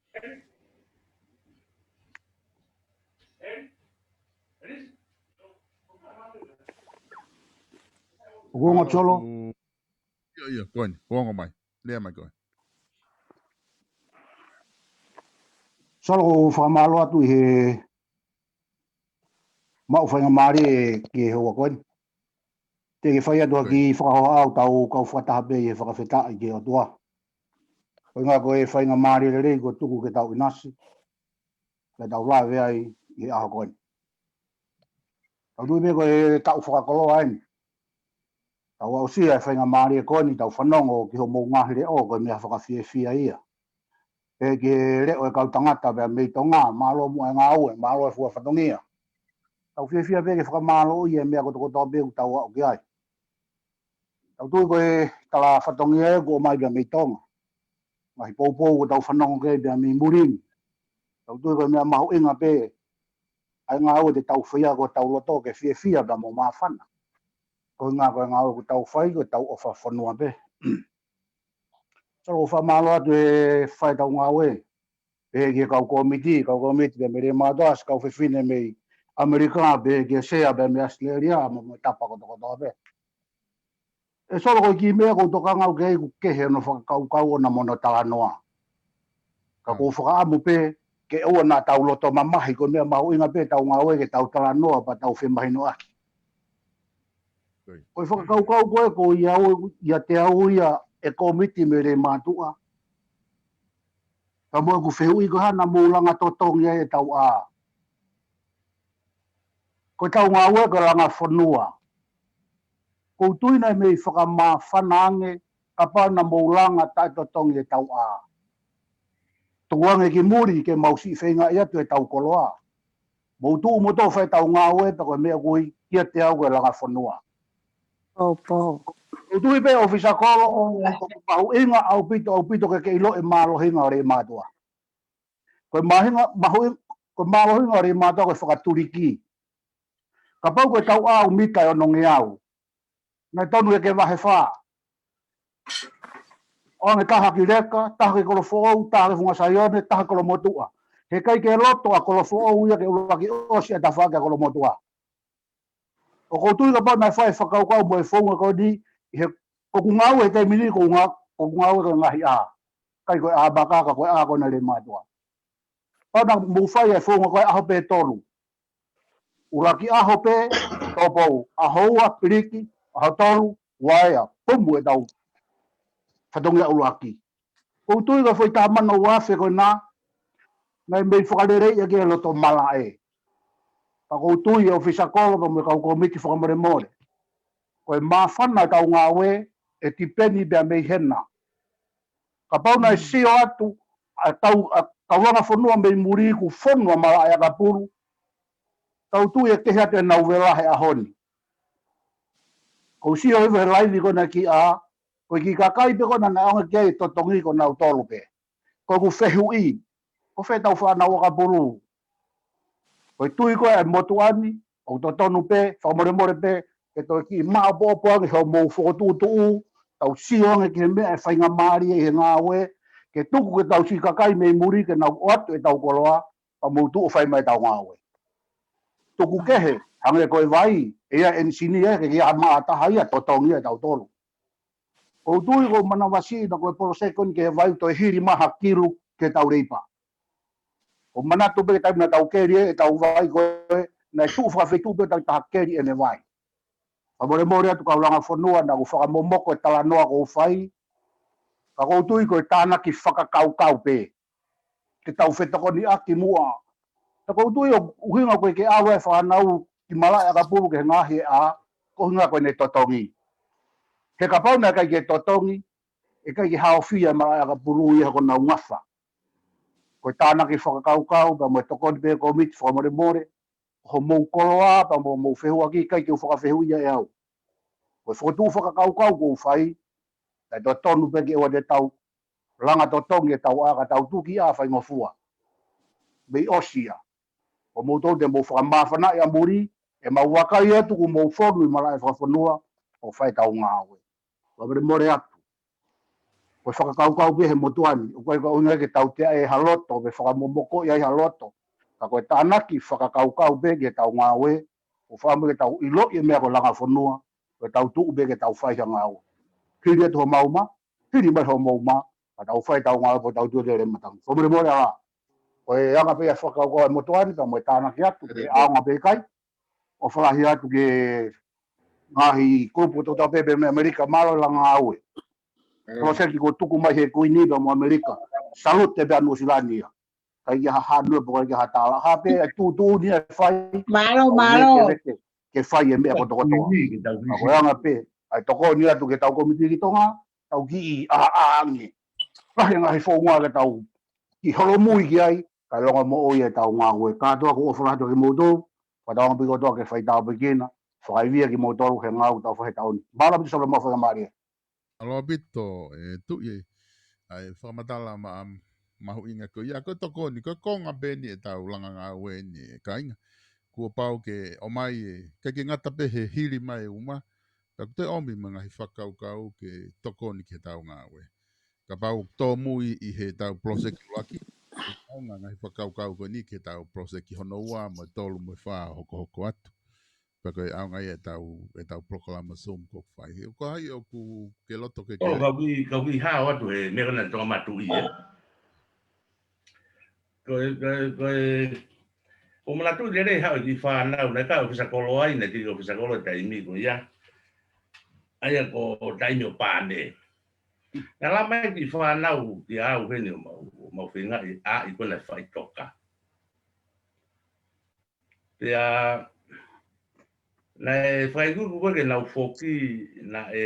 ʻOku ongo Solo? ʻIo, ʻio, ko eni, ʻoku ongo mai. Lea mai ko ē. Solo, ʻoku ou fakamālō atu ʻi he maʻu faingamālie ki he houa ko eni. Te ke fai atu ha kiʻi fakahohaʻa ʻo tau kau fakataha pē ʻi he fakafetaʻi ki he ʻOtua. Ko e ʻuhinga ko e faingamālie lelei kuo tuku ke tau ʻinasi, ke tau lave ai ʻi he ʻaho ko eni. Tau tui pē ko e taʻu fakakoloa eni. Tau aʻusia e faingamālie ko eni, tau fanongo ki hoʻomou ngaahi leʻo, ko e meʻa fakafiefia ia. Pea ki he leʻo e kau tangata pea mei Tonga, mālō muʻa e ngāue, mālō e fua fatongia. Tau fiefia pē ke fakamālōʻia e meʻa kotokotoa pē ʻoku tau aʻu ki ai. Tau tui ko e tala fatongia ē kuo ʻomai pea mei Tonga. Ngaahi poupou kuo tau fanongo ki ai pea mei muli ni. Tau tui ko e meʻa mahuʻinga pē ʻa e ngāue te tau fai ko ʻetau loto ke fiefia pea mo māfana. Ko e ʻuhinga ko e ngāue ʻoku tau fai ko ʻetau ʻofa fonua pē. Solo, ʻoku ou fakamālō atu he fai ʻetau ngāue. Pehē ki he kau kōmiti, kau kōmiti pea mei Leimātuʻa, siʻi kau fefine mei ʻAmelika, pehē ki he sea pea mei ʻAositelēlia, mo, mo e tapa kotokotoa pē. ʻE Solo, ko e kiʻi meʻa ʻoku ou tokanga au ki ai ʻoku kehe hono fakakaukau ʻona mo hono talanoa. Ka ʻoku ou fakaʻamu pē ke ʻoua naʻa tau loto mamahi, ko e meʻa mahuʻinga pē ʻetau ngāue ke tau talanoa pea tau femahinoʻaki. Ko e fakakaukau ko ē ʻoku ʻiate au ia ʻe kōmiti mei Leimātuʻa. Ka mo ʻeku fehuʻi ko e hā naʻa mou langa totongi ai ʻetau ʻā. Ko ʻetau ngāue ko e langa fonua. ʻOku ou tui naʻe mei fakamāfana ange kapau naʻa mou langa taʻetotongi ʻetau ʻā. Tuku ange ki muli ke mau siʻi feingaʻi atu ʻetau koloa. Mou tuʻu mo tō fai ʻetau ngāue pea ko e meʻa ʻoku ʻiate au ko e langa fonua. ʻOku ou tui pē ʻofisa kolo, ʻoku mahuʻinga ʻaupito, ʻaupito ke ke ʻilo e mālohinga ʻo Leimātuʻa. Ko e māhinga, mahuʻi, ko e mālohinga ʻo Leimātuʻa ko e fakatuliki. Kapau ko ʻetau ʻā ʻoku mita ʻe onongeau, naʻe tonu ke vahe fā. ʻOange taha ki Leka, taha ki Kolofoʻou, taha ki Funga Saione, taha ki Kolomotuʻa. He ʻikai ke loto ʻa Kolofoʻou ia ke ʻuluaki ʻosi ʻa e tafaʻaki ʻa Kolomotuʻa. ʻOku ou tui kapau naʻe fai e fakakaukau mo e founga ko eni, ʻi he, ko ʻeku ngāue he taimi ni, ko ʻeku ngā-, ko ʻeku ngāue ko e ngaahi ʻā. ʻIkai ko e ʻā maka, ka ko e ʻā ko ena ʻa Leimātuʻa. Kapau naʻa mou fai e founga ko e ʻaho pē tolu. ʻUluaki ʻaho pē, Topou, ʻaho ua, Piliki, ʻaho tolu, Vaea, pumu ʻetau fatongia ʻuluaki. ʻOku ou tui ko e foʻi taha mano ua afe ko ena, naʻe mei fakaleleiʻi ʻaki e loto malaʻe. Ka ʻoku ou tui ʻe ʻofisa kolo pea mo e kau kōmiti fakamolemole. Ko e māfana ʻetau ngāue, ʻe tipeni pea mei hena. Kapau naʻe sio atu, ʻa e tau, ʻa e kau langa fonua mei muli ʻoku fonu ʻa malaʻe ʻakapulu. Tau tui ʻe kehe atu ʻenau vela he ʻaho ni. ʻOku ou sio hifo he laivi ko ena ki ʻā, ko e kiʻi kakai pē ko ena naʻe ʻaonga ki ai e totongi ko nautolu pē. Ko ʻeku fehuʻi, ko fē ʻetau fānau ʻakapulu? Ko e tui ko ē ʻa e motuʻa ni, ʻoku totonu pē, fakamolemole pē, ke toe kiʻi maʻopoʻopo ange hoʻomou fokotuʻutuʻu, tau sio ange ki he meʻa ʻe faingamālie ʻi he ngāue, ke tuku ke tau siʻi kakai mei muli ke nau ʻoatu ʻetau koloa, pea mou tuʻu ʻo fai mai ʻetau ngāue. Tuku kehe, hangē ko e vai, ʻe ʻi ai e ʻenisinia, ke ʻi ai ha maʻa taha ia, totongi ia ʻe tautolu. ʻOku ou tui ʻoku manavasiʻi naʻa ko e poloseki ko eni ki he vai toe hili mai ha kilu ki heʻetau leipa. ʻOku manatu pē ki he taimi naʻa tau keli ʻe, ʻetau vai ko ē, naʻe tuʻu fakafeituʻu pē ʻo taki taha keli ʻene vai. Fakamolemole atu kau langa fonua, naʻa ku fakamomoko e talanoa kuo u fai, ka ʻoku ou tui ko e tānaki fakakaukau pē ke tau fetokoniʻaki muʻa. Ka ʻoku ou tui ʻoku ʻuhinga ko e ke ʻalu e fānau ki Malaʻeakapulu ke ngaahi ʻa, ko e ʻuhinga ko ʻene totongi. He kapau naʻe ʻikai ke totongi, ʻe ʻikai ke haofia e Malaʻeakapulu ia ko ʻenau ngafa. Ko e tānaki fakakaukau, pea mo e tokoni pē komiti fakamolemole, homou koloa, pea mo homou fehuʻaki, ʻikai ke u fakafehuʻia ʻe au. Ko e fokotuʻu fakakaukau kuo u fai, naʻe totonu pē ke ʻoua te tau langa totongi ʻetau ʻa ka tau tuki ʻa faingofua. Mei ʻosi ia. ʻO moutolu te mou fakamāfanaʻi ʻa muli, ʻemau vakai atu kuo mou fonu ʻi malaʻe fakafonua, ʻo fai ʻetau ngāue. Fakamolemole atu. Ko e fakakaukau pē he motuʻa ni, ʻoku ʻikai ko e ʻuhinga ke tau teʻa e ha loto, pe fakamomokoʻi ai ha loto. Ka ko e tānaki fakakaukau pē ke tau ngāue, ʻo fakamolemole ke tau ʻiloʻi e meʻa ko e langa fonua, ko e tau tuʻu pē ke tau fai ha ngāue. Hili atu homau mā, hili mai homou mā, ka tau fai ʻetau ngāue pea tau tui lele matangi. Fakamolemole ā, ko e anga pē ia e fakakaukau e motuʻa ni, ka mo e tānaki atu, ke ʻaonga pe ʻikai, ʻo fakahā atu ki he ngaahi kulupu ʻo tautau pē pē mei ʻAmelika, mālō e langa ngāue. Poloseki kuo tuku mai he Kuini pea mo ʻAmelika, salute pē ʻa Nuʻusila ni ia. ʻIkai ke ha hanu e poko, ʻikai ke ha tala, ha pē ʻa e tuʻutuʻuni ʻe fai, Mālō, ʻo mālō. Ke, ke, ke fai e meʻa kotokotoa. Ka ko e anga pē, ʻa e tokoni atu ki he tau komiti ki Tonga, tau kiʻi ʻa, ʻa, ange. Lahi e ngaahi founga ke tau kiʻi holomui ki ai, kae longomoʻui e tau ngāue. Kātoa ʻoku ou ʻofa lahi atu kimoutolu, fakatauange pē kotoa ke fai tāpuekina, fakaivia kimoutolu he ngāue ʻoku tau fai he taʻu ni. Mālō ʻaupito Solomon, fakamālie. Mālō ʻaupito, ʻe Tuʻi, ʻa e fakamatala ma-, mahuʻinga ko ia, ko e tokoni, ko e konga pē eni ʻetau langa ngāue ni, kāinga. Kuo pau ke ʻomai e, ʻikai ke ngata pē he hili mai e uma, ka kuo toe ʻomi mo e ngaahi fakakaukau ke tokoni ki he tau ngāue. Kapau tōmui ʻi he tau poloseki ʻuluaki, ʻe ʻaonga e ngaahi fakakaukau ko eni ki he tau poloseki hono ua, mo e tolu, mo e fā ʻo hokohoko atu. Pea ko e ʻaonga ia ʻetau, ʻetau polokalama Zoom ʻoku fai. Ko hai ʻoku ke loto ke ke ʻO, kau kiʻi, kau kiʻi hao atu he meʻa ko ena Tonga Matuʻi, ē. Ko e, ko e, ko e, ʻoku ou manatuʻi lelei haʻo kiʻi fānau, naʻe kau ʻōfisa kolo ai, naʻe kiʻi ʻōfisa kolo taimi ko ia. ʻA ia ko e taimi ʻo Paame. Naʻe lava mai kiʻi fānau kiate au heni ʻo mau, ʻo mau feingaʻi ʻa e ko ena faʻitoka. Pea, naʻe fakaikuiku ko ē ke nau foki, naʻe,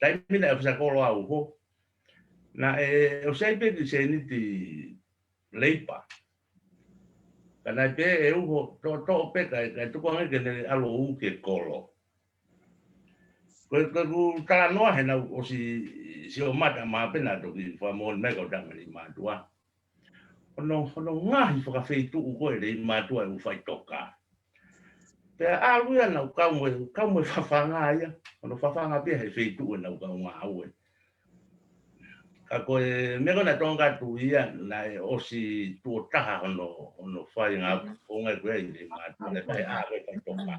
taimi naʻe ʻōfisa kolo au hē, naʻe ʻosi ʻi ai pē kiʻi sēniti leipa. Ka naʻe pehē ʻe uho, toʻotoʻo pē kae, kae tuku ange ke ne ʻalu ʻo ū ki he kolo. Ko e, ko ʻeku talanoa he naʻa ku ʻosi sio mata mā pē naʻa toki fakamoʻoni mai kau tama Leimātuʻa. Hono, hono ngaahi fakafeituʻu ko ē Leimātuʻa ʻoku faʻitoka. Pea ʻalu ia naʻa ku kau mo e, kau mo e fafanga ia. Hono fafanga pē he feituʻu naʻa ku kau ngāue. Ka ko e meʻa ko ena Tonga Matuʻi ia naʻe ʻosi tuʻo taha hono, hono fai ngā konga ko ē ʻi Leimātuʻa naʻe pehē ʻa ko e faʻitoka.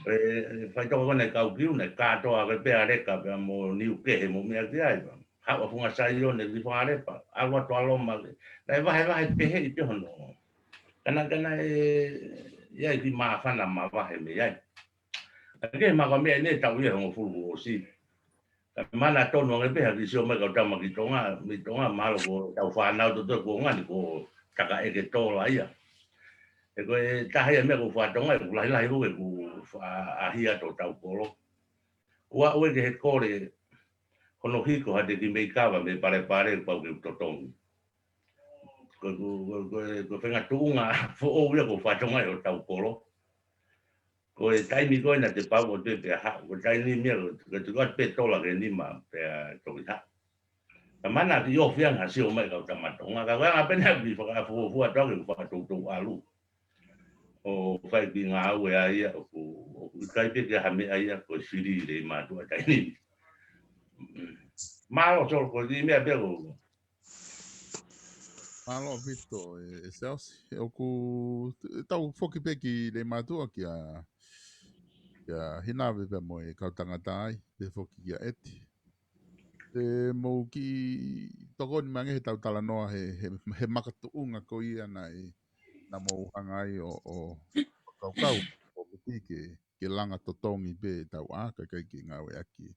ʻE, faʻitoka ko ena ʻi Kaukiu, naʻe kātoa ko ē pea leka pea mo niu kehe mo meʻa ki ai pea. Haʻu ʻa Funga Saione ki Falepa, ʻalu atu ʻa Loma ke. Naʻe vahevahe pehē ʻi pē hono. Ka naʻe, ka naʻe, ʻi ai kiʻi māfana mavahe mei ai. Ka ke maka meʻa ne tau ia hongofulu ʻosi. Ka mana tonu ange pē ha kiʻi sio mai kau tama ki Tonga, mei Tonga mahalo ko tau fānau toto kuo ngani ko taka eke tola ia. ʻE ko e taha ia meʻa ko fatonga, ʻoku lahilahi hou ʻeku fa-, ʻahiʻahi ʻo tau kolo. Kuo aʻu ē ki he kole, hono hiko ha te ki mei kava mei Palepale, pau ke u totongi. Ko, ko, ko, ko, ko e fengatuʻunga foʻou ia ko fatonga ʻo tau kolo. Ko e taimi ko ē naʻa te pau ʻo te pea haʻu, ko e taimi meʻa ko, ko e tuku atu pē tola ke nima pea toki haʻu. Ka mana ki ofi ange ha sio mai kau tama Tonga, ka ko e anga pē naʻa ki fakafuofua atu ʻeku fakatoutou ʻalu. ʻO fai ki ngāue ai ia, ʻoku, ʻoku ʻikai pē ke ha meʻa ia, ko e fili Leimātuʻa taimi ni. Mālō Solo, ko e kiʻi meʻa pē ko. Mālō ʻaupito, ʻe, ʻe Siaosi. ʻOku tau foki pē ki Leimātuʻa kia, kia Hinave pea mo e kau tangata ai, pea foki kia ʻEti. Te mou kiʻi tokoni mai ange he tau talanoa he, he, he makatuʻunga ko ia naʻe, naʻa mou hanga ai ʻo, ʻo, ʻo kaukau, ʻo piti ke, ke langa totongi pē ʻetau ʻā, kae ʻikai ke ngāueʻaki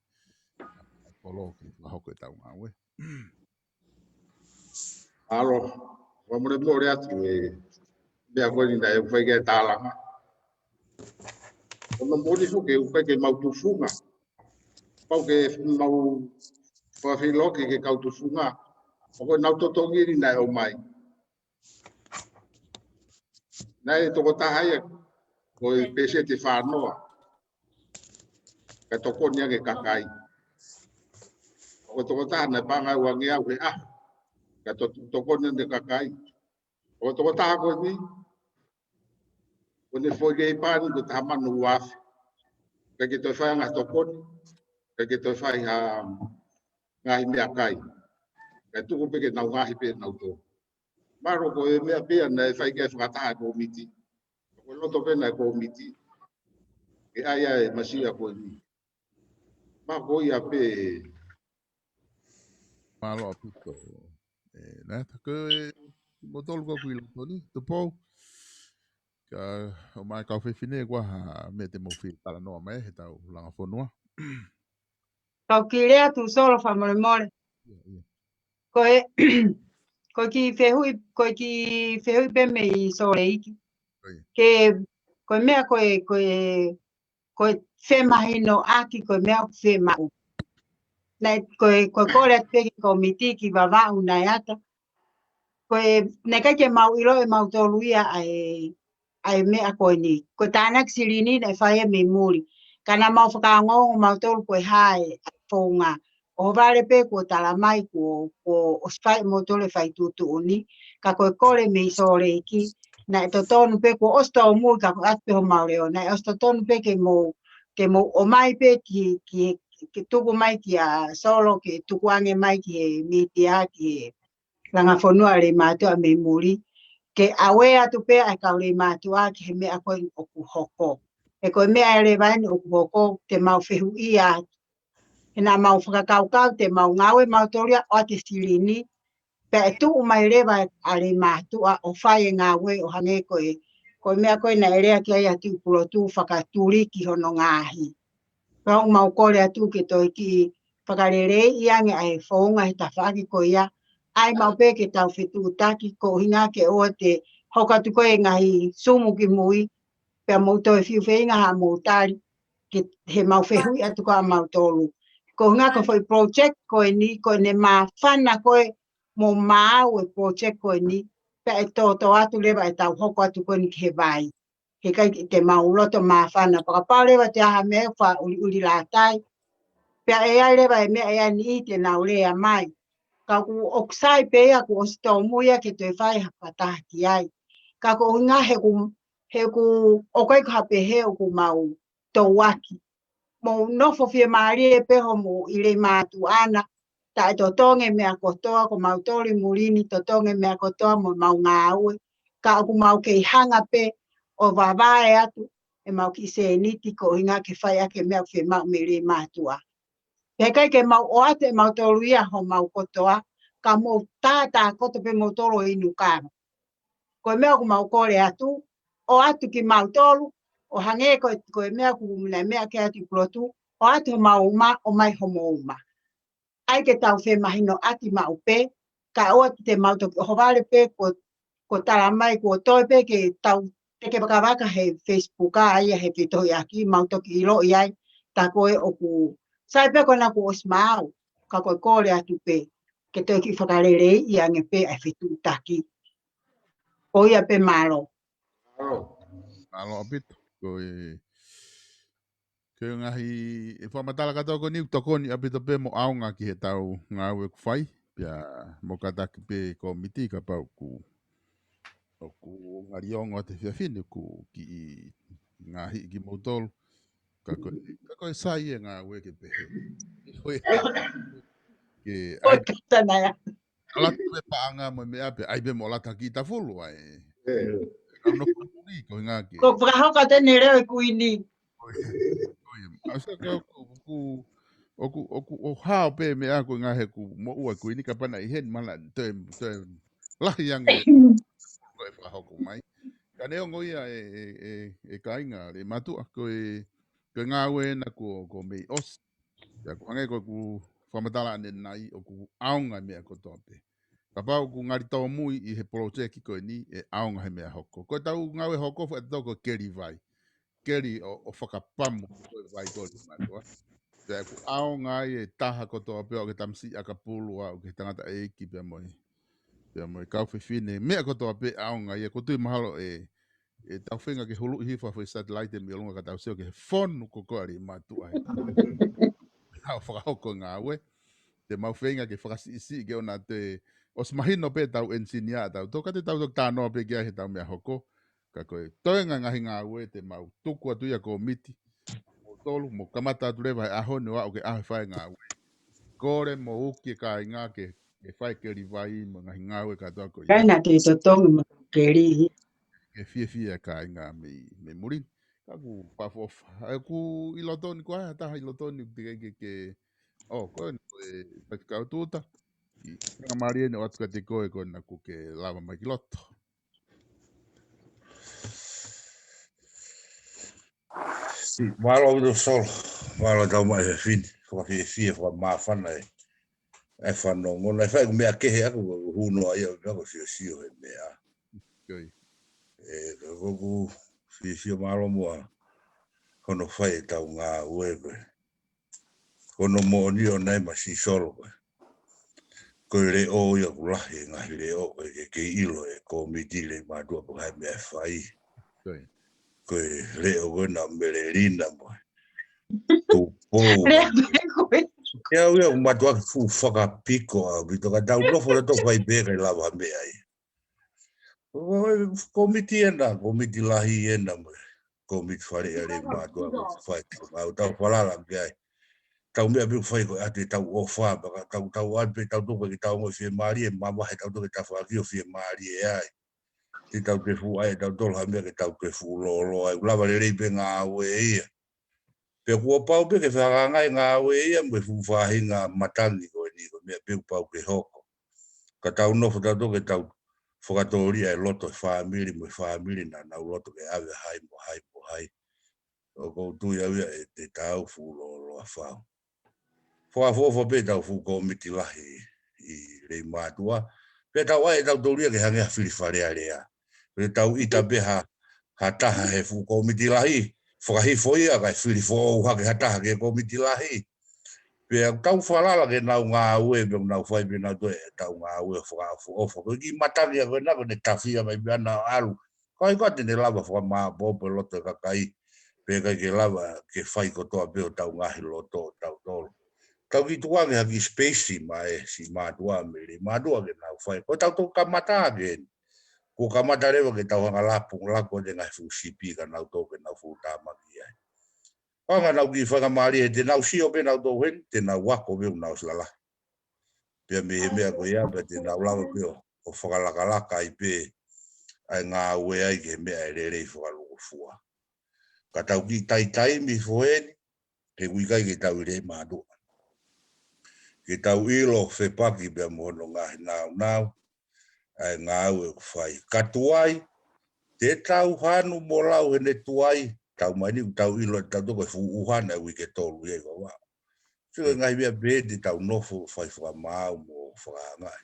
ʻa e kolo ke fakahoko ʻetau ngāue. Alo, ua mole mole atu e meʻa ko eni naʻe fai ke tālanga. ʻO na moli foki ʻoku ʻikai ke mau tufunga. Pau ke mau fafilo ke ke kau tufunga. ʻO ko e nau totongi ni naʻe ʻomai. Naʻe tokotaha ia ko e peseti fānoa. Ka tokoni ange kakai. ʻO ko e tokotaha naʻe panga ua nge au he ʻaho. Ka to-, tokoni ange kakai. ʻO ko e tokotaha ko eni. Ko ne foʻi kei pani ko taha mano uafe. Ka ke toe fai anga tokoni. Ka ke toe fai ha ngaahi meʻakai. Ka tuku pē ke nau ngaahi pē nau tō. Mālō ko e meʻa pē ia naʻe fai ke fakataha e kōmiti. Ko e loto pē naʻe kōmiti. Ke ʻai ʻa e masiʻa ko eni. Ma ko ia pē. Mālō ʻaupito. E, na, ta ko e, mo tolu ko kui loto ni, Tupou. Ka, ʻomai kau fefine kua ha, meʻa te mou fie talanoa mai, he tau langa fonua. Kau ki lea tu solo fa mole mole. Ia, ia. Ko e, ko e ki fehuʻi, ko e ki fehuʻi pē mei Sōleiki. Ko ia. Ke, ko e meʻa ko e, ko e, ko e femahinoʻaki, ko e meʻa ʻoku femaʻu. Naʻe, ko e, ko e kole atu pē ki kōmiti ki Vavaʻu naʻe ata. Ko e, naʻe ʻikai ke mau ʻilo ʻe mautolu ia ʻa e, ʻa e meʻa ko eni. Ko e tānaki silini naʻe fai ia mei muli. Ka naʻa mau fakaongoongo mautolu ko e hā e founga. ʻO vale pē kuo tala mai kuo, kuo ʻosi fai ʻe mautolu e fai tuʻutuʻuni. Ka ko e kole mei Sōleiki. Naʻe totonu pē kuo ʻosi tōmui ka ko e ʻatu pē homau leʻo. Naʻe ʻosi totonu pē ke mou, ke mou ʻomai pē ki, ki, ke tuku mai kia Solo, ke tuku ange mai ki he mītia, ki he langa fonua Leimātuʻa mei muli. Ke ʻave atu pē ʻa e kau Leimātuʻa ki he meʻa ko eni ʻoku hoko. He ko e meʻa ʻe leva eni ʻoku hoko te mau fehuʻia atu. He naʻa mau fakakaukau te mau ngāue mautolu ia ʻo ʻoatu e silini. Pea ʻe tuʻu mai leva ʻa Leimātuʻa ʻo fai e ngāue ʻo hangē ko e, ko e meʻa ko ē naʻe lea ki ai ʻa Tuʻipulotu fakatuli ki hono ngaahi. Pea ʻoku mau kole atu ke toe kiʻi fakaleleiʻi ange ʻa e founga he tafaʻaki ko ia. ʻAi mau pē ke tau fetuʻutaki ko e ʻuhinga ke ʻoua te hoko atu ko e ngaahi sumu ki mui. Pea mou toe fiu feinga ha mou tali ke he mau fehuʻi atu ka mautolu. Ko e ʻuhinga ko e foʻi project ko eni, ko ʻene māfana ko e mo maau e project ko eni, pea ʻe tōtō atu leva ʻetau hoko atu ko eni ki he vai. He ʻikai ke mau loto māfana. Fakapau leva te aha meʻa fa uli uli lātai. Pea ʻe ʻai leva e meʻa ʻe ʻai ni ʻi te nau lea mai. Ka ʻoku ʻoku sai pē ia kuo ʻosi tōmui ia ke toe fai ha fakataha ki ai. Ka ko e ʻuhinga he ʻoku, he ʻoku ʻoku ʻikai ko ha pehē ʻoku mau tauaki. Mou nofo fiemālie pē homou ʻi Leimātuʻa na, taʻe totongi e meʻa kotoa, ko mautolu ʻi muli ni totongi e meʻa kotoa mo mau ngāue. Ka ʻoku mau kei hanga pē ʻo vavae atu ʻemau kiʻi sēniti ko e ʻuhinga ke fai ʻaki e meʻa ʻoku fiemaʻu mei Leimātuʻa. He ʻikai ke mau ʻoatu ʻe mautolu ia homau kotoa, ka mou tātā koto pē mautolu ʻo inu kava. Ko e meʻa ʻoku mau kole atu, ʻoatu kimautolu, ʻo hangē ko e, ko e meʻa ʻoku muna e meʻa ke ʻatu ʻi Pulotu, ʻoatu homau uma, ʻomai homou uma. ʻAi ke tau femahinoʻaki maʻu pē, ka ʻoua te mau toki ʻohovale pē kuo, kuo tala mai, kuo toe pē ke tau teke vakavaka he Facebook ʻa ia he fitohiʻaki, mau toki ʻiloʻi ai, tā ko ē ʻoku sai pē ko ena kuo ʻosi maau, ka ko e kole atu pē, ke toe kiʻi fakaleleiʻi ange pē ʻa e fetuʻutaki. Ko ia pē mālō. Mālō. Mālō ʻaupito. Ko e, ko e ngaahi, e fakamatala kātoa ko eni ʻoku tokoni ʻaupito pē mo ʻaonga ki he tau ngāue ʻoku fai. Pea mo kātaki pē kōmiti kapau ʻoku, ʻoku ngali ongo ʻa e fefine ʻoku kiʻi ngaahi kimoutolu. Ka ko, ka ko e sai e ngāue ke pehē. Ko e, ke, ʻai, Ko e kata na ia. ʻAlu atu pē paʻanga mo e meʻa pē, ʻai pē mo ʻalu atu ha kiʻi tafulu ai. ʻE. Kau no kuri ko e ʻuhinga ke. Ko e fakahoko atu eni e leo e kuini. Ko e, ko e, ʻa, so ko, ko, ko, ʻoku, ʻoku ʻo hao pē meʻa ko e ngaahi ʻoku moʻua kuini kapau naʻe ʻi heni mana toe, toe lahi ange ko e fakahoko mai. Ka neongo ia e, e, e, e kāinga Leimātuʻa ko e, ko e ngāue ena ko, ko mei ʻosi. Ia ko hangē ko ʻeku fakamatala ʻanenai ʻoku ʻaonga meʻa kotoa pē. Kapau ʻoku ngali tōmui ʻi he poloseki ko eni ʻe ʻaonga he meʻa hoko. Ko e tau ngāue hoko fua e toko keli vai. Keli ʻo, ʻo fakapamu ko e vai ko Leimātuʻa. Pea ʻoku ʻaonga ai e taha kotoa pē ʻo ke tamasiʻi ʻakapulu ʻo ke tangata ʻeiki pea mo e. Pea mo e kau fefine. Meʻa kotoa pē ʻaonga ia ko tui mahalo e, e tau feinga ke huluʻi hifo ʻa e satellite mei ʻolunga ka tau sio ki he fonu ko ko ʻa Leimātuʻa he. Hao fakahoko ngāue. Te mau feinga ke fakasiʻisiʻi ke ʻoua te ʻosi mahino pē tau engineer tau tō, ka te tau toki tānoa pē ki ai he tau meʻa hoko. Ka ko e toenga ngaahi ngāue te mau tuku atu ia ko miti. Mo tolu, mo kamata atu leva he ʻaho ni ʻo aʻu ke ʻaho e fai ngāue. Kole mo uki e kāinga ke, ke fai keli vai mo ngaahi ngāue kātoa ko ia. Kaina te totongi mo keli. Ke fiefia e kāinga mei, mei muli. Ka ʻoku fafofa. ʻOku ʻi loto ni ko ai, ha taha ʻi loto ni te ke, ke, ke. ʻO, ko e, ko e, pati kau tuta. ʻI, ngā mālie ne o atu ka te koe ko ena kuo ke lava mai ki loto. Si, mālō ʻaupito Solo, mālō tau mai he fini, fakafiefia, fakamāfana e, e fanongo, naʻe fai ʻeku meʻa kehe ʻaku, huno ai au, meʻa ko sio sio he meʻa. Koi. E, ka ko ʻeku fiefia mālō muʻa, hono fai e tau ngāue ko e. Ko hono moʻoni ʻo nai ma si Solo ko e. Ko e leʻo ia ʻoku lahi e ngaahi leʻo ko e ke kei ʻilo e kōmiti Leimātuʻa pe ko e hā e meʻa ʻe fai. Koi. Ko e leʻo ko ena Melelina mo e. Tupou. Leʻo ko e. Ke au ia ʻoku mātuʻaki fuʻu fakapiko ʻaupito ka tau nofo ʻo tau fai pē kae lava meʻa ia. Ko e kōmiti ena, kōmiti lahi ena mo e. Kōmiti fale ʻa Leimātuʻa, ko e fai tau ngāue tau falala ki ai. Tau meʻa pē ʻoku fai ko e ʻatu e tau ʻofa, pea ka tau tau atu pē tau toka ke tau ongoʻi fiemālie, mavahe tau toka ke tau fakakio fiemālie ai. Te tau toe fuʻu ʻai ʻe tautolu ha meʻa ke tau toe fuʻu lōloa ai, ʻoku lava lelei pē ngāue ia. Pea kuo pau pē ke fakaangai ngāue ia mo e fuʻu faʻahinga matangi ko eni ko e meʻa pē ʻoku pau ke hoko. Ka tau nofo tautolu ke tau fakatōlia e loto e fāmili mo e fāmili naʻa nau loto ke ʻave hai mo hai mo hai. ʻOku ou tui au ia ʻe te tau fuʻu lōloa fau. Fakaʻofoʻofa pē tau fuʻu kōmiti lahi ʻi Leimātuʻa. Pea tau ʻai ʻe tautolu ia ke hangē ha fili Fale Alea. Pea tau ʻita pē ha, ha taha he fuʻu kōmiti lahi. Fakahifo ia kae fili foʻou hake ha taha ki he kōmiti lahi. Pea tau falala ke nau ngāue, pea nau fai pē nau toe tau ngāue fakaʻofoʻofa. Ko e kiʻi matangi ia ko ena ko ʻene tafia mai pē ʻana ʻo ʻalu. Ka ʻikai te ne lava fakamāʻopoʻopo e loto e kakai, pe ʻikai ke lava ke fai kotoa pē ʻo tau ngaahi loto ʻo tautolu. Tau kiʻi tuku ange ha kiʻi space mai e si mātuʻa mei Leimātuʻa ke nau fai. Ko e tau toki kamata ke ni. Kuo kamata leva ke tau hanga lapu, laku ʻo te ngaahi fuʻu sipi ka nau toki nau fuʻu tāmaki ai. Ko e anga nau kiʻi faingamālie he te nau sio pē nau toki heni, te nau ako pē ʻoku nau ʻosi lalahi. Pea mei he meʻa ko ia, pea te nau lava pē ʻo, ʻo fakalakalaka ai pē, ʻa e ngāue ai ki he meʻa ʻe lelei fakalukufua. Ka tau kiʻi taitaimi foʻi eni, he ʻoku ʻikai ke tau ʻi Leimātuʻa. Ke tau ʻilo fepaki pea mo hono ngaahi naunau, ʻa e ngāue ʻoku fai. Ka tuai, te tau hanu mo lau heʻene tuai, tau mai ni ʻoku tau ʻilo ʻe tautolu ko e fuʻu ʻuha naʻe uike tolu ia ʻi Vavaʻu. Sio e ngaahi meʻa pē te tau nofo fai fakamaau mo fakaangaʻi.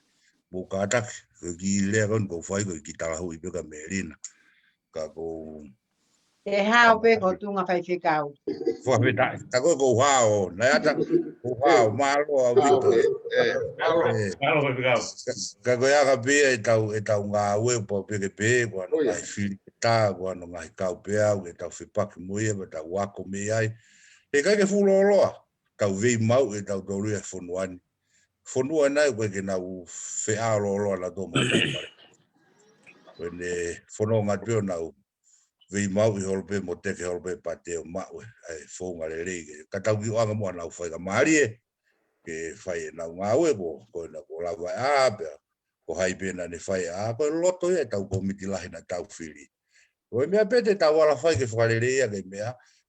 Mo kātaki, ko e kiʻi lea ko eni ʻoku ou fai ko e kiʻi talahuʻi pē kia Melina. Ka ʻoku ou Te hao pē ko e tuʻunga faifekau. Fakafetaʻi. Ta ko e ʻoku ou hao, naʻe ʻata, ʻoku ou hao, mālō ʻaupito. Ē, ē, mālō. Ē. Mālō faifekau. Ka, ka ko e ʻaka pē ia ʻetau, ʻetau ngāue pau pē ke pē, ko hono ngaahi fili ke tā, ko hono ngaahi kau pē au, ke tau fepaki mo ia, pea tau ako mei ai. He ʻikai ke fuʻu lōloa, tau veimau ʻe tautolu ia he fonua ni. Fonua nai ko e ke nau feʻao lōloa nautolu mo e pale. Ko ʻene fononga pē ʻo nau veimau ʻi holo pē mo teke holo pē pate ʻo maʻu e, ʻa e founga lelei ke. Ka tau kiʻi ʻoange muʻa ʻenau faingamālie, ke fai ʻenau ngāue ko, ko ena ko lava ʻa pea, ko hai pē naʻa ne fai ʻa, ko e loto ia ʻetau kōmiti lahi naʻa tau fili. Ko e meʻa pē te tau ala fai ke fakalelei ʻaki e meʻa,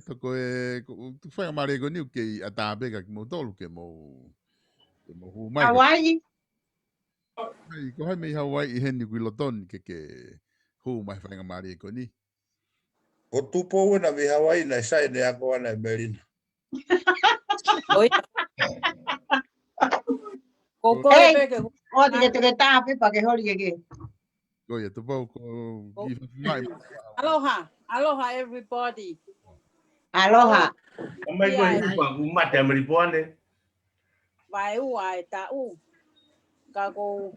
Tōpeta, ko e, ko, ko e faingamālie ko eni ʻoku kei ʻatā pē kia kimoutolu ke mou, ke mou hū mai. Hawaii. Hei, ko hai mei Hawaii heni ʻoku ʻi loto ni ke, ke hū mai he faingamālie ko eni? Ko Tupou ena mei Hawaii, naʻe sai ʻene ako ʻana ʻe Melina. ʻOi. Ko, ko, Hei, pē ke, ʻoua te ke, te ke tā pē pea ke holi ke ke. Ko ia, Tupou, ko, ko, ʻi fafanga mai. Aloha, aloha everybody. Aloha. Ka mai ko e, ia, upa, ku mate ʻa Melipoane. Vaeua e taʻu. Ka ʻoku ou,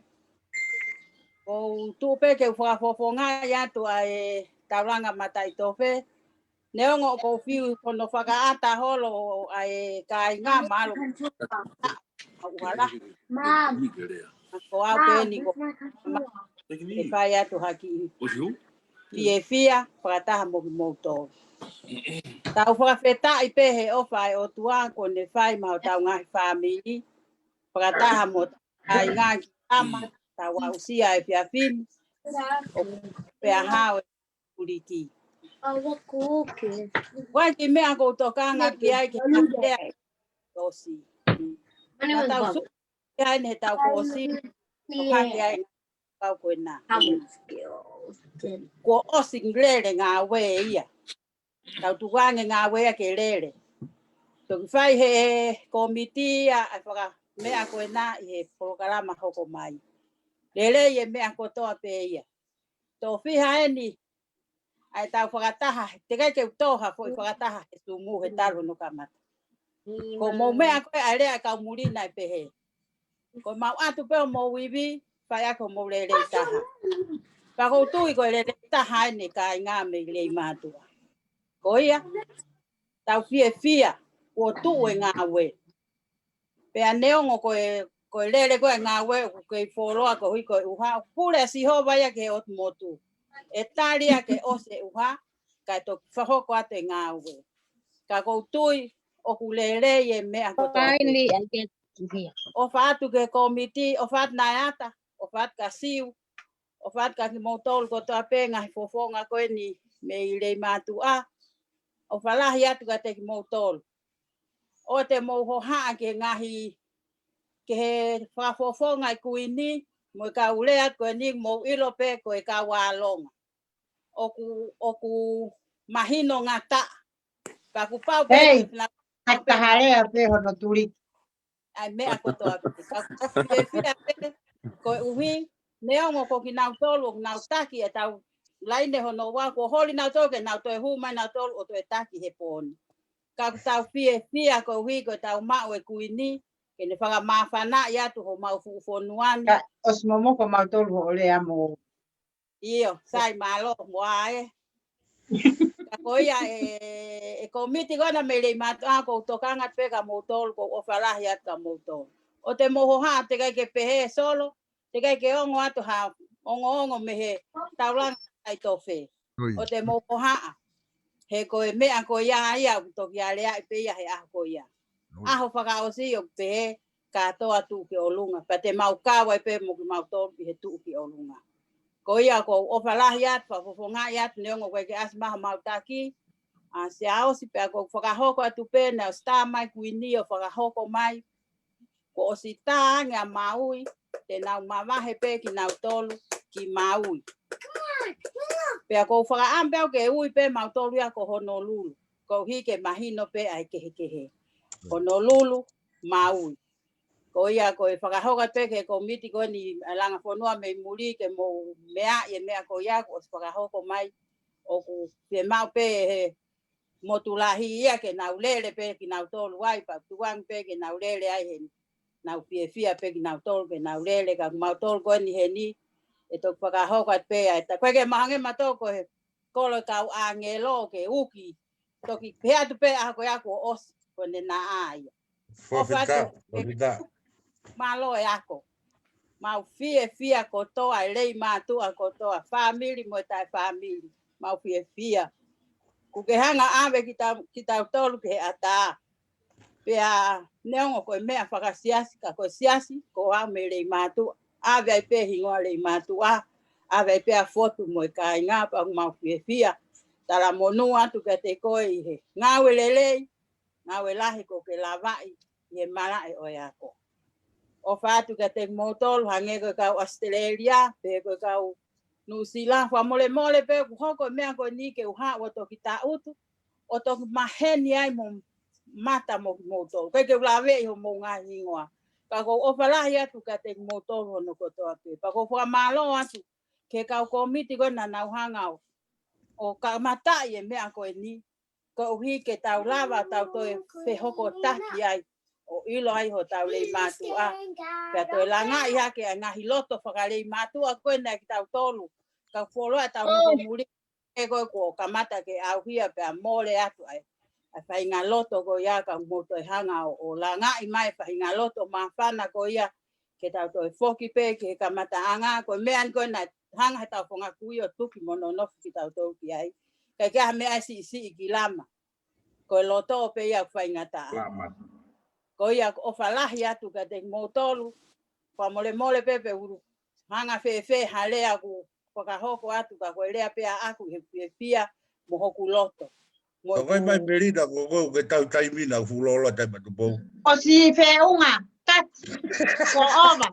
ʻoku ou tuʻu pē ke u fakafofongaʻi atu ʻa e taulanga mataʻitofe. Neongo ʻoku ou fiu hono fakaʻata holo ʻa e kāinga, mālō ʻa ʻUhala. Ko au pē eni ko e fai atu ha kiʻi fiefia fakataha mo kimoutolu. Tau fakafetaʻi pē he ʻofa ʻa e ʻOtua kuo ne fai maʻa hotau ngaahi fāmili. Fakataha mo e kāinga ki tama, tau aʻusia e efiafi ni. ʻO pea hao e kuliki. Ua ki he meʻa ʻoku ou tokanga ki ai ke hake ai ʻosi. Naʻa tau sū ki ai ne tau kuo ʻosi. Tokanga ki ai kau ko ena. Kuo ʻosi lele ngāue ia. Tau tukuange ngāue ia ke lele. Toki fai he kōmiti ia ʻa e fakameʻa ko ena ʻi he polokalama hoko mai. Lelei e meʻa kotoa pē ia. Tofiha eni, ʻa e tau fakataha, teʻeki ke u tō ha foʻi fakataha he Zoom he talu hono kamata. Ko hoʻomou meʻa ko ē ʻa e lea ʻa e kau muli naʻe pehē. Ko e maʻu atu pē hoʻomou ivi, fai ʻaki hoʻomou lelei taha. Pea ʻoku ou tui ko e lelei taha eni kāinga mei Leimātuʻa. Ko ia, tau fiefia, kuo tuʻu e ngāue. Pea neongo ko e, ko e lele ko e ngāue ʻoku kei fuoloa koeʻuhi ko e ʻuha, ʻoku pule ʻa Sihova ia ki he ʻotu motu. ʻE tali ia ke ʻosi e ʻuha, kae toki fakahoko atu e ngāue. Ka ʻoku ou tui, ʻoku lelei e meʻa kotoa pē. Finally, I get to hear. ʻOfa atu ki he kōmiti, ʻofa atu Naeata, ʻofa atu kia Siu, ʻofa atu kia kimoutolu kotoa pē ngaahi fofonga ko eni mei Leimātuʻa. ʻOfa lahi atu kiate kimoutolu. ʻOua te mou hohaʻa ki he ngaahi, ki he fakafofonga ʻa e Kuini, mo e kau lea ko eni mou ʻilo pē ko e kau ʻālonga. ʻOku, ʻoku mahino ngata. Ka kuo pau pē Hei, ko e fina-, ka taha lea pē hono tuli. ʻA e meʻa kotoa pē. Ka, ka fiefia pē, koeʻuhi, neongo ko kinautolu, ʻoku nau taki ʻetau laine hono ua, kuo holi nautolu ke nau toe hū mai nautolu ʻo toe taki he pō ni. Ka ʻoku tau fiefia koeʻuhi ko ʻetau maʻu e Kuini, ke ne fakamāfanaʻi atu homau fuʻu fonua ni. Ka ʻosi momoko mautolu hoʻo lea mo ʻIo, sai mālō, mo ʻa e. Ka ko ia e, e kōmiti ko ena mei Leimātuʻa ʻoku ou tokanga pē kia moutolu, ʻoku ou ʻofa lahi atu kia moutolu. ʻOua te mou hohaʻa, teʻeki ai ke pehē Solo, teʻeki ai ke ongo atu ha ongoongo mei he taulanga ʻa e tofe. ʻOi. ʻOua te mou hohaʻa. He ko e meʻa ko ia ia, ʻoku toki aleaʻi pē ia he ʻaho ko ia. ʻOi. ʻAho fakaʻosi ʻoku pehē, kātoa tuʻu ki ʻolunga. Pea te mau kau ai pē mo kimautolu ʻi he tuʻu ki ʻolunga. Ko ia ʻoku ou ʻofa lahi atu, fakafofongaʻi atu neongo ʻoku ʻikai ke ʻasi mai ha mautaki. ʻA, Siaosi, pea ʻoku ou fakahoko atu pē, naʻe ʻosi tā mai Kuini ʻo fakahoko mai. Kuo ʻosi tā ange ʻa Maui, te nau mavahe pē kinautolu ki Maui. Pea ʻoku ou fakaʻamu pē au ke ui pē mautolu ia ko Honolulu. Koeʻuhi ke mahino pē ʻa e kehekehe. Honolulu, Maui. Ko ia ko e fakahoko pē ki he kōmiti ko eni ʻa e langa fonua mei muli ke mou meaʻi e meʻa ko ia kuo ʻosi fakahoko mai. ʻOku fiemaʻu pē he motu lahi ia ke nau lele pē kinautolu ai, pea tukuange pē ke nau lele ai heni. Nau fiefia pē kinautolu ke nau lele, ka mautolu ko eni heni, ʻe toki fakahoko atu pē ai. Ta ko e ke mahange mautolu ko he kolo e kau ʻāngelo ke uki. Toki pehē atu pē ʻa ko ia kuo ʻosi, ko ʻene naʻa ia. ʻOfa atu, Fakafetaʻi, fakafetaʻi. Mālō e ako. Mau fiefia kotoa, e lei mātuʻa kotoa, fāmili mo e taʻefāmili. Mau fiefia. Kuo ke hanga ʻave kita, kitautolu ki he ʻatā. Pea neongo ko e meʻa fakasiasi, ka ko e siasi, ko au mei lei mātuʻa. ʻAve ai pē hingoa lei mātuʻa. ʻAve ai pē ʻa Fotu mo e kāinga, pea mau fiefia. Talamonū atu kiate koe ʻi he ngāue lelei, ngāue lahi kuo ke lavaʻi ʻi he malaʻe ʻo e ako. ʻOfa atu kiate kimoutolu, hangē ko e kau ʻAositelēlia, pe ko e kau Nuʻusila, fakamolemole pē kuo hoko e meʻa ko eni ke u haʻu ʻo toki taʻutu, ʻo toki maheni ai mo mata mo kimoutolu. ʻIkai ke u laveʻi homou ngaahi hingoa. Ka ʻoku ou ʻofa lahi atu kiate kimoutolu hono kotoa pē. Pea ʻoku ou fakamālō atu ki he kau kōmiti ko ē naʻa nau hanga ʻo, ʻo kamataʻi e meʻa ko eni. Koeʻuhi ke tau lava ʻo tau toe fehokotaki ai, ʻo ʻilo ai hotau lei mātuʻa. Pea toe langaʻi hake ʻa e ngaahi loto fakalei mātuʻa ko ē naʻe kitautolu. Ka fuoloa ʻetau nofo muli, ʻe ko ē kuo kamata ke ʻauhia pea mole atu ai. ʻA e faʻahinga loto ko ia ka mou toe hanga ʻo, ʻo langaʻi mai faʻahinga loto māfana ko ia ke tau toe foki pē ki he kamataʻanga, ko e meʻa ni ko ē naʻe hanga he tau fanga kui ʻo tuki mo nonofo kitautolu ki ai. Kae kehe ha meʻa ʻe siʻisiʻi ki lama. Ko e loto pē ia ʻoku faingataʻa. Lama. Ko ia ʻoku ʻofa lahi atu kiate kimoutolu, fakamolemole pē pe ʻoku hanga fēfē ha lea ʻoku fakahoko atu ka ko e lea pē ʻaʻaku ʻi he fiefia mo hoku loto. Mo Ka ko e hoku mai Melina, ko, ko, ko e tau taimi na fuʻu lolo taimi atu pou. ʻOsi feʻunga, cut, ko ova.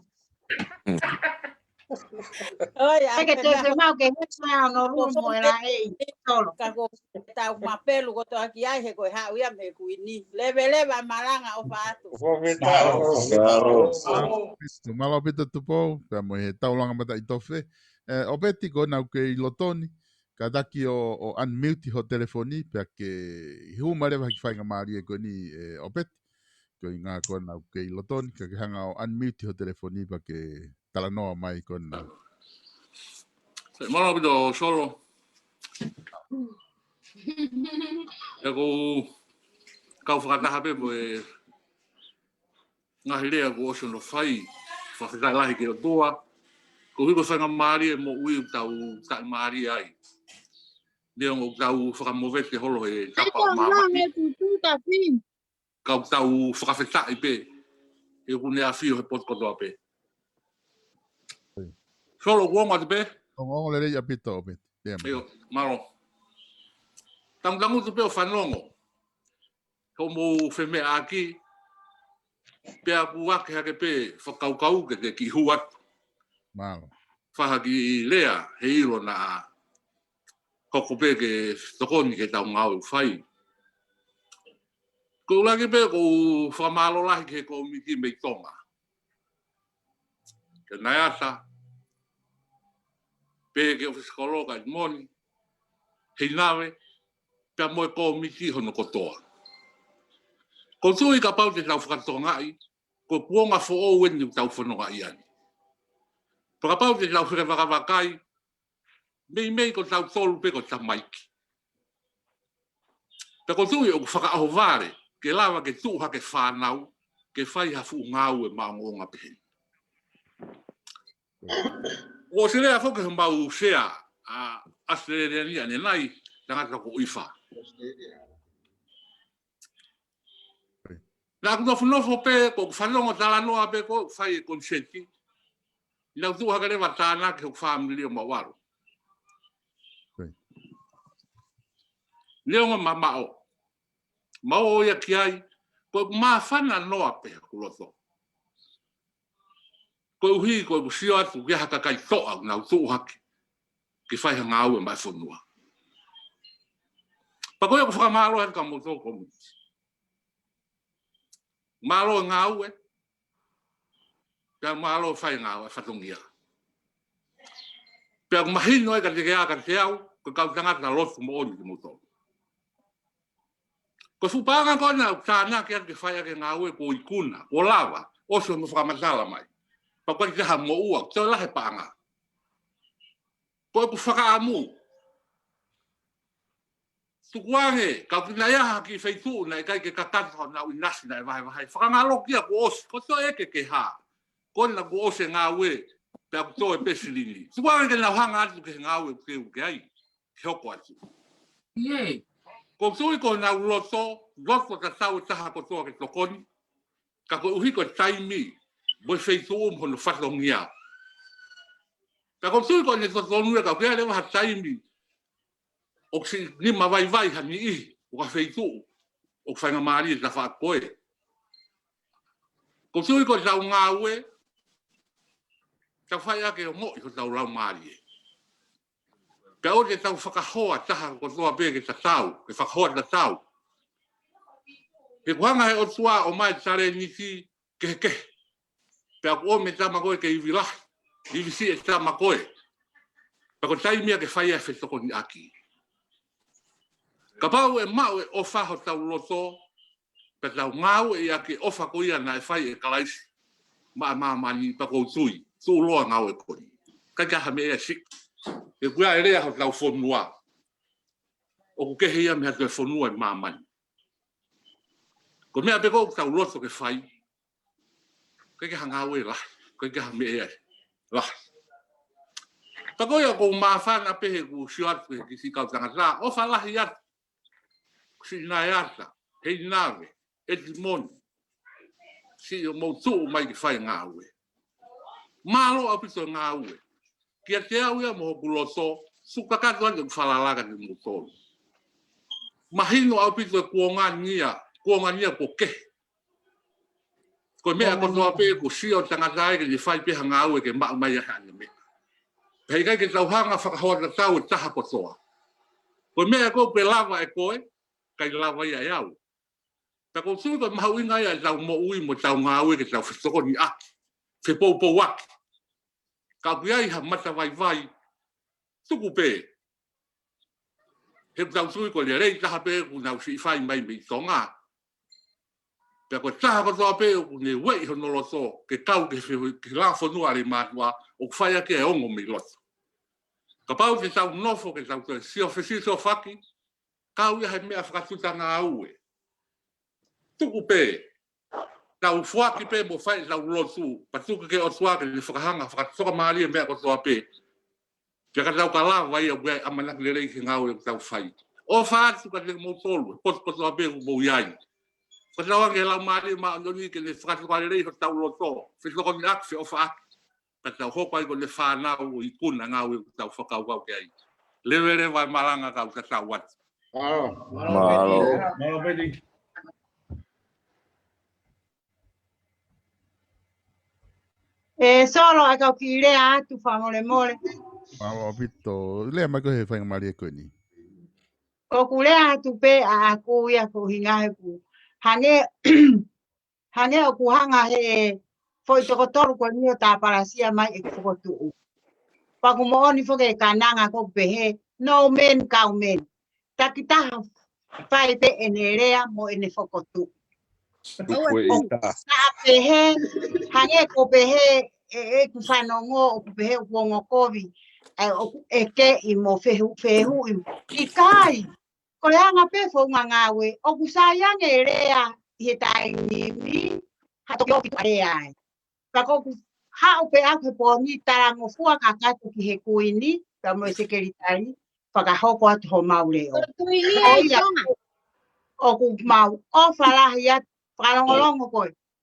ʻOi, ʻa ʻEke te te mau ke he sa ono rumo e la e i, solo. Ka ko e tau mapelu kotoa ki ai he ko e haʻu ia mei Kuini. Leveleva e malanga ʻofa atu. Mālō, mālō. Mālō ʻaupito Tupou, pea mo e he taulanga mataʻitofe. ʻE, ʻOpeti ko ena ʻoku kei loto ni, kātaki ʻo, ʻo unmute ho telefoni, pea ke hū mai leva he kiʻi faingamālie ko eni, ʻe, ʻOpeti. Ko e ʻuhinga ko ena ʻoku kei loto ni, ka ke hanga ʻo unmute ho telefoni, pea ke talanoa mai ko ena. Mālō ʻaupito Solo. ʻE ko e kau fakataha pē mo e ngaahi lea kuo ʻosi hono fai, fakafetaʻi lahi ki he ʻOtua, koeʻuhi ko e faingamālie moʻui ʻoku tau taʻimālie ai. Neongo ʻoku tau fakamovete holo he tapa ʻo māmani. Ka ʻoku tau fakafetaʻi pē, he ʻoku ne ʻafio he potu kotoa pē. Solo, ʻoku ongo atu pē? Ongo, ongo lelei ʻaupito, ʻOpeti. ʻIo, mālō. Tangutangutu pē ʻo fanongo. Hoʻomou femeʻaʻaki, pea ʻoku ake hake pē fakakaukau ke te kiʻi hū atu. Mālō. Fai ha kiʻi lea, he ʻilo naʻa hoko pē ke tokoni ki he tau ngāue ʻoku fai. Ko e ʻuluaki pē ʻoku ou fakamālō lahi ki he kōmiti mei Tonga. Ki he Naiata, pea ki he ʻofisi kolo ka ʻi moni, Heinave, pea mo e kōmiti hono kotoa. ʻOku ou tui kapau te tau fakatokangaʻi, ko e kuonga foʻou eni ʻoku tau fononga ai ni. Pea kapau te tau fakavakavakai, meimei ko tautolu pē ko e tamaiki. Pea ʻoku ou tui ʻoku fakaʻohovale, ke lava ke tuʻu hake fānau, ke fai ha fuʻu ngāue maʻongoʻonga pehē ni. ʻOku ou sio leva foki he mau sea, ʻa ʻAositelēlia ni ʻanenai, tangata ko ʻIfa. Naʻa ku nofonofo pē, ko ʻeku fanongo talanoa pē ko ʻeku fai e koniseti. Naʻa ku tuʻu hake leva ʻo tānaki hoku fāmili ʻo mau ʻalu. Neongo mamaʻo, mau ō ia ki ai, ko e māfana noa pē hoku loto. Koeʻuhi ko ʻeku sio atu ki ha kakai toʻa naʻa nau tuʻu hake ke fai ha ngāue maʻa e fonua. Pea ko ia ʻoku ou fakamālō atu kia moutolu kōmiti. Mālō e ngāue, pea mālō e fai ngāue, fatongia. Pea ʻoku mahino ai kiate au, ko e kau tangata lotu moʻoni kimoutolu. Ko e fuʻu paʻanga ko ena ʻoku tānaki atu ke fai ʻaki e ngāue kuo ikuna, kuo lava, ʻosi hono fakamatala mai. Pea ʻoku ʻikai ke ha moʻua, toe lahi e paʻanga. Ko ʻeku fakaʻamu, tukuange, ka ʻoku ʻi ai ha kiʻi feituʻu naʻe ʻikai ke kakato honau ʻinasi naʻe vahevahe. Fakangaloʻi ia kuo ʻosi, ko e toe ʻeke ke hā. Ko ena kuo ʻosi e ngāue, pea ʻoku toe pē silini. Tukuange ke nau hanga atu ki he ngāue ʻoku teu ki ai, ke hoko atu. ʻIo. ʻOku ou tui ko honau loto, loto tatau e taha kotoa ke tokoni, ka koeʻuhi ko e taimi, mo e feituʻu mo hono fatongia. Ka ʻoku ou tui ko ʻene totonu ia ka ʻoku ʻi ai leva ha taimi, ʻoku siʻi nima vaivai ha niʻihi, ʻo ka feituʻu, ʻoku faingamālie e tafaʻaki ko ē. ʻOku ou tui ko ʻetau ngāue, tau fai ʻaki e ongoʻi hotau laumālie. Pea ʻoua te tau fakahoa taha kotoa pē ke tatau, ke fakahoa tatau. He ʻoku hanga he ʻOtua ʻo ʻomai e talēniti kehekehe. Pea ʻoku ʻomi e tama ko ē ke ivi lahi, ivi siʻi e tama ko ē. Pea ko e taimi ia ke fai ai e fetokoniʻaki. Kapau ʻe maʻu e ʻofa hotau loto, pea tau ngāue ia ki he ʻofa ko ia naʻe fai ʻe Kalaisi maʻa māmani, pea ʻoku ou tui, tuʻuloa e ngāue ko eni. ʻIkai ke ʻi ai ha meʻa ia ʻe siʻi. He ʻoku ʻi ai e lea hotau fonua, ʻoku kehe ia mei ha toe fonua ʻi māmani. Ko e meʻa pē ko ē ʻoku tau loto ke fai, ʻikai ke ʻi ai ha ngāue lahi, ʻikai ke ʻi ai ha meʻa ia ʻe lahi. Pea ko ia ʻoku ou māfana pē he ʻoku ou sio atu ki he kiʻi kau tangata, ʻofa lahi atu. Siʻi Naeata, Heinave, ʻEtimoni, siʻi ʻo mou tuʻu mai ke fai e ngāue. Mālō ʻaupito e ngāue. Kiate au ia mo hoku loto, tuku kakato atu ʻeku falala kiate kimoutolu. Mahino ʻaupito e kuonga ni ia, kuonga ni ia kuo kehe. Ko e meʻa kotoa pē ʻoku sio e tangata ai ke ne fai pē ha ngāue ke maʻu mai ai haʻane meʻa. Pea ʻikai ke tau hanga ʻo fakahoa tatau e taha kotoa. Ko e meʻa ko ē ʻoku lava ʻe koe, ʻikai lava ia ʻe au. Pea ʻoku ou tui ko e mahuʻinga ia ʻetau moʻui mo ʻetau ngāue ke tau fetokoniʻaki, fepoupouaki. Ka ʻoku ʻi ai ha mata vaivai, tuku pē. He ʻoku tau tui ko e lelei taha pē ʻoku nau siʻi fai mai mei Tonga. Pea ko e taha kotoa pē ʻoku ne ueʻi hono loto ke kau ki he fe-, ki he langa fonua ʻa e mātuʻa, ʻoku fai ʻaki e ongo mei loto. Kapau te tau nofo ke tau toe sio fesiofaki, kau ia he meʻa fakatuʻutāmaki ngāue. Tuku pē, tau foaki pē mo fai ʻetau lotu, pea tuku ki he ʻOtua ke ne fakahanga, fakatokamālie e meʻa kotoa pē. Pea ka tau ka lava ia ʻo ʻi ai e ʻamanaki lelei ki he ngāue ʻoku tau fai. ʻOfa atu kiate kimoutolu, potu kotoa pē ʻoku mou ʻi ai. Ka tau ange Laumālie Māʻoniʻoni ke ne fakatokalelei hotau loto, fetokoniʻaki, feʻofaʻaki. Ka tau hoko ai ko e fānau ʻo ikuna e ngāue ʻoku tau fakakaukau ki ai. Leveleva e malanga kau tatau atu. Mālō. Mālō. Mālō, Peti. ʻE Solo, ʻa e kau kiʻi lea atu fakamolemole. Mālō ʻaupito. Lea mai ko e faingamālie ko eni. ʻOku ou lea atu pē ʻaʻaku ia ko e ʻuhinga he ʻoku hangē, hangē ʻoku hanga he foʻi toko tolu ko eni ʻo tāpalasia mai ʻeku fokotuʻu. Pea ʻoku moʻoni foki e kananga ʻoku pehē, no man, cow man. Takitaha fai pē ʻene lea mo ʻene fokotuʻu. Tuku e ʻita. Naʻa pehē, hangē ko e pehē, ʻe, ʻeku fanongo, ʻoku pehē ʻoku ongo kovi, ʻe, ʻoku ʻekeʻi mo fehu-, fehuʻi. ʻIkai, ko e anga pē founga ngāue, ʻoku sai ange e lea ʻi he taimi ni, ha toki ʻoku lea ai. Ka ʻoku ou haʻu pē au he pō ni talangofua kakato ki he kuini, pea mo e sekelitali, fakahoko atu homau leʻo. Ko e tuʻi ia ʻi Tonga. ʻOku mau ʻofa lahi atu, fakalongolongo koe.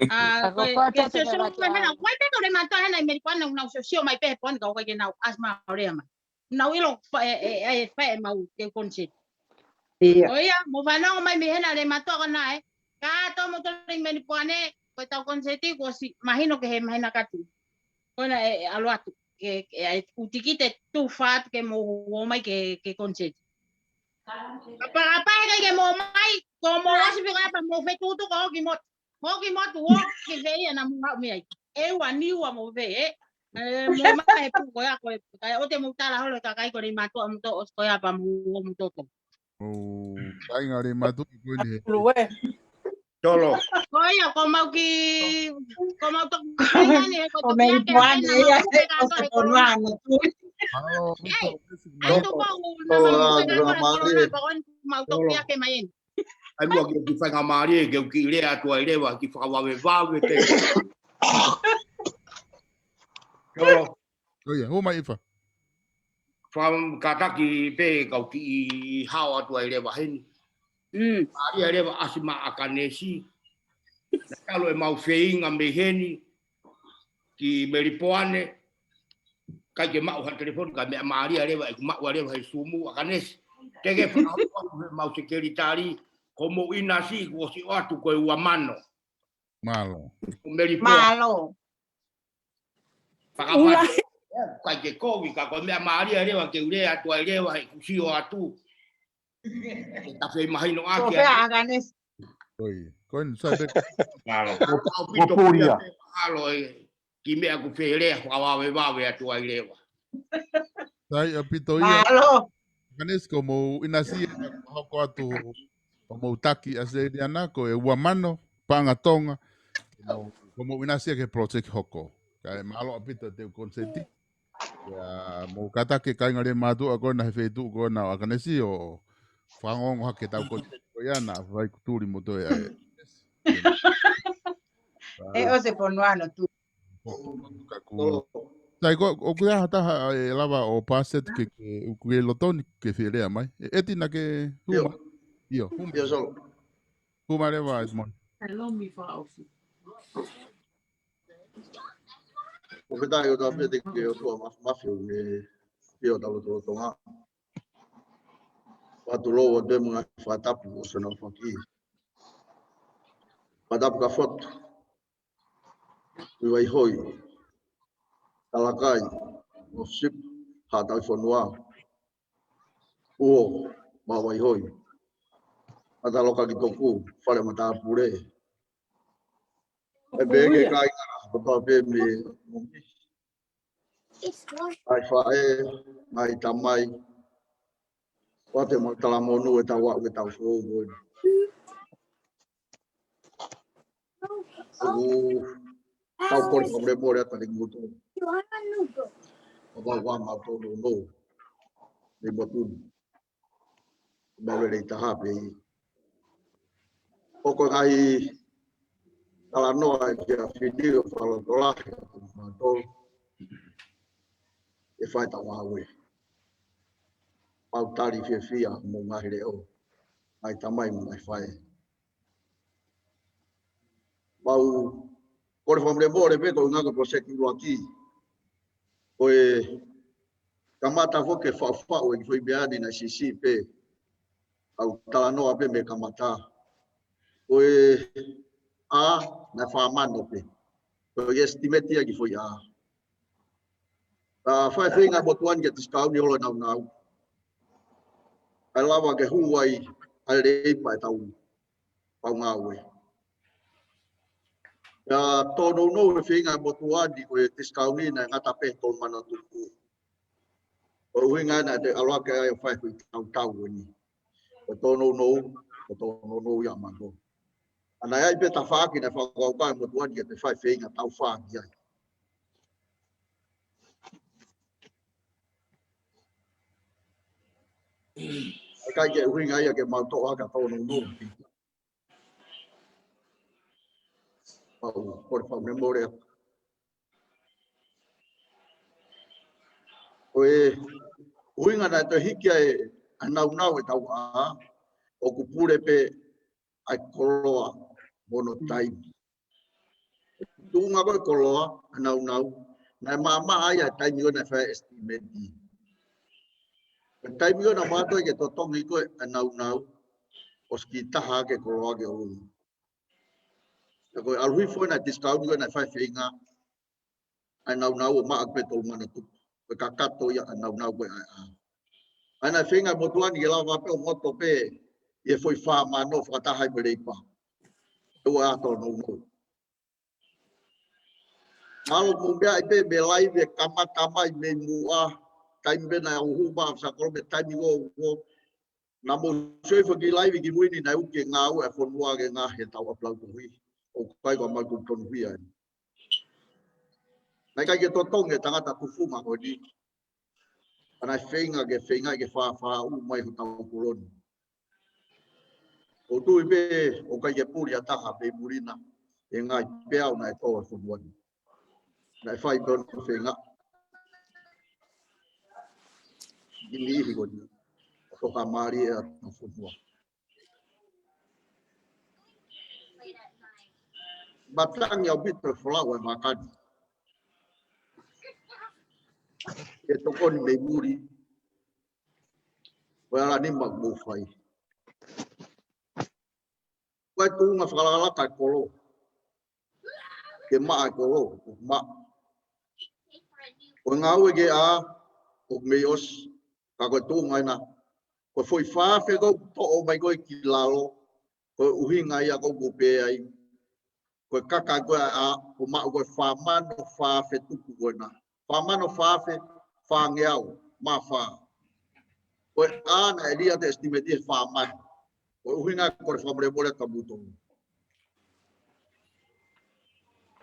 ʻA, ko e, ke sio sio mai hena, ko e pē ko e Lemātuʻa hena ʻi Melipoane, nau sio sio mai pē he pooni ka ʻoku ʻikai ke nau ʻasi mai ʻo lea mai. Nau ʻilo fa-, e, e, e, fai ʻemau ke koniseti. ʻIo. Ko ia, mou fanongo mai mei hena Lemātuʻa ko ena ē. Ka tō mou toli Melipoane, ko ʻetau koniseti, kuo ʻosi mahino ke he mahina katu. Ko ena ʻe, ʻe ʻalu atu, ke, ke, ʻe, ʻū tikite tufa atu ke mou ō mai ke, ke koniseti. Kapau, kapau ʻe ʻikai ke mou ō mai, ko mou ʻasi pē ko ia pea mou fetuʻutuʻu ko hoki mo Mo ki motu o ke fei ana mo haʻu mei ai. E ua ni ua mo fei, ē. E, mo ma he pu ko ia ko e, kae ʻoua te mo tala holo e kakai ko Lemātuʻa mo tō ʻosi ko ia pea mo ō mo tō tō. ʻO, kāinga Lemātuʻa ko eni he. Tolo. Ko ia, ko mau ki, ko mau toki kāinga ni he ko toki ake Melipoane, ʻa ia, ko e Lemātuʻa. Mālō, ʻalu ko ʻoku na mau toki ake mai eni. ʻAi muʻa ke u kiʻi faingamālie, ke u kiʻi lea atu ai leva, kiʻi fakavavevave pē. Tolo. ʻO ia, hū mai ʻIfa. Fakakātaki pē kau kiʻi hao atu ai leva heni. Mm. Mālie leva ʻasi mai ʻAkanesi. Naʻe ʻalu ʻemau feinga mei heni ki Melipoane, ʻikai ke maʻu ha telefoni, ka meʻa mālie leva, ʻeku maʻu leva he Zoom ʻAkanesi. Te ke fakaʻotua atu he mau sekelitali, ko mou ʻinasi, kuo ʻosi ʻoatu ko e ua mano. Mālō. Ko Melipoane. Mālō. Fakapati. ʻIkai ke kovi, ka ko e meʻa mālie leva, ke u lea atu ai leva, he kuo ʻosi ʻoatu. Ke ta fei mahino ʻaki. Ko pea ʻAkanesi. Ko ia. Ko eni, sai pē. Mālō. Ko pau pito pia pē, mālō e kiʻi meʻa kuo fai leva, fakavavevave atu ai leva. Sai ʻaupito ia. Mālō. ʻAkanesi ko mou ʻinasi ʻa hoko atu ʻo mou taki ʻAositelēlia na ko e ua mano, paʻanga Tonga. Ko mou ʻinasi ki he project hoko. Kae mālō ʻaupito te u koniseti. Ia, mou kātaki kāinga Lemātuʻa ko ena he feituʻu ko ena ʻo ʻAkanesi ʻo fanongo hake tau ko, ko ia naʻa fai kutuli mo toe ai. ʻE ʻosi e ponuano tu. Ko, ko, ka ku. Sai ko, ʻoku ʻi ai ha taha ʻe lava ʻo pass it ke, ke, ʻoku ke lotoni ke fie lea mai. ʻE, ʻEti naʻa ke hū mai. ʻIo, hū mai. ʻIo, so. Hū mai leva, Edmond. Hello, mi fa ofi. Ko e fetaʻi ʻoku tau pehē ki he ʻOtua Māfimafi ʻoku ne ʻafio ʻi hotau lotolotonga. Fakatulou atu ʻemau ngaahi fakatapu ʻosi hono fakahā. Fakatapu kia Fotu, Tuʻivaihoi, Talakai, Ngofisipi, Haʻa Tauhi Fonua, Uo, Maʻu Vaihoi, Mataloka ki Toku, Fale Matāpule. ʻE pehē ki he kāinga kotoa pē mei, ngaahi faʻē, ngaahi tamai, ʻoatu ʻemau talamonū he taʻu ʻe taha ʻoku foʻou ko eni. ʻOku tau kole fakamolemole atu ʻa e ngutu. ʻO mau ua mau tōnounou. Nei motuni. Mau lelei taha pē ia. ʻOku ʻi ai e ngaahi talanoa ʻe fia fili ʻo fakalotolahi atu mautolu. ʻE fai ʻetau ngāue. Mau tali fiefia mo e ngaahi leʻo. Ngaahi tamai mo e ngaahi faʻē. Mau kole fakamolemole pē ko e ngaahi ko e project ʻuluaki. Ko e kamata foki ke faʻufaʻu e kiʻi foʻi meʻa ni naʻe siʻisiʻi pē. Kau talanoa pē mei he kamata. Ko e ʻā, naʻe fā mano pē. Ko e estimate ia e kiʻi foʻi ʻā. Ka fai e feinga e motuʻa ni ke discount holo e nāunau. ʻE lava ke hū ai ʻa e leipa ʻetau pau ngāue. ʻIo, tōnounou e feinga e motuʻa ni ko e discount ni naʻe ngata pē he tolu mano tuku. Ko e ʻuhinga ia naʻe ʻalu hake ai ʻo fai e foʻi tautau ko eni. Ko e tōnounou, ko e tōnounou ia mautolu. ʻA ia naʻe ʻi ai pē tafaʻaki naʻe fakakaukau e motuʻa ni ke te fai e feinga taufā ki ai. ʻIkai ke ʻuhinga ia ke mau toʻo hake ʻa e tōnounou. Mau kole fakamolemole atu. Ko e ʻuhinga naʻe toe hiki ai ʻa e nāunau ʻetau ʻā, ʻoku pule pē ʻa e koloa mo hono taimi. tuʻunga ko ē koloa ʻa e naunau, naʻe maʻamaʻa ia he taimi ko ē naʻe fai ai e estimate. Ko e taimi ko ē naʻe maʻu ai ke totongi ko ē ʻa e naunau, ʻosi kiʻi taha ke koloa ke ʻolunga. Ka ko e ʻalu hifo ena e discount ko ē naʻe fai feinga, ʻa e naunau ʻo maʻa pē tolu mano tupu. Ko e kakato ia ʻa e naunau ko ē ʻa e ʻā. ʻA ia naʻe feinga e motuʻa ni ke lava pē ʻo ngoto pē ʻi he foʻi fā mano fakataha ai mo e leipa. ʻE ua ʻato nounou. Mālō mou meaʻi pē mei he laivi ʻe kamata mai mei muʻa, taimi pē naʻe uhu ma sa kolo mei he taimi ko ē. Naʻa mou sio hifo ki he laivi kimui ni naʻe uki e ngāue ʻa e fonua ke ngaahi ʻetau ʻapalautohi. ʻOku ʻikai ko ha meʻa ʻoku tonuhia eni. Naʻe ʻikai ke totongi e tangata tufunga ko eni. Ka naʻe feinga ke feinga ke fāfāʻū mai hotau koloni. ʻOku ou tui pē ʻoku ʻikai ke puli ha taha mei muli na ʻi he ngaahi peau naʻe tō he fonua ni. Naʻe fai pē ʻo feinga. Ki he niʻihi ko eni. Toka mālie ʻa e fonua. Matangi ʻaupito e folau ʻa e vaka ni. ʻE tokoni mei muli. Ko e ala nima ʻoku mou fai. Ko e tuʻunga fakalakalaka e kolo. Ke maʻa e kolo, ʻoku maʻa. Ko e ngāue ke ʻā, ʻoku mei ʻosi, ka ko e tuʻunga ena. Ko e foʻi fā afe ko ē ʻoku toʻo mai ko ē ki lalo, ko e ʻuhinga ia ʻoku ou pehē ai. Ko e kaka ko ē ʻa, ʻoku maʻu ko ē fā mano fā afe tupu ko ena. Fā mano fā afe, fāngeau, mā fā. Ko e ʻā naʻe lī atu e estimate he fā mano. Ko e ʻuhinga ko e fakamolemole atu ka mou tonu.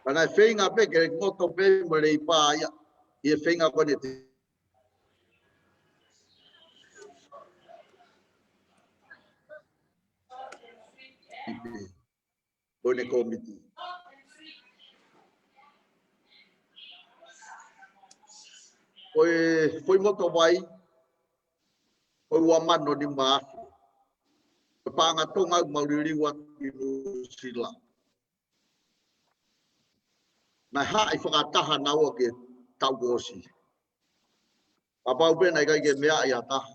Ka naʻe feinga pē ke ngoto pē mo e leipa ia. ʻI he feinga ko eni te. Ko ʻene kōmiti. Ko e foʻi motovai, ko e ua mano nima afe. Ko e paʻanga Tonga ʻoku mau liliu atu ki Nuʻusila. Naʻe haʻi fakataha naua ki he taʻu kuo ʻosi. Kapau pē naʻe ʻikai ke meaʻi ha taha.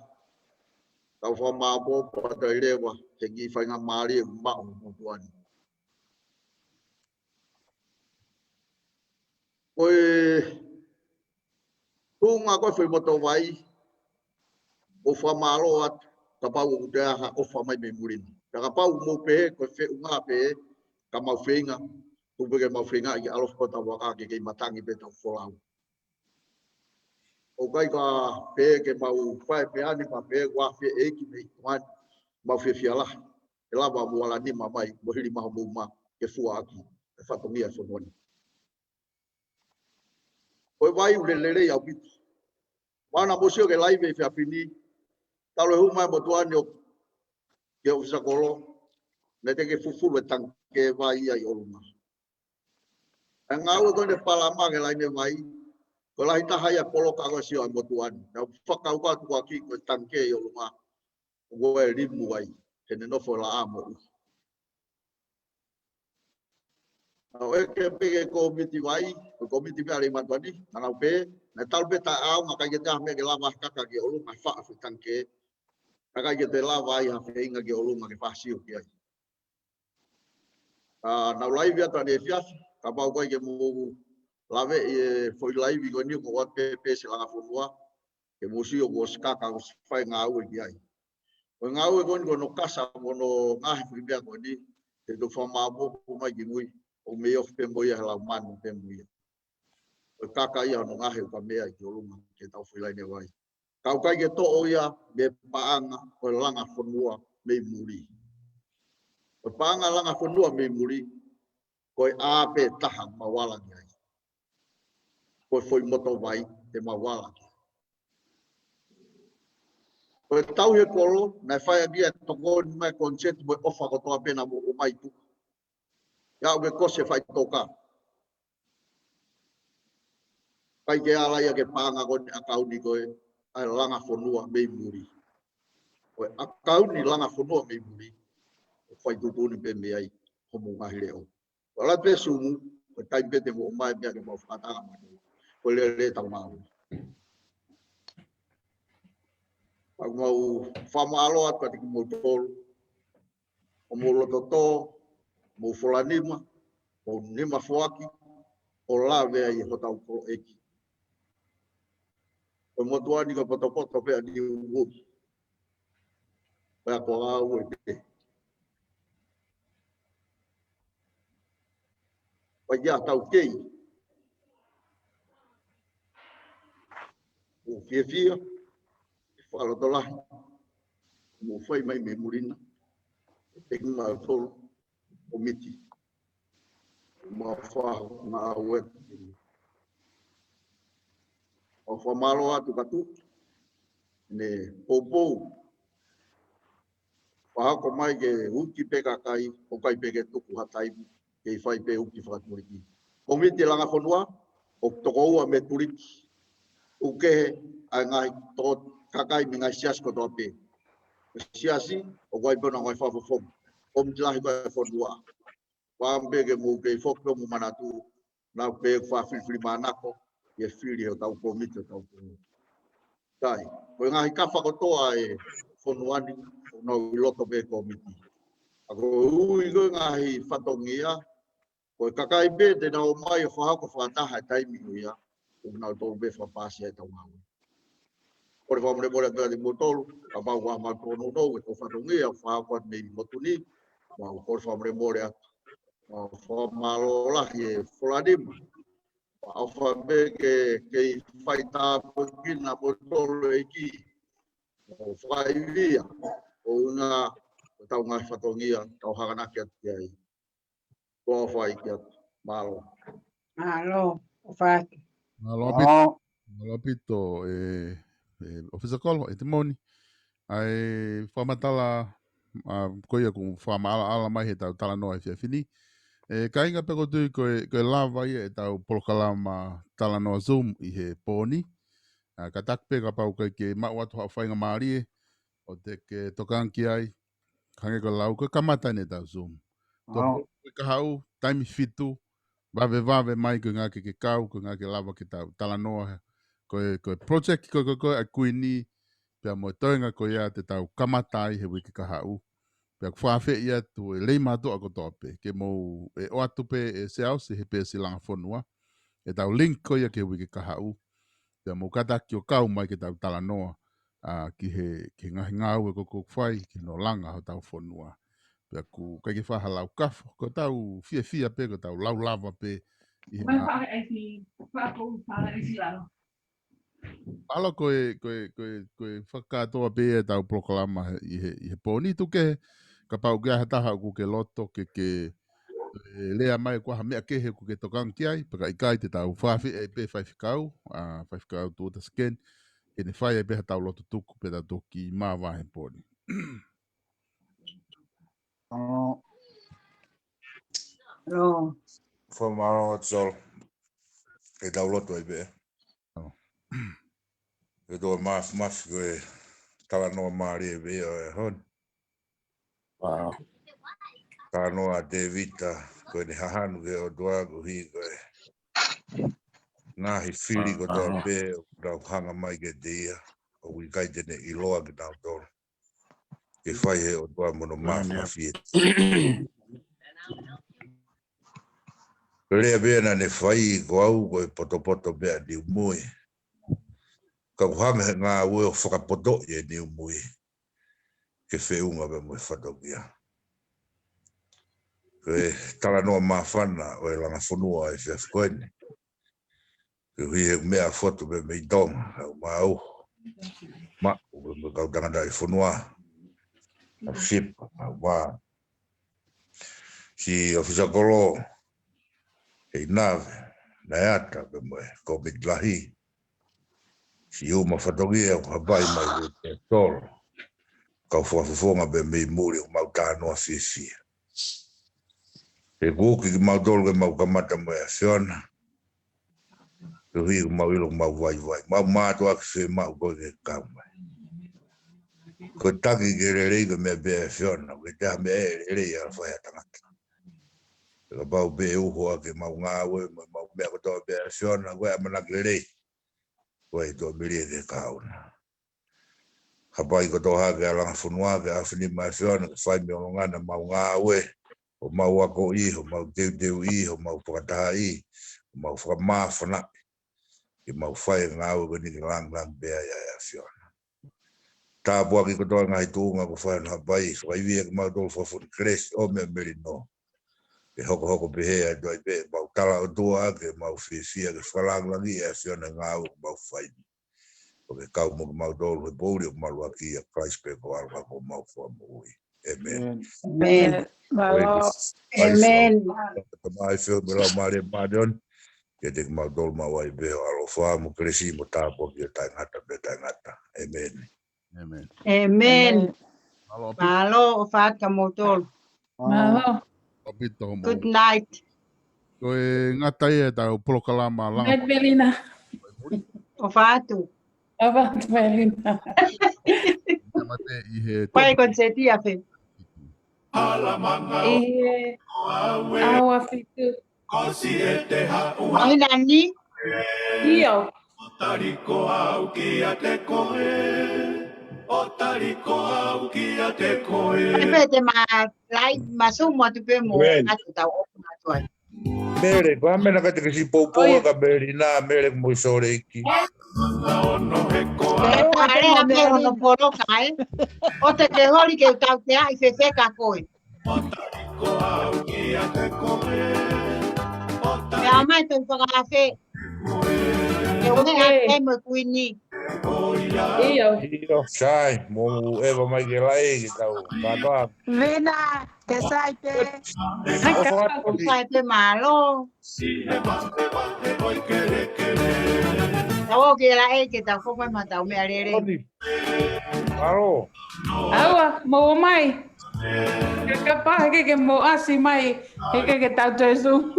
Kau fakamāʻopoʻopo atu ai leva, he kiʻi faingamālie ʻoku maʻu ʻe he motuʻa ni. Ko e tuʻunga ko ē foʻi motovai, ʻoku fakamālō atu, kapau ʻoku toe ʻi ai ha ʻofa mai mei muli na. Pea kapau mou pehē, ko e feʻunga pē, ka mau feinga, tuku pē ke mau feinga, ʻi ke ʻalofi ko ē hotau vaka ke kei matangi pē ʻetau folau. ʻOku ʻikai ko ha pehē ke mau fai pē ʻa eni, pea pehē ʻoku ʻi ai ha feʻeiki mei Tonga ni, mau fiefia lahi. ʻE lava mou ala nima mai, mo hili maho mou ma, ke fua ʻaki e fatongia e fonua ni. Ko e vai ʻoku lelei ʻaupito. Mahalo naʻa mou sio ki he laivi he efiafi ni, talu e hū mai e motuʻa ni ʻo, ki he ʻōfisa kolo, naʻe teʻeki fufulu e tangikē vai ia ʻi ʻolunga. ʻA e ngāue ko eni e palama ki he laine vai, ko e lahi taha ia e poloka ko ē sio ʻa e motuʻa ni. Naʻe fakakaukau atu ko ē ki he tangikē ʻi ʻolunga, ʻoku ʻi ai e limu ai, he naʻe nofo e laʻā mo e ʻuha. Naʻe ʻeke pē ki he kōmiti vai, ko e kōmiti pē ʻa Leimātuʻa ni, naʻa nau pehē, naʻe talu pē taʻeʻaonga ʻikai ke toe ʻi ai ha meʻa ke lava ha kaka ki ʻolunga, faʻa foʻi tangikē. Naʻe ʻikai ke toe lava ai ha feinga ki ʻolunga ke fai ha sio ki ai. ʻA, naʻa ku laivi atu ʻaneefiafi, kapau ʻoku ʻikai ke mou laveʻi e foʻi laivi ko eni ʻoku ʻoatu pē pē ʻe he langa fonua, ke mou sio kuo ʻosi kaka ʻoku ʻosi fai ngāue ki ai. Ko e ngāue ko eni ko hono kasa mo hono ngaohi foʻi meʻa ko eni, te u toe fakamāʻopoʻopo mai kimui, ʻoku mei ofi pē mo ia he lau manu pē mo ia. Ko e kaka ia hono ngaohi ʻukamea ʻi ʻolunga ki heʻetau foʻi laine vai. Ka ʻoku ʻikai ke toʻo ia mei he paʻanga ʻo e langa fonua mei muli. Ko e paʻanga langa fonua mei muli, ko e ʻā pē taha ʻoku mau ala ki ai. Ko e foʻi motovai te mau ala ki ai. Ko e tauhi e kolo, naʻe fai ʻaki ia e tokoni mai e koniseti mo e ʻofa kotoa pē naʻa mou ʻomai tuku. ʻIa ʻoku ke kosi e faʻitoka. ʻIkai ke ala ia ki he paʻanga ko eni ʻakauni ko ē ʻa e langa fonua mei muli. Ko e ʻakauni langa fonua mei muli, ʻoku fai tuʻutuʻuni pē mei ai homou ngaahi leʻo. Ko e ala pē Sumu, ko e taimi pē te mou ʻomai pea ke mau fakatanga mai. Ko e lele ʻetau ngāue. Pea ʻoku mau fakamālō atu kiate kimoutolu ʻo mou loto tō, mou fola nima, mou nima foaki, ʻo lave ai ʻe hotau koloʻeiki. Ko e motuʻa ni ko e potopoto pē ʻa Niue. Pea ko au ē pē. Pea ʻi ai ʻetau kei. Mou fiefia, fakalotolahi, mou fai mai mei muli na, ʻe kimautolu, kōmiti. Mau fakamaau atu. Mau fakamālō atu kātoa. Ne poupou. Fakahoko mai ke uki pē kakai, ʻoku ʻikai pē ke tuku ha taimi, kei fai pē uki fakatuliki. Kōmiti langa fonua, ʻoku toko ua mei tuliki. ʻOku kehe ʻa e ngaahi toko kakai mei he ngaahi siasi kotoa pē. Siasi, ʻoku ʻi ai pē ʻenau ngaahi fakafofonga. Kōmiti lahi ko ē ʻa e fonua. Pea ʻoku pehē ke mou kei foki pē mo manatu, naʻa pē ʻoku fakafilifilimānako, ʻi he fili hotau kōmiti, hotau kōmiti. Sai, ko e ngaahi kafa kotoa ʻo e fonua ni, ʻoku nau ʻi loto pē kōmiti. ʻA ko e ui ko e ngaahi fatongia, ko e kakai pē te nau ō mai ʻo fakahoko fakataha he taimi ko ia, ʻoku nau tolu pē fakapaasi ʻetau ngāue. Kole fakamolemole atu kiate kimoutolu, kapau ʻoku ʻi ai haʻamau tōnounou, ʻi he fatongia, ʻoku fakahoko atu mei he motu ni, mau kole fakamolemole atu. Mau fakamālō lahi ʻe fola nima. Mau ʻofa pē ke, ke fai tāpuekina kimoutolu ʻEiki. Mau fakaivia, ʻo ʻuhinga, ko ʻetau ngaahi fatongia, tau hanganaki atu ki ai. Ko e ʻofa ʻEiki atu. Mālō. Mālō, ʻofa atu. Mālō ʻaupito. Mālō. Mālō ʻaupito, ʻe, ʻe, ʻOfisa Kolo, ʻe Timoni. ʻA e fakamatala, ʻa, ko ia ʻoku fakamaʻalaʻala mai heʻetau talanoa he efiafi ni. ʻE, kāinga, pea ʻoku ou tui ko e, ko e lava ia ʻetau polokalama talanoa Zoom ʻi he pō ni. ʻA, kātaki pē kapau ʻoku ʻikai ke maʻu atu haʻo faingamālie, ʻo te ke tokanga ki ai, hangē ko e lau, ko e kamata eni ʻetau Zoom. Tuʻa pē ʻi he kahaʻu, taimi fitu, vavevave mai ko e ʻuhinga ke ke kau, ko e ʻuhinga ke lava ke tau talanoa. Ko e, ko e project ko ē, ko e, ko e ʻa e Kuini, pea mo e toenga ko ia te tau kamata ai he uike kahaʻu. Pea ʻoku fakaafeʻi atu ʻe Leimātuʻa kotoa pē, ke mou ʻe ʻoatu pē ʻe Siaosi he peesi langa fonua ʻetau link ko ia ki he uike kahaʻu. Pea mou kātaki ʻo kau mai ke tau talanoa, ʻa, ki he, ki he ngaahi ngāue ko ē ʻoku fai, ki hono langa hotau fonua. Pea ʻoku ʻikai ke fai ha lau kafo, ko ʻetau fiefia pē, ko ʻetau lau lava pē ʻi he ngā- Mālō ko e, ko e, ko e, ko e fakakātoa pē ʻetau polokalama he, ʻi he, ʻi he pō ni. Tuku kehe, kapau ʻoku ʻi ai ha taha ʻoku ke loto ke, ke, ʻe, lea mai ko ha meʻa kehe ʻoku ke tokanga ki ai, pea ka ʻikai te tau fakaafeʻi pē faifekau, ʻa, Faifekau Tuʻuta Sekeni, ke ne fai ai pē haʻatau lotu tuku pea tau toki māvae he pō ni. ʻAlo. ʻAlo. Fakamālō atu Solo. Ke tau lotu ai pē. ʻAlo. ʻOtua Māfimafi, ko e talanoa mālie pē ia ʻo e ʻaho ni. Talanoa ʻa Tēvita, ko ʻene hahanu ki he ʻOtua koeʻuhi ko e ngaahi fili kotoa pē ʻoku nau hanga mai kiate ia, ʻoku ʻikai te ne ʻiloa kinautolu. Ke fai he ʻOtua mo hono māfimafi ē. Ko e lea pē naʻa ne fai, ko au ko e potopoto pē ʻa Niumui. Ka ʻoku hanga he ngāue ʻo fakapotoʻi ʻa Niumui ke feʻunga pē mo e fatongia. Ko e talanoa māfana ʻo e langa fonua ʻo e efiafi ko eni. Koeʻuhi he meʻa fotu pē mei Tonga, ʻa mau. Maʻu pē mo e kau tangataʻi fonua. ʻA Sipa, ʻa mau. Siʻi ʻOfisa Kolo, ʻEinave, Naeata pea mo e kōmiti lahi. Siʻi uma fatongia ʻoku hapai mai ʻi he tolo. Kau fakafofonga pē mei muli ʻoku mau talanoa fiefia. He kuo uki kimautolu ke mau kamata mo e ʻAfiona. Koeʻuhi ʻoku mau ʻilo ʻoku mau vaivai. Mau mātuʻaki fiemaʻu koe ke kau mai. Ko e taki ke lelei ko e meʻa pē ʻa e ʻAfiona. Ko e taha meʻa ʻe lelei ʻa e fai ʻa e tangata. Kapau pē ʻe uho ʻa ke mau ngāue, mo mau meʻa kotoa pē ʻa e ʻAfiona, ko e ʻamanaki lelei. Ko e tuʻa mili ʻe ke kauna. Hapai kotoa hake ʻa langa fonua, ke ʻafini mai ʻa e ʻAfiona, ke fai mei ʻolunga ʻa mau ngāue, ʻo mau akoʻi, ʻo mau teuteuʻi, ʻo mau fakatahaʻi, ʻo mau fakamāfanaʻi. Ke mau fai e ngāue ko eni ke langilangiʻia ai ʻa e ʻAfiona. Tāpuaki kotoa ngaahi tuʻunga ko fai na hapai, fakaivia ke mau tolu fakafuni kelesi ʻo meʻa melino. Ke hokohoko pehē ʻa e tuai pē, mau tala ʻOtua ke mau fiefia ke fakalangilangiʻi ʻa e ʻAfiona ngāue ko mau fai. ʻO ke kau mo ke mau tolu he pouli ʻo maluaki ʻia Christ pē ko ʻAlo ko mau fakamoʻui. ʻĒmeni. ʻĒmeni. Mālō. Tamai feo me lau mālie mālie on. Ke te ke mau tolu mau ai pē ho ʻaloʻofa mo kelesi mo tāpuaki ʻo taʻengata pea taʻengata. ʻĒmeni. ʻĒmeni. ʻĒmeni. Mālō ʻaupito. Mālō ʻo fakamoutolu. Mālō. ʻAupito mo. Good night. Ko e ngata ia ʻetau polokalama langa. Night Melina. ʻOfa atu. ʻOfa atu Melina. Mate ʻi he. Pai ko te tia fe. ʻI he ʻaho ʻafitu. Māhina ni. ʻIo. Pe te ma lai, ma sumu atu pē mo atu tau ʻoku atu ai. Mele, ko ha mena ka te ke si poupou ka Mele na, Mele mo i Soleiki. Ko e pale a me ono poloka, ē. ʻO te ke holi ke tau te ai fefeka koe. Pea mai pe fakaafe. Ke ome a te mo kuini. ʻIo. ʻIo, sai, mo eva mai ke lai, ke tau kātoa. Vena, ke sai pē. Hai, ʻo fakatau. Sai pē mālō. Tau ō ke la e ke tau fō mai ma tau meʻa lele. Mālō. ʻAua, mo ō mai. Ka kapau ke ke mo ʻasi mai, he ke ke tau toe Zoom.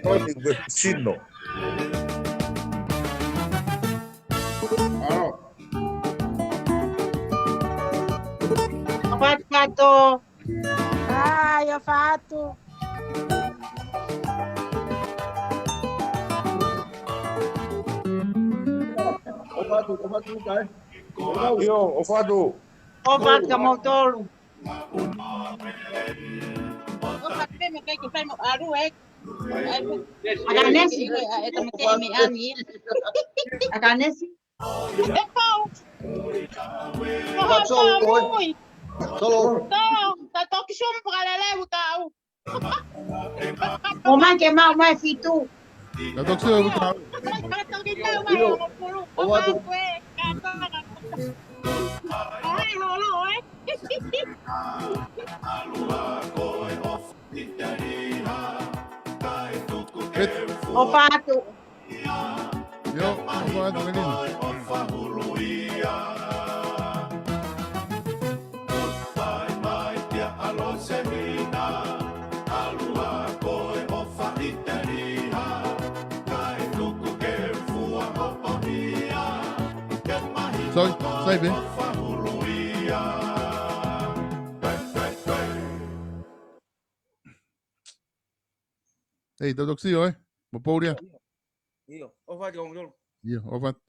Tony Vecino. Mālō. ʻOfa atu. Ai, ʻofa atu. ʻOfa atu, ʻofa atu, kai. ʻIo, ʻofa atu. ʻOfa atu kia moutolu. ʻOfa atu pē mo kai ke fai mo ʻalu, ē. ʻAkanesi. ʻAkanesi. ʻE pau. Ko ha pau mui. Tolo. Tolo. Ta toki sumu pakalele utau. ʻO mai ke mau mai fitu. Ta toki sumu utau. Ta toki tau mai ʻo pulu. ʻO mai koe. ʻO hai holo, ē. ʻOfa atu. ʻIo, ʻofa atu, Melina. Sai, sai pē. Hei, tau toki sio, ē? Mo Paulia. ʻIo, ʻofa atu, ʻofa atu. ʻIo, ʻofa atu.